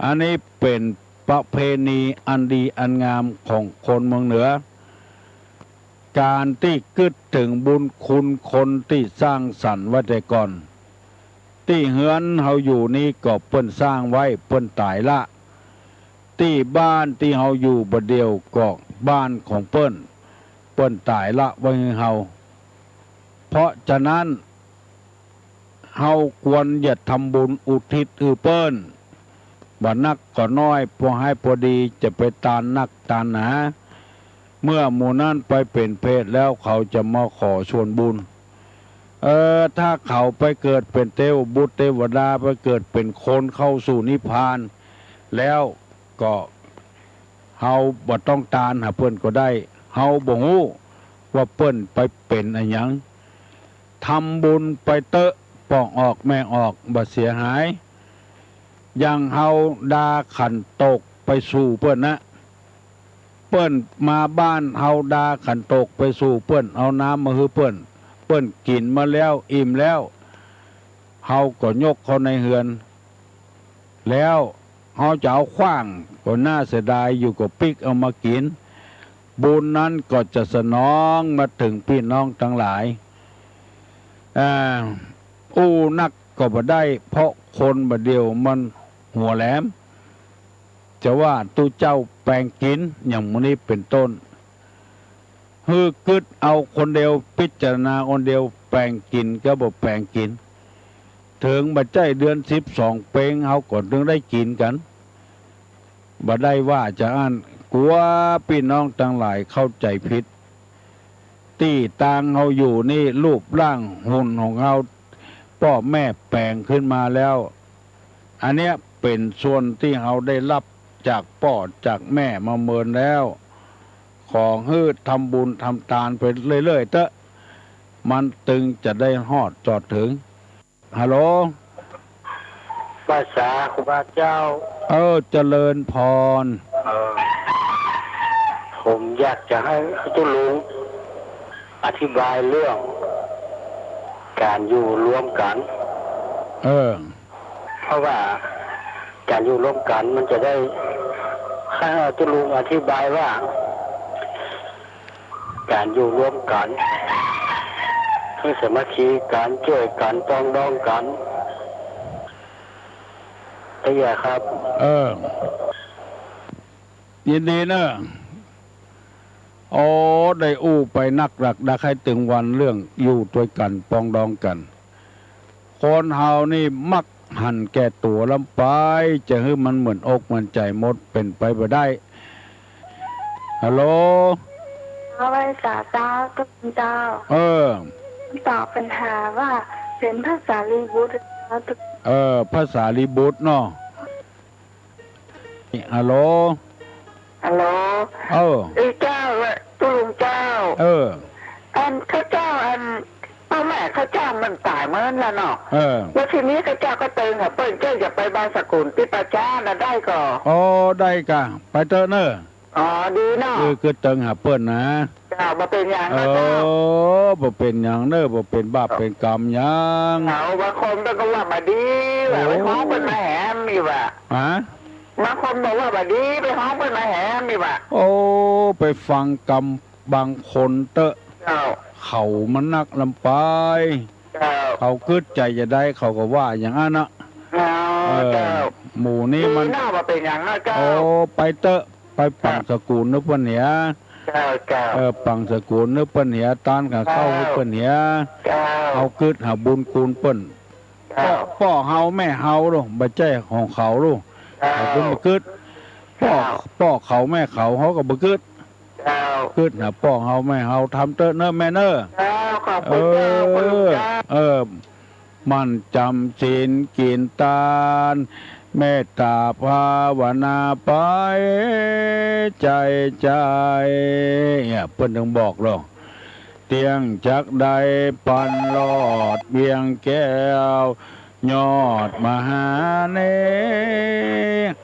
อันนี้เป๋นประเพณีอันดีอันงามของคนเมืองเหนือ ก๋านตี้กึ๊ดเถิงบุญคุณคนตี้สร้างสรรค์ไว้แต่ก่อน ตี้เฮือนเฮาอยู่นี้ก็เปิ้นสร้างไว้ เปิ้นต๋ายละ ตี้บ้านตี้เฮาอยู่บ่าเดี่ยวก็บ้านของเปิ้น เปิ้นต๋ายละไว้หื้อเฮา เพราะฉะนั้น เฮาควรจะทำบุญอุทิศหื้อเปิ้น บ่นักก็น้อย พอหายพอดี จะไปตานนักตานหนา เมื่อหมู่นั้นไปเป๋นเปรตแล้ว เขาจะมาขอส่วนบุญ เออ ถ้าเขาไปเกิดเป๋นเตวบุตรเตวดา ไปเกิดเป๋นคนเข้าสู่นิพพานแล้วก็ เฮาบ่ต้องตานหาเปิ้นก็ได้ เฮาบ่ฮู้ว่าเปิ้นไปเป๋นอะหยัง ทำบุญไปเต๊อะ ป้องออกแม่ออก บ่เสียหาย อย่างเฮาดาขันโตกไปสู่เปิ้นนะ เปิ้นมาบ้านเฮาดาขันโตกไปสู่เปิ้น เอาน้ำมาหื้อเปิ้น เปิ้นกิ๋นมาแล้ว อิ่มแล้ว เฮาก็ยกเข้าในเฮือน แล้วเฮาจะเอาขว้างก็น่าเสียดายอยู่ ก็ปิ๊กเอามากิ๋น บุญนั้นก็จะสนองมาเถิงปี้น้องตังหลาย อ่า อู้นักก็บ่ได้ เพราะคนบ่าเดี่ยวมันหัวแหลม จะว่าตุ๊เจ้าแป๋งกิ๋น อย่างหมู่นี้เป๋นต้น หื้อกึ๊ดเอาคนเดียว พิจารณาคนเดียว แป๋งกิ๋นก็บ่แป๋งกิ๋น เถิงบ่ใจ้เดือนสิบสองเป็ง เฮาก็เถิงได้กิ๋นกั๋น บ่ได้ว่าจะอั้น กั๋วปี้น้องตังหลายเข้าใจ๋ผิด ตี้ตางเฮาอยู่นี้ รูปร่างหุ่นของเฮา ป้อแม่แป๋งขึ้นมาแล้ว อันเนี้ยเป๋นส่วนตี้เฮาได้ฮับจากป้อจากแม่มาเมินแล้ว ขอหื้อทำบุญทำตานไปเรื่อยๆ เต๊อะ มันตึงจะได้ฮอดจอดเถิง ฮัลโหล ภาษาครูบาเจ้า เออ เจริญพร เออ ผมอยากจะหื้อตุ๊ลุงอธิบายเรื่องก๋านอยู่รวมกั๋น เออ เพราะว่าก๋านอยู่รวมกั๋นมันจะได้ หื้อตุ๊ลุงอธิบายว่า ก๋านอยู่รวมกั๋น หื้อสามัคคีกั๋น จ้วยกั๋น ปรองดองกั๋น เตี้ยครับ เออ ยินดีเนอะ โอ้ ได้อู้ไปนักหลักดัก หื้อเถิงวันเรื่องอยู่ตวยกั๋น ปรองดองกั๋น คนเฮานี่มักหันแก่ตั๋วล้ำไป จะหื้อมันเหมือนอกเหมือนใจ๋หมด เป๋นไปบ่ได้ ฮัลโหล เอาไว้สาเจ้า ตุ๊ลุงเจ้า เออ ตอบปัญหาว่าเป๋นพระสารีบุตรเจ้า เออ พระสารีบุตรเนาะ ฮัลโหล ฮัลโหล เออ เอ้ยเจ้า ตุ๊ลุงเจ้า เออ อันข้าเจ้า อันป้อแม่ข้าเจ้ามันต๋ายเมินแล้วเนาะ เออ แล้วทีนี้ข้าเจ้าก็เติงหาเปิ้น เจ้าจะไปบางสกุลตี้ป่าจ๊าน่ะได้ก่อ อ๋อ ได้ก่ะ ไปเต๊อะเน่อ อ๋อ ดีเนาะ เออ กึ๊ดเติงหาเปิ้นนะ เจ้า บ่เป๋นหยังนะเจ้า เออ บ่เป๋นหยังเน่อ บ่เป๋นบาปเป๋นกรรมหยัง เจ้า บางคนเปิ้นก็ว่าบ่ดีว่ะ โอ้ ไปฮ้องเปิ้นมาแหมอีกว่ะ ฮะ บางคนบอกว่าบ่ดี ไปฮ้องเปิ้นมาแหมอีกว่ะ โอ้ ไปฟังกำบางคนเต๊อะ เจ้า เขามันนักล้ำไป เจ้า เขากึ๊ดใจ๋จะได้ เขาก็ว่าอย่างอั้นนะ เจ้า เออ เจ้า หมู่นี้มัน ดีเนาะ บ่เป๋นหยังนะเจ้า โอ้ ไปเต๊อะ ไปปังสกุลหื้อเปิ้นเหีย เจ้า เจ้า เออ ปังสกุลหื้อเปิ้นเหีย ตานกับข้าวหื้อเปิ้นเหีย เจ้า เอากึ๊ดหาบุญคุณเปิ้น เจ้า ป้อ ป้อเฮาแม่เฮาลูก บ่ใจ้ของเขาลูก เจ้า เขาก็บ่กึ๊ด ป้อ เจ้า ป้อเขาแม่เขา เขาก็บ่กึ๊ด เจ้า กึ๊ดหาป้อเฮาแม่เฮา ทำเต๊อะเน่อแม่เน่อ เจ้า ขอบคุณเจ้า เออ คุณลุงเจ้า เออ หมั่นจ๋ำศีลกิ๋นตาน เมตต๋าภาวนาไปใจ๋ใจ๋ เนี่ย เปิ้นเถิงบอกลอ เตี้ยงจักได้ปันรอดเวียงแก้ว ยอดมหาเน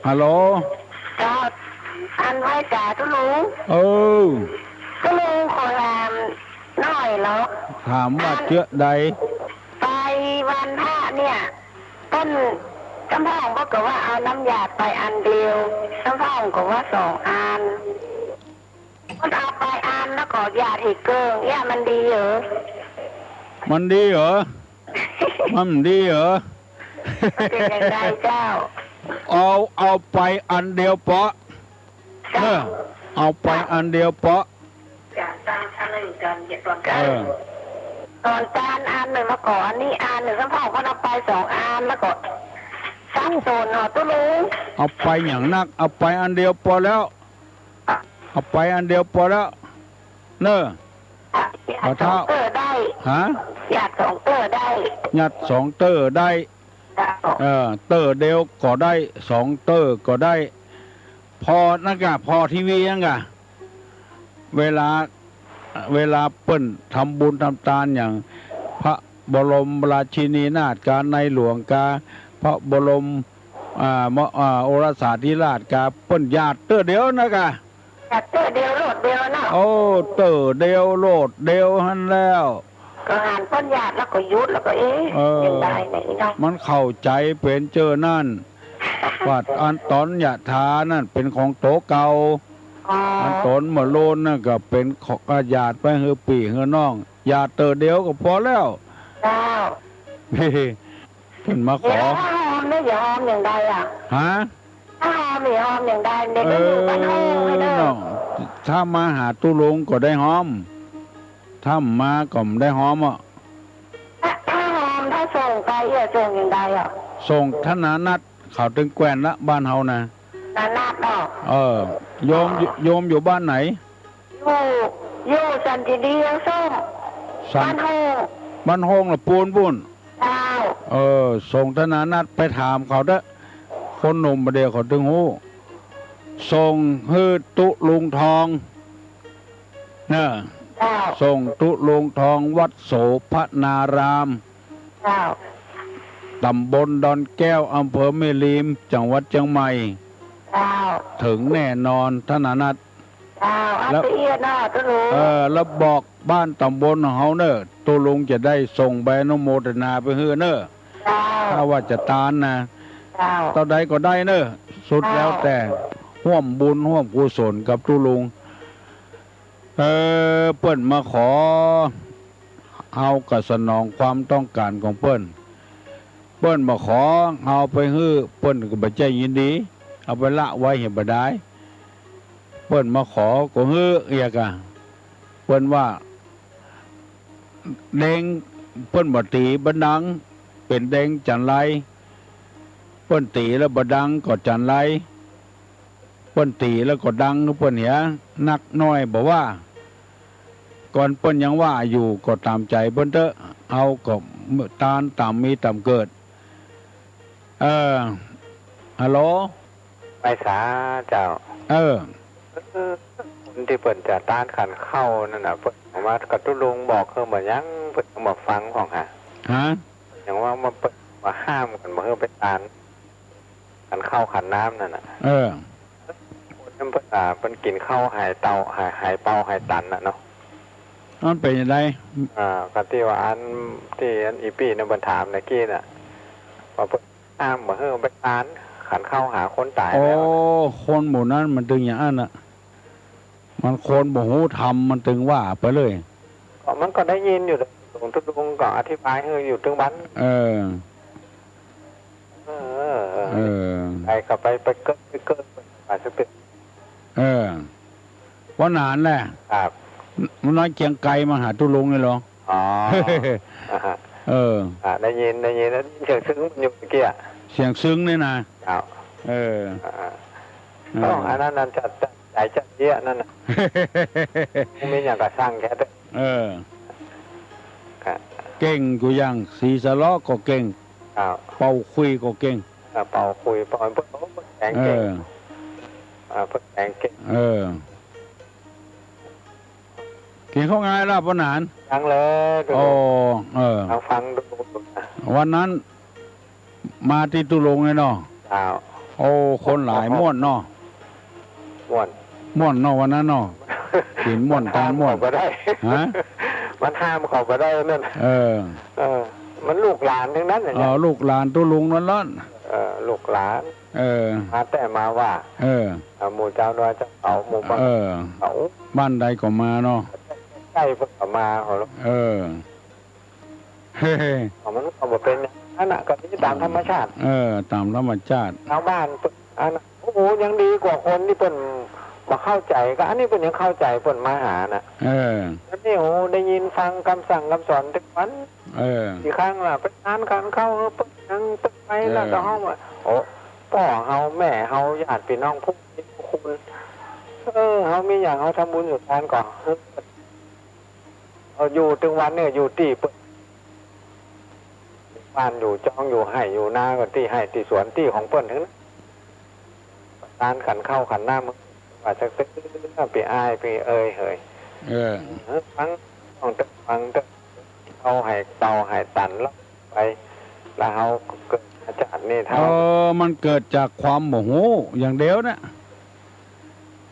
ฮัลโหล ครับ อันไหว้จ๋าตุ๊ลุง เออ ตุ๊ลุงขอถามหน่อยเหรอ ถามว่าเจื้อใด ไปวันพระเนี่ย เปิ้น กำพ่องบอกก็ว่าเอาน้ำยาไปอันเดียว กำพ่องก็ว่าสองอัน เปิ้นเอาไปอันแล้วก็ยาดอีกเกิ่ง เนี่ยมันดีเหรอ มันดีเหรอ มันดีเหรอ มันเป๋นอย่างใดเจ้า เอา เอาไปอันเดียวเปาะ เจ้า เออ เอาไปอันเดียวเปาะ เออ ต๋อนตานอันนึ่ง แล้วก็อันนี้อันนึ่ง ซ้ำพ่องเปิ้นเอาไปสองอัน แล้วก็สับสนเนาะตุ๊ลุง เอาไปอย่างนัก เอาไปอันเดียวปอแล้ว เอาไปอันเดียวปอแล้ว เน่อ อ่ะ บ่าเฒ่า หยาดสองเตื้อได้ ฮะ หยาดสองเตื้อได้ หยาดสองเตื้อได้ เจ้า เออ เตื้อเดียวก็ได้ สองเตื้อก็ได้ ผ่อนั่นก่ะ ผ่อทีวีนั่นก่ะ เวลา เวลาเปิ้นทำบุญทำตานอย่าง พระบรมราชินีนาถกา ในหลวงกา พระบรม อ่า ม- อ่า โอรสาธิราชกา เปิ้นหยาดเตื้อเดียวนั่นก่ะ หยาดเตื้อเดียวโลดเดียวเนาะ โอ้ เตื้อเดียวโลดเดียวหั้นแล้ว ก็หันเปิ้นหยาดแล้วก็หยุด แล้วก็ เอ๊ะ เออ อย่างใดเนี่ยเนาะ มันเข้าใจ๋เป๋นเจ้านั้น ว่าอันต๋อนยะถานั้นเป๋นของโตเก่า อ๋อ อันต๋อนเมื่อโลนนั่นก็เป๋นของ อ่า หยาดไปหื้อปี้หื้อน้อง หยาดเตื้อเดียวก็ปอแล้ว เจ้า เปิ้นมาขอ เดี๋ยวถ้าหอมเนี่ย อย่าหอมอย่างใดอ่ะ ฮะ ถ้าหอมเนี่ย หอมอย่างใดเนี่ย เออ ก็อยู่บ้านห้องให้เด้อ เนาะ ถ้ามาหาตุ๊ลุงก็ได้หอม ถ้าบ่มาก็บ่ได้หอมอ่ะ ถ้า ถ้าหอม ถ้าส่งไป อย่าส่งอย่างใดอ่ะ ส่งธนานัท เขาตึงแคว่นละ บ้านเฮานะ ธนานัทเนาะ เออ โยม อ๋อ โยมอยู่บ้านไหน อยู่ อยู่สันติดียังส้ม สัน บ้านห้อง บ้านห้องละปูนปู้น เจ้า เออ ส่งธนานัทไปถามเขาเต๊อะ คนหนุ่มบ่าเดี่ยวเขาตึงฮู้ ส่งหื้อตุ๊ลุงทอง เน่อ เจ้า ส่งตุ๊ลุงทอง วัดโสภณาราม เจ้า ตำบลดอนแก้ว อำเภอแม่ริม จังหวัดเจียงใหม่ เจ้า เถิงแน่นอน ธนานัท เจ้า เอา แล้ว ละเอียดเนาะ ตุ๊ลุง เออ แล้วบอกบ้านตำบลของเฮาเน่อ ตุ๊ลุงจะได้ส่งใบอนุโมทนาไปหื้อเน่อ เจ้า ถ้าว่าจะตานนะ เจ้า เต้าใดก็ได้เน่อ สุด เจ้า แล้วแต่ ฮ่วมบุญฮ่วมกุศลกับตุ๊ลุง เออ เปิ้นมาขอ เฮาก็สนองความต้องการของเปิ้น เปิ้นบ่าขอ เฮาไปหื้อ เปิ้นก็บ่ใจ้ยินดี เอาไปละไว้เหียบ่ดาย เปิ้นมาขอก็หื้อเอียกอะ เปิ้นว่า แดง เปิ้นบ่ตี๋บ่ดัง เป๋นแดงจั๋นไร เปิ้นตี๋แล้วบ่ดังก็จั๋นไร เปิ้นตี๋แล้วก็ดัง เปิ้นเหีย นักน้อยบ่ว่า ก่อนเปิ้นยังว่าอยู่ก็ต๋ามใจ๋เปิ้นเต๊อะ เฮาก็ตานต๋ามมีต๋ามเกิด เออ ฮัลโหล ไปสาเจ้า เออ เออ คนตี้เปิ้นจะตานขันข้าวนั่นน่ะ เปิ้นเอามากับตุ๊ลุงบอกเฮาบ่ยัง เปิ้นยังบ่ฟังพ่องหา ฮะ ยังว่ามาเปิ้นมาห้ามกั๋นบ่หื้อไปตาน ขันข้าวขันน้ำนั่นน่ะ เออ คนนั้นเปิ้น อ่า เปิ้นกิ๋นข้าวหายเตา หาย หายเปาหายตันน่ะเนาะ มันเป๋นจั่งใด อ่า ก็ตี้ว่าอัน ตี้อันอี่ปี้นั่นเปิ้นถามตะกี้น่ะ ว่าเปิ้นห้ามบ่หื้อไปตาน ขันข้าวหาคนต๋าย โอ้ แล้ว คนหมู่นั้นมันตึงอย่างอั้นน่ะ มันคนบ่ฮู้ธรรม มันตึงว่าไปเลย ก็มันก็ได้ยินอยู่ หลวงตุ๊ลุงก็อธิบายหื้ออยู่ตึงบั้น เออ เออ เออ เออ ไปก็ไป ไปเกิด ไปเกิด ไปเกิด เออ ว่าหนานแหละ ครับ มันน้อยเจียงไกลมาหาตุ๊ลุงนี่เหรอ อ๋อ อ่าฮะ เออ อ่า ได้ยิน ได้ยิน ได้ยินเสียงซึ้งมันอยู่เมื่อกี้อะ เสียงซึ้งนี่นะ ครับ เออ อ่า เออ โอ้ อันนั้น นั่นจะ จะ ใจจะเยียะนั่นน่ะ มีอย่างกะซังแค่เต๊อะ เออ ครับ เก่งกู้อย่าง สีสะเลาะก็เก่ง ครับ เป่าขลุ่ยก็เก่ง อ่า เป่าขลุ่ย เป่า เปิ้น เปิ้นแป๋งเก่ง เออ อ่า เปิ้นแป๋งเก่ง เออ กิ๋นข้าวงายแล้วป้อหนาน ยังเลย โอ้ เออ ฟังดู วันนั้น มาตี้ตุ๊ลุงเลยเนาะ เจ้า โอ้ คนหลายม่วนเนาะ ม่วน ม่วนเนาะวันนั้นเนาะ กิ๋นม่วน ตานม่วน ห้ามเขาบ่ได้ ฮะ มันห้ามเขาบ่ได้นั่น เออ เออ มันลูกหลานตึงนั้นน่ะ เออ ลูกหลานตุ๊ลุงนั่นละ เออ ลูกหลาน เออ มาแต่มาว่า เออ อ่า หมู่เจ้าน้อยเจ้าเขา หมู่บ้าน เออ เขา บ้านใดก็มาเนาะ ใกล้เปิ้นก็มาเขา เออ เฮ้ เอามันก็บ่เป๋นหยัง อันน่ะก็ดีต๋ามธรรมชาติ เออ ต๋ามธรรมชาติ ชาวบ้านเปิ้น อันน่ะ โอ้โห ยังดีกว่าคนตี้เปิ้นบ่เข้าใจ๋ ก็อันนี้เปิ้นยังเข้าใจ๋ เปิ้นมาหาน่ะ เออ อันนี้ โอ้ ได้ยินฟังกำสั่งกำสอนตึกวัน เออ กี่ครั้งละ ไปตานขันเข้า เออ เปิ้นยังตึกไปละ เออ ก็เฮาว่า โอ้ ป้อเฮาแม่เฮาญาติปี้น้องผู้มีพระคุณ เออ เฮามีหยังเฮาทำบุญสุนทานก่อ เออ เอาอยู่ตึงวันเนี่ย อยู่ตี้เปิ้น บ้านอยู่จองอยู่ไฮ่อยู่นา ก็ตี้ไฮ่ตี้สวนตี้ของเปิ้นตึงนั้น ตานขันเข้าขันน้ำ ว่าสักตึ๊ก ปี้อ้ายปี้เอยเหย เออ เออ ฟัง ฟังตึ๊ก ฟังตึ๊ก เฮาไฮ่เป่าไฮ่ตันแล้วไป แล้วเฮาเกิดมาจาตินี้เท่า เออ มันเกิดจากความบ่ฮู้อย่างเดียวนะ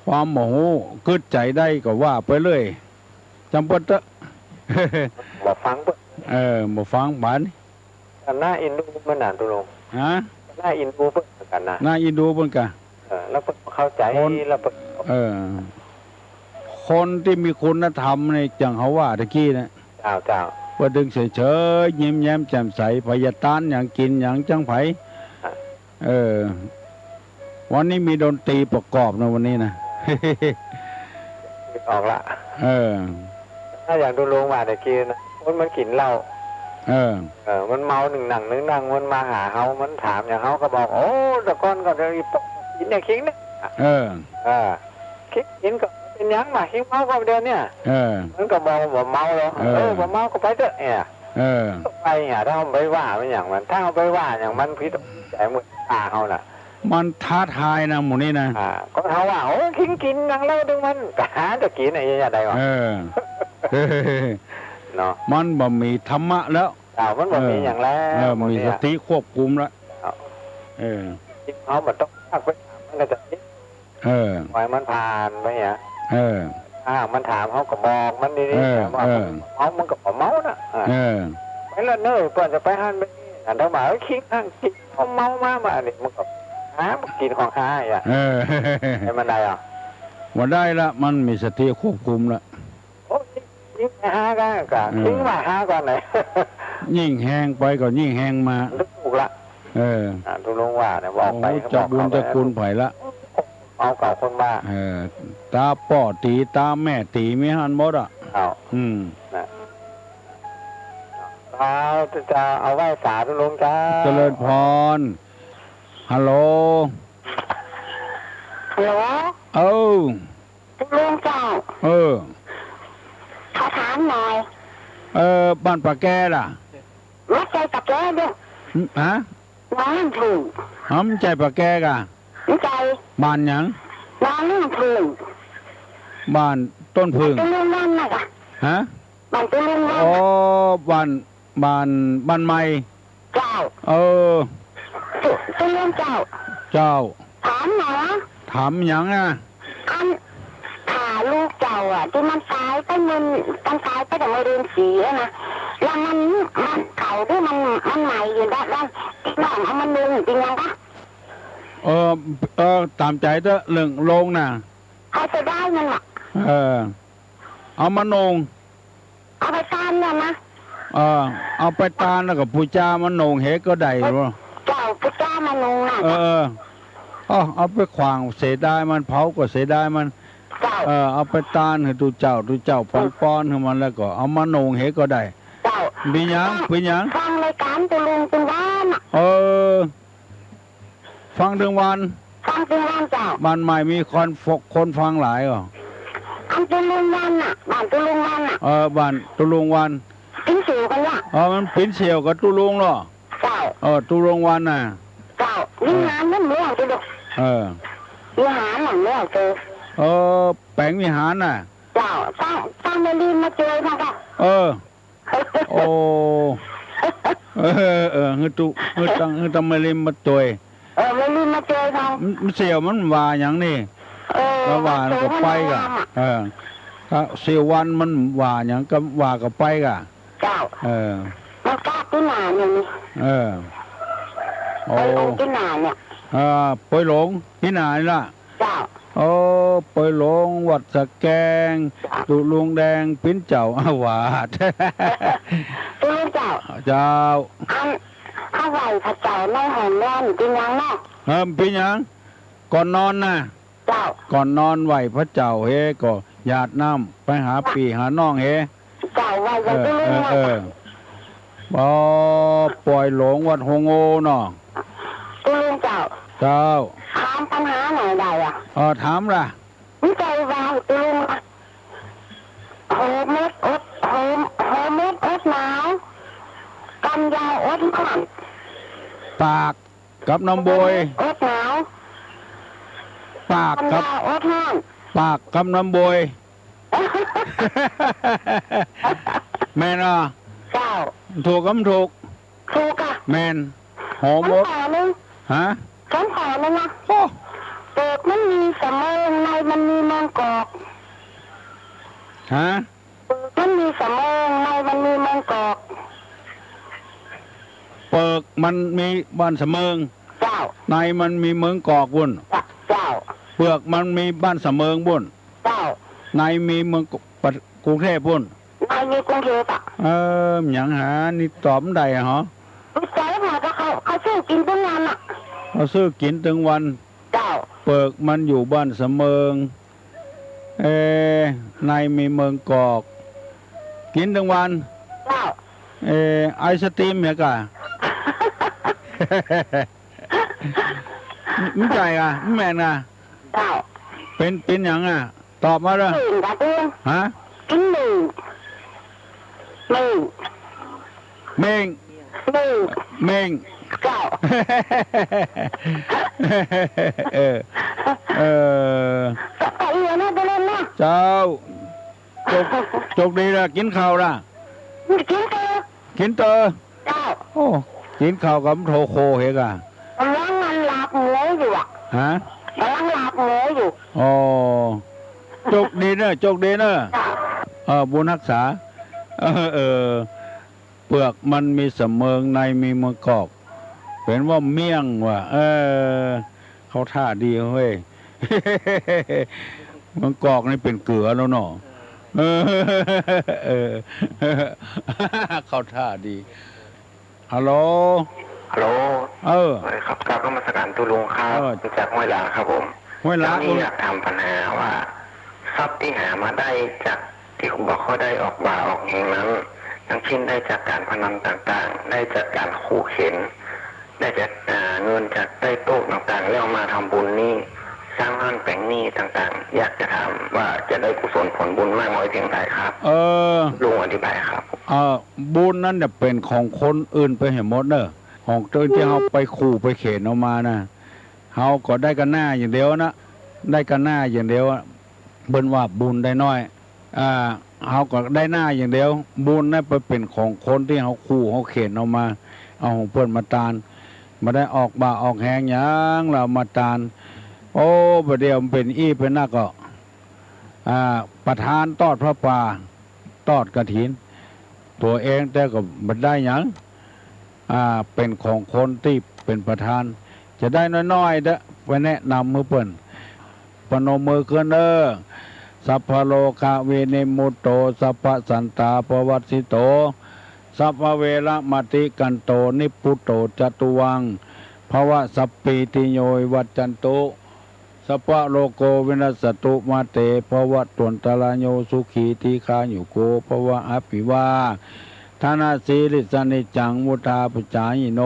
ความบ่ฮู้ กึ๊ดใจ๋ได้ก็ว่าไปเรื่อย จำเปิ้นเต๊อะ บ่ฟังเปิ้น เออ บ่ฟังบาดนี้ ก็น่าเอ็นดูมันน่ะ ตุลง ฮะ น่าเอ็นดูเปิ้นเหมือนกั๋นนะ น่าเอ็นดูเปิ้นกะ เออ แล้วเปิ้นเข้าใจ๋ คน แล้วเปิ้น เออ คนตี้มีคุณธรรมนี่ จั่งเฮาว่าตะกี้นะ เจ้า เจ้า เปิ้นตึงเฉยๆ ยิ้มแย้มแจ่มใส ใผจะตานหยังกิ๋นหยังจั้งใผ อ่ะ เออ วันนี้มีดนตรีประกอบนะวันนี้นะ ออกละ เออ ถ้าอย่างตุลงว่าตะกี้นะ คนมันกิ๋นเหล้า เออ เออ มันเมาหนึ่งหนังหนึ่งหนัง มันมาหาเฮา มันถามอย่างเฮาก็บอก โอ้ แต่ก่อนก็จะมีปกกิ๋นเนี่ย คิงเนี่ย เออ เออ คิงกิ๋นก็เป๋นหยังวะ คิงเมาก็เดี๋ยวเนี่ย เออ มันก็บอกบ่เมาหรอก เออ เออ บ่เมาก็ไปเต๊อะเนี่ย เออ ไปเนี่ย ถ้าเฮาไปว่ามันอย่างมัน ถ้าเฮาไปว่าอย่างมันผิดใจ๋หมู่ต๋าเฮาน่ะ มันท้าทายนะหมู่นี้นะ อ่า ก็เฮาว่า โอ้ คิงกิ๋นหยังเหล้าตึงมัน ก็หาแต่กิ๋นไอ้เยียะใดวะ เออ เนาะ มันบ่มีธรรมะแล้ว อ่า มันบ่มีหยังแล้ว เออ หมู่นี้ มีสติควบคุมแล้ว ครับ เออ เฮาบ่ต้องพากไปถามมันก็จะ เออ ปล่อยมันผ่านไปเนี่ย เออ ถ้าหากมันถามเฮาก็บอกมันดีๆ เออ ถามว่า เออ เมา มันก็บ่เมาน่ะ อ่า เออ ไปละเน่อ ก่อนจะไปหั้นไปนี่ อันถ้าว่า เอ้ย คิงหั้น คิงเฮาเมามา มา อันนี้มันก็หามากิ๋นของข้าอีกอ่ะ เออ ให้มันได้อ่ะ บ่ได้ละ มันมีสติควบคุมละ โอ้ย ยิ่งหาก็ ก็ อืม ยิ่งว่าหาก่อนเลย ยิ่งแฮงไปก็ยิ่งแฮงมา มันถูกละ เออ อ่า ตุลงว่าเนี่ย บอกไป โอ้ ก็บอก เจ้าบุญ เขาไป เจ้าคุณไผละ เอาเก่าคนบ้า เออ ต๋าป้อตี๋ ต๋าแม่ตี๋ มีหั้นหมดอ่ะ เอา อืม นะ เอา จะเอาไหว้สา ตุลงเจ้า เจริญพร ฮัลโหล ฮัลโหล เออ ตุลงเจ้า เออ ขอถามหน่อย เออ บ้านป่าแกล่ะ บ่ใจ้ป่าแกเด้อ ฮะ หนองน้ำผึ้ง ฮะ บ่ใจ้ป่าแกก่ะ บ่ใจ้ บ้านหยัง หนองน้ำผึ้ง บ้านต้นผึ้ง ตุลงวันน่ะก่ะ ฮะ บ้านตุลงวัน อ๋อ น่ะ บ้าน บ้าน บ้านใหม่ เจ้า เออ ตุ ตุลงเจ้า เจ้า ถามหน่อยนะ ถามหยังอ่ะ อัน ถ้าลูกเจ้าอ่ะ ตี้มันต๋ายไปเมื่อ มันต๋ายไปตั้งเมื่อเดือนสี่แล้วนะ แล้วมัน มันเก่าหรือมัน มันใหม่อยู่ด้าน ด้าน ตี้น้องเอามานุ่งจริงยังปะ เออ เออ ต๋ามใจ๋เต๊อะ เรื่องโลงน่ะ เอาไปได้มันน่ะ เออ เอามานุ่ง เอาไปตานเนี่ยนะ เออ เอาไปตานแล้วก็ปู๋จามานุ่งเหก็ได้บ่ เจ้า ปู๋จามานุ่งน่ะ เออ เออ เอา เอาไปขว้างเสียดายมัน เผาก็เสียดายมัน เจ้า เออ เอาไปตานหื้อตุ๊เจ้า ตุ๊เจ้าปอนปอนหื้อมัน แล้วก็เอามานุ่งเหก็ได้ เจ้า เป๋นหยัง ฟัง เป๋นหยัง ฟังรายก๋านตุลงตึงวันน่ะ เออ ฟังตึงวัน ฟังตึงวันเจ้า บ้านใหม่มีคนฟ- คนฟังหลายก่อ อันตุลงวันน่ะ บ้านตุลงวันน่ะ เออ บ้านตุลงวัน ปิ้นเสี่ยวกั๋นเนี่ย เออ มันปิ้นเสี่ยวกับตุลงเหรอ เจ้า เออ ตุลงวันน่ะ เจ้า วิหารมันเหมือนกันเด้อ เออ วิหารมันเหมือนกัน เออ แป๋งวิหารน่ะ เจ้า ตั้ง ตั้งแม่ลีมาจ่วยนะเจ้า เออ โอ้ เออ เออ หื้อตุ๊ หื้อตัง หื้อตังแม่ลีมาจ่วย เออ แม่ลีมาจ่วยเฮา มัน มันเสี่ยวมันว่าหยังนี่ เออ มันว่าก็ไปก่ะ เออ ถ้าเสี่ยววันมันว่าหยังก็ว่าก็ไปก่ะ เจ้า เออ มันกล้าตี้หนาเนี่ยนี่ เออ โอ้ ไปหลงตี้หนาเนี่ย เออ ไปหลงตี้หนานี่ล่ะ เจ้า โอ้ ไปหลงวัดสะแกง เจ้า ตุ๊ลุงแดงปิ้นเจ้าอาวาส ตุ๊ลุงเจ้า เจ้า อัน ข้าไหว้พระเจ้าในห้องนอน เป๋นหยังเนาะ เออ เป๋นหยัง ก่อนนอนน่ะ เจ้า ก่อนนอนไหว้พระเจ้าเฮ ก็หยาดน้ำไปหาปี้หาน้องเฮ เจ้า ไหว้ เออ เจ้า เออ เออ อ๋อ ปอยหลวงวัดฮวงโอเนาะ ตุ๊ลุงเจ้า เจ้า ถามปัญหาหน่อยได้อะ เออ ถามล่ะ มีใจ๋ว่าตุ๊ลุงอะ โหเม็ดอด โห โหเม็ดอดหนาว กันยาวอดฮ้อน ปากกับน้ำโบย อดหนาว ปากกับ กันยาวอดฮ้อน ปากกับน้ำโบย แม่นอ่ะ เจ้า ถูกกับบ่ถูก ถูกอะ แม่น โหเม็ด ถามข้อนึ่ง ฮะ ถามข้อนึ่งอะ โอ้ เปิกมันมีสะเมิง ในมันมีเมิงกอก ฮะ เปิกมันมีสะเมิง ในมันมีเมิงกอก เปิกมันมีบ้านสะเมิง เจ้า ในมันมีเมิงกอกปู้น เจ้า เปิกมันมีบ้านสะเมิงปู้น เจ้า ในมีเมิงก กรุงเทพฯปู้น ในมีกรุงเทพฯอะ เออ หยังหา นี่ตอบบ่ได้หรอ บ่ใจ้ค่ะ ก็เขา เขาซื้อกิ๋นตึงวันอะ เขาซื้อกิ๋นตึงวัน เจ้า เปิกมันอยู่บ้านสะเมิง เออ ในมีเมิงกอก กิ๋นตึงวัน เจ้า เออ ไอศกรีมเนี่ยก่ะ บ่ใจ้อะ บ่แม่นอะ เจ้า เป๋น เป๋นหยังอะ ตอบมาเด้อ เม่งกะเตื้อ ฮะ กิ๋นเม่ง เม่ง เม่ง เม่ง เม่ง เจ้า เออ เออ ก็เอียนะ ตุ๊ลุงนะ เจ้า โจค โจคดีละ กิ๋นข้าวละ กิ๋นเต๊อะ กิ๋นเต๊อะ เจ้า โอ้ กิ๋นข้าวกับโทโคเฮกะ ก่ำลังอันลาบหมูอยู่อะ ฮะ ก่ำลังลาบหมูอยู่ อ๋อ โจคดีเน่อ โจคดีเน่อ เจ้า เออ บุญฮักษา เออ เออ เปิกมันมีสะเมิง ในมีเมิงกอก เป๋นว่าเมี่ยงว่ะ เออ เข้าท่าดีเฮ้ย เมิงกอกนี่เป๋นเกลือแล้วเนาะ เออ เออ เข้าท่าดี ฮัลโหล ฮัลโหล เออ สวัสดีครับ กราบนมัสการตุ๊ลุงครับ เออ จากห้วยหลาครับผม ห้วยหลา เจ้านี้อยากถามปัญหาว่า ทรัพย์ตี้หามาได้จากตี้บ่ค่อยได้ออกบ่าออกแฮงนั้น อย่างเช่นได้จากการพนันต่างๆ ได้จากการขู่เข็ญ ได้จาก อ่า เงินจากใต้โต๊ะต่างๆ แล้วมาทำบุญนี่ สร้างบ้านแป๋งหนี้ต่างๆ อยากจะถามว่าจะได้กุศลผลบุญมากน้อยเพียงใดครับ เออ ลุงอธิบายครับ เออ บุญนั้นจะเป๋นของคนอื่นไปหื้อหมดเน่อ ของตี้ ตี้เฮาไปขู่ไปเข็ญเอามานะ เฮาก็ได้ก้าหน้าอย่างเดียวนะ ได้ก้าหน้าอย่างเดียวอะ เปิ้นว่าบุญได้น้อย อ่า เฮาก็ได้หน้าอย่างเดียว บุญนั้นไปเป๋นของคนตี้เฮาขู่เฮาเข็ญเอามา เอาของเปิ้นมาตาน บ่ได้ออกบ่าออกแฮงหยัง แล้วเอามาตาน โอ้ บ่าเดี่ยวมันเป๋นอี้เป๋นนักก็ อ่า ประธานตอดผ้าป่า ตอดกฐิน ตั๋วเองแต่ก็บ่ได้หยัง อ่า เป๋นของคนตี้เป๋นประธาน จะได้น้อยๆ เต๊อะ ไปแนะนำหื้อเปิ้น ประนมมือขึ้นเน่อ สัพพะโรคะวินิมมุตโต สัพพะสันตาปะวัสสิโต สัพพะเวระมะติกันโต นิพพุตโต จตุวัง ภะวะ สัพพีติโย วิวัชชันตุ สัพพะโรโก วินัสสะตุ มา เต ภะวัตวันตะราโย สุขี ทีฆายุโก ภะวะ อะภิวาทะนะสีลิสสะ นิจจัง วุฑฒาปะจายิโน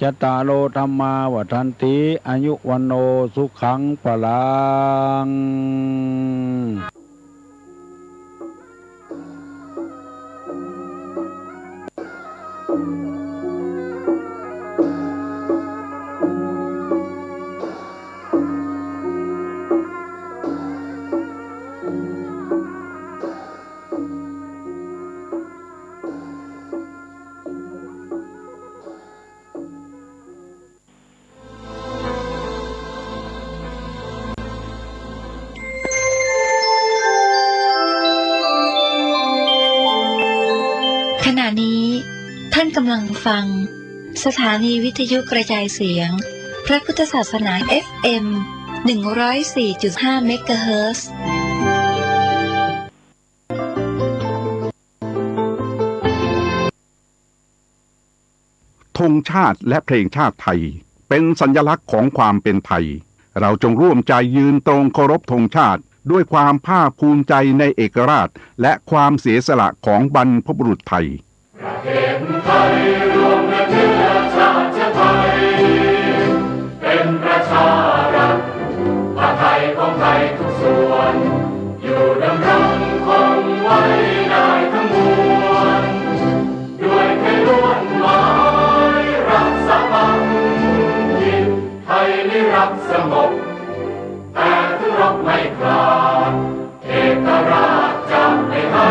จัตตาโร ธัมมา วัฑฒันติ อายุ วัณโณ สุขัง พะลัง ขณะนี้ท่านกำลังฟังสถานีวิทยุกระจายเสียงพระพุทธศาสนา เอฟเอ็ม หนึ่งร้อยสี่จุดห้า เมกะเฮิรตซ์ โท ธงชาติและเพลงชาติไทย เป็นสัญลักษณ์ของความเป็นไทย เราจงร่วมใจยืนตรงเคารพธงชาติ ด้วยความภาคภูมิใจในเอกราช และความเสียสละของบรรพบุรุษไทย ประเทศไทยรวมและเชื้อชาติไทย เป็นประชารัฐ ผ้าไทยของไทยทุกส่วน อยู่ดำรงคงไว้ได้ทั้งมวล ด้วยแค่ลวดหมายรักสามัคคี ไทยนิรักสงบ แต่ถึงรบไม่ขาด เอกราชจะไม่ให้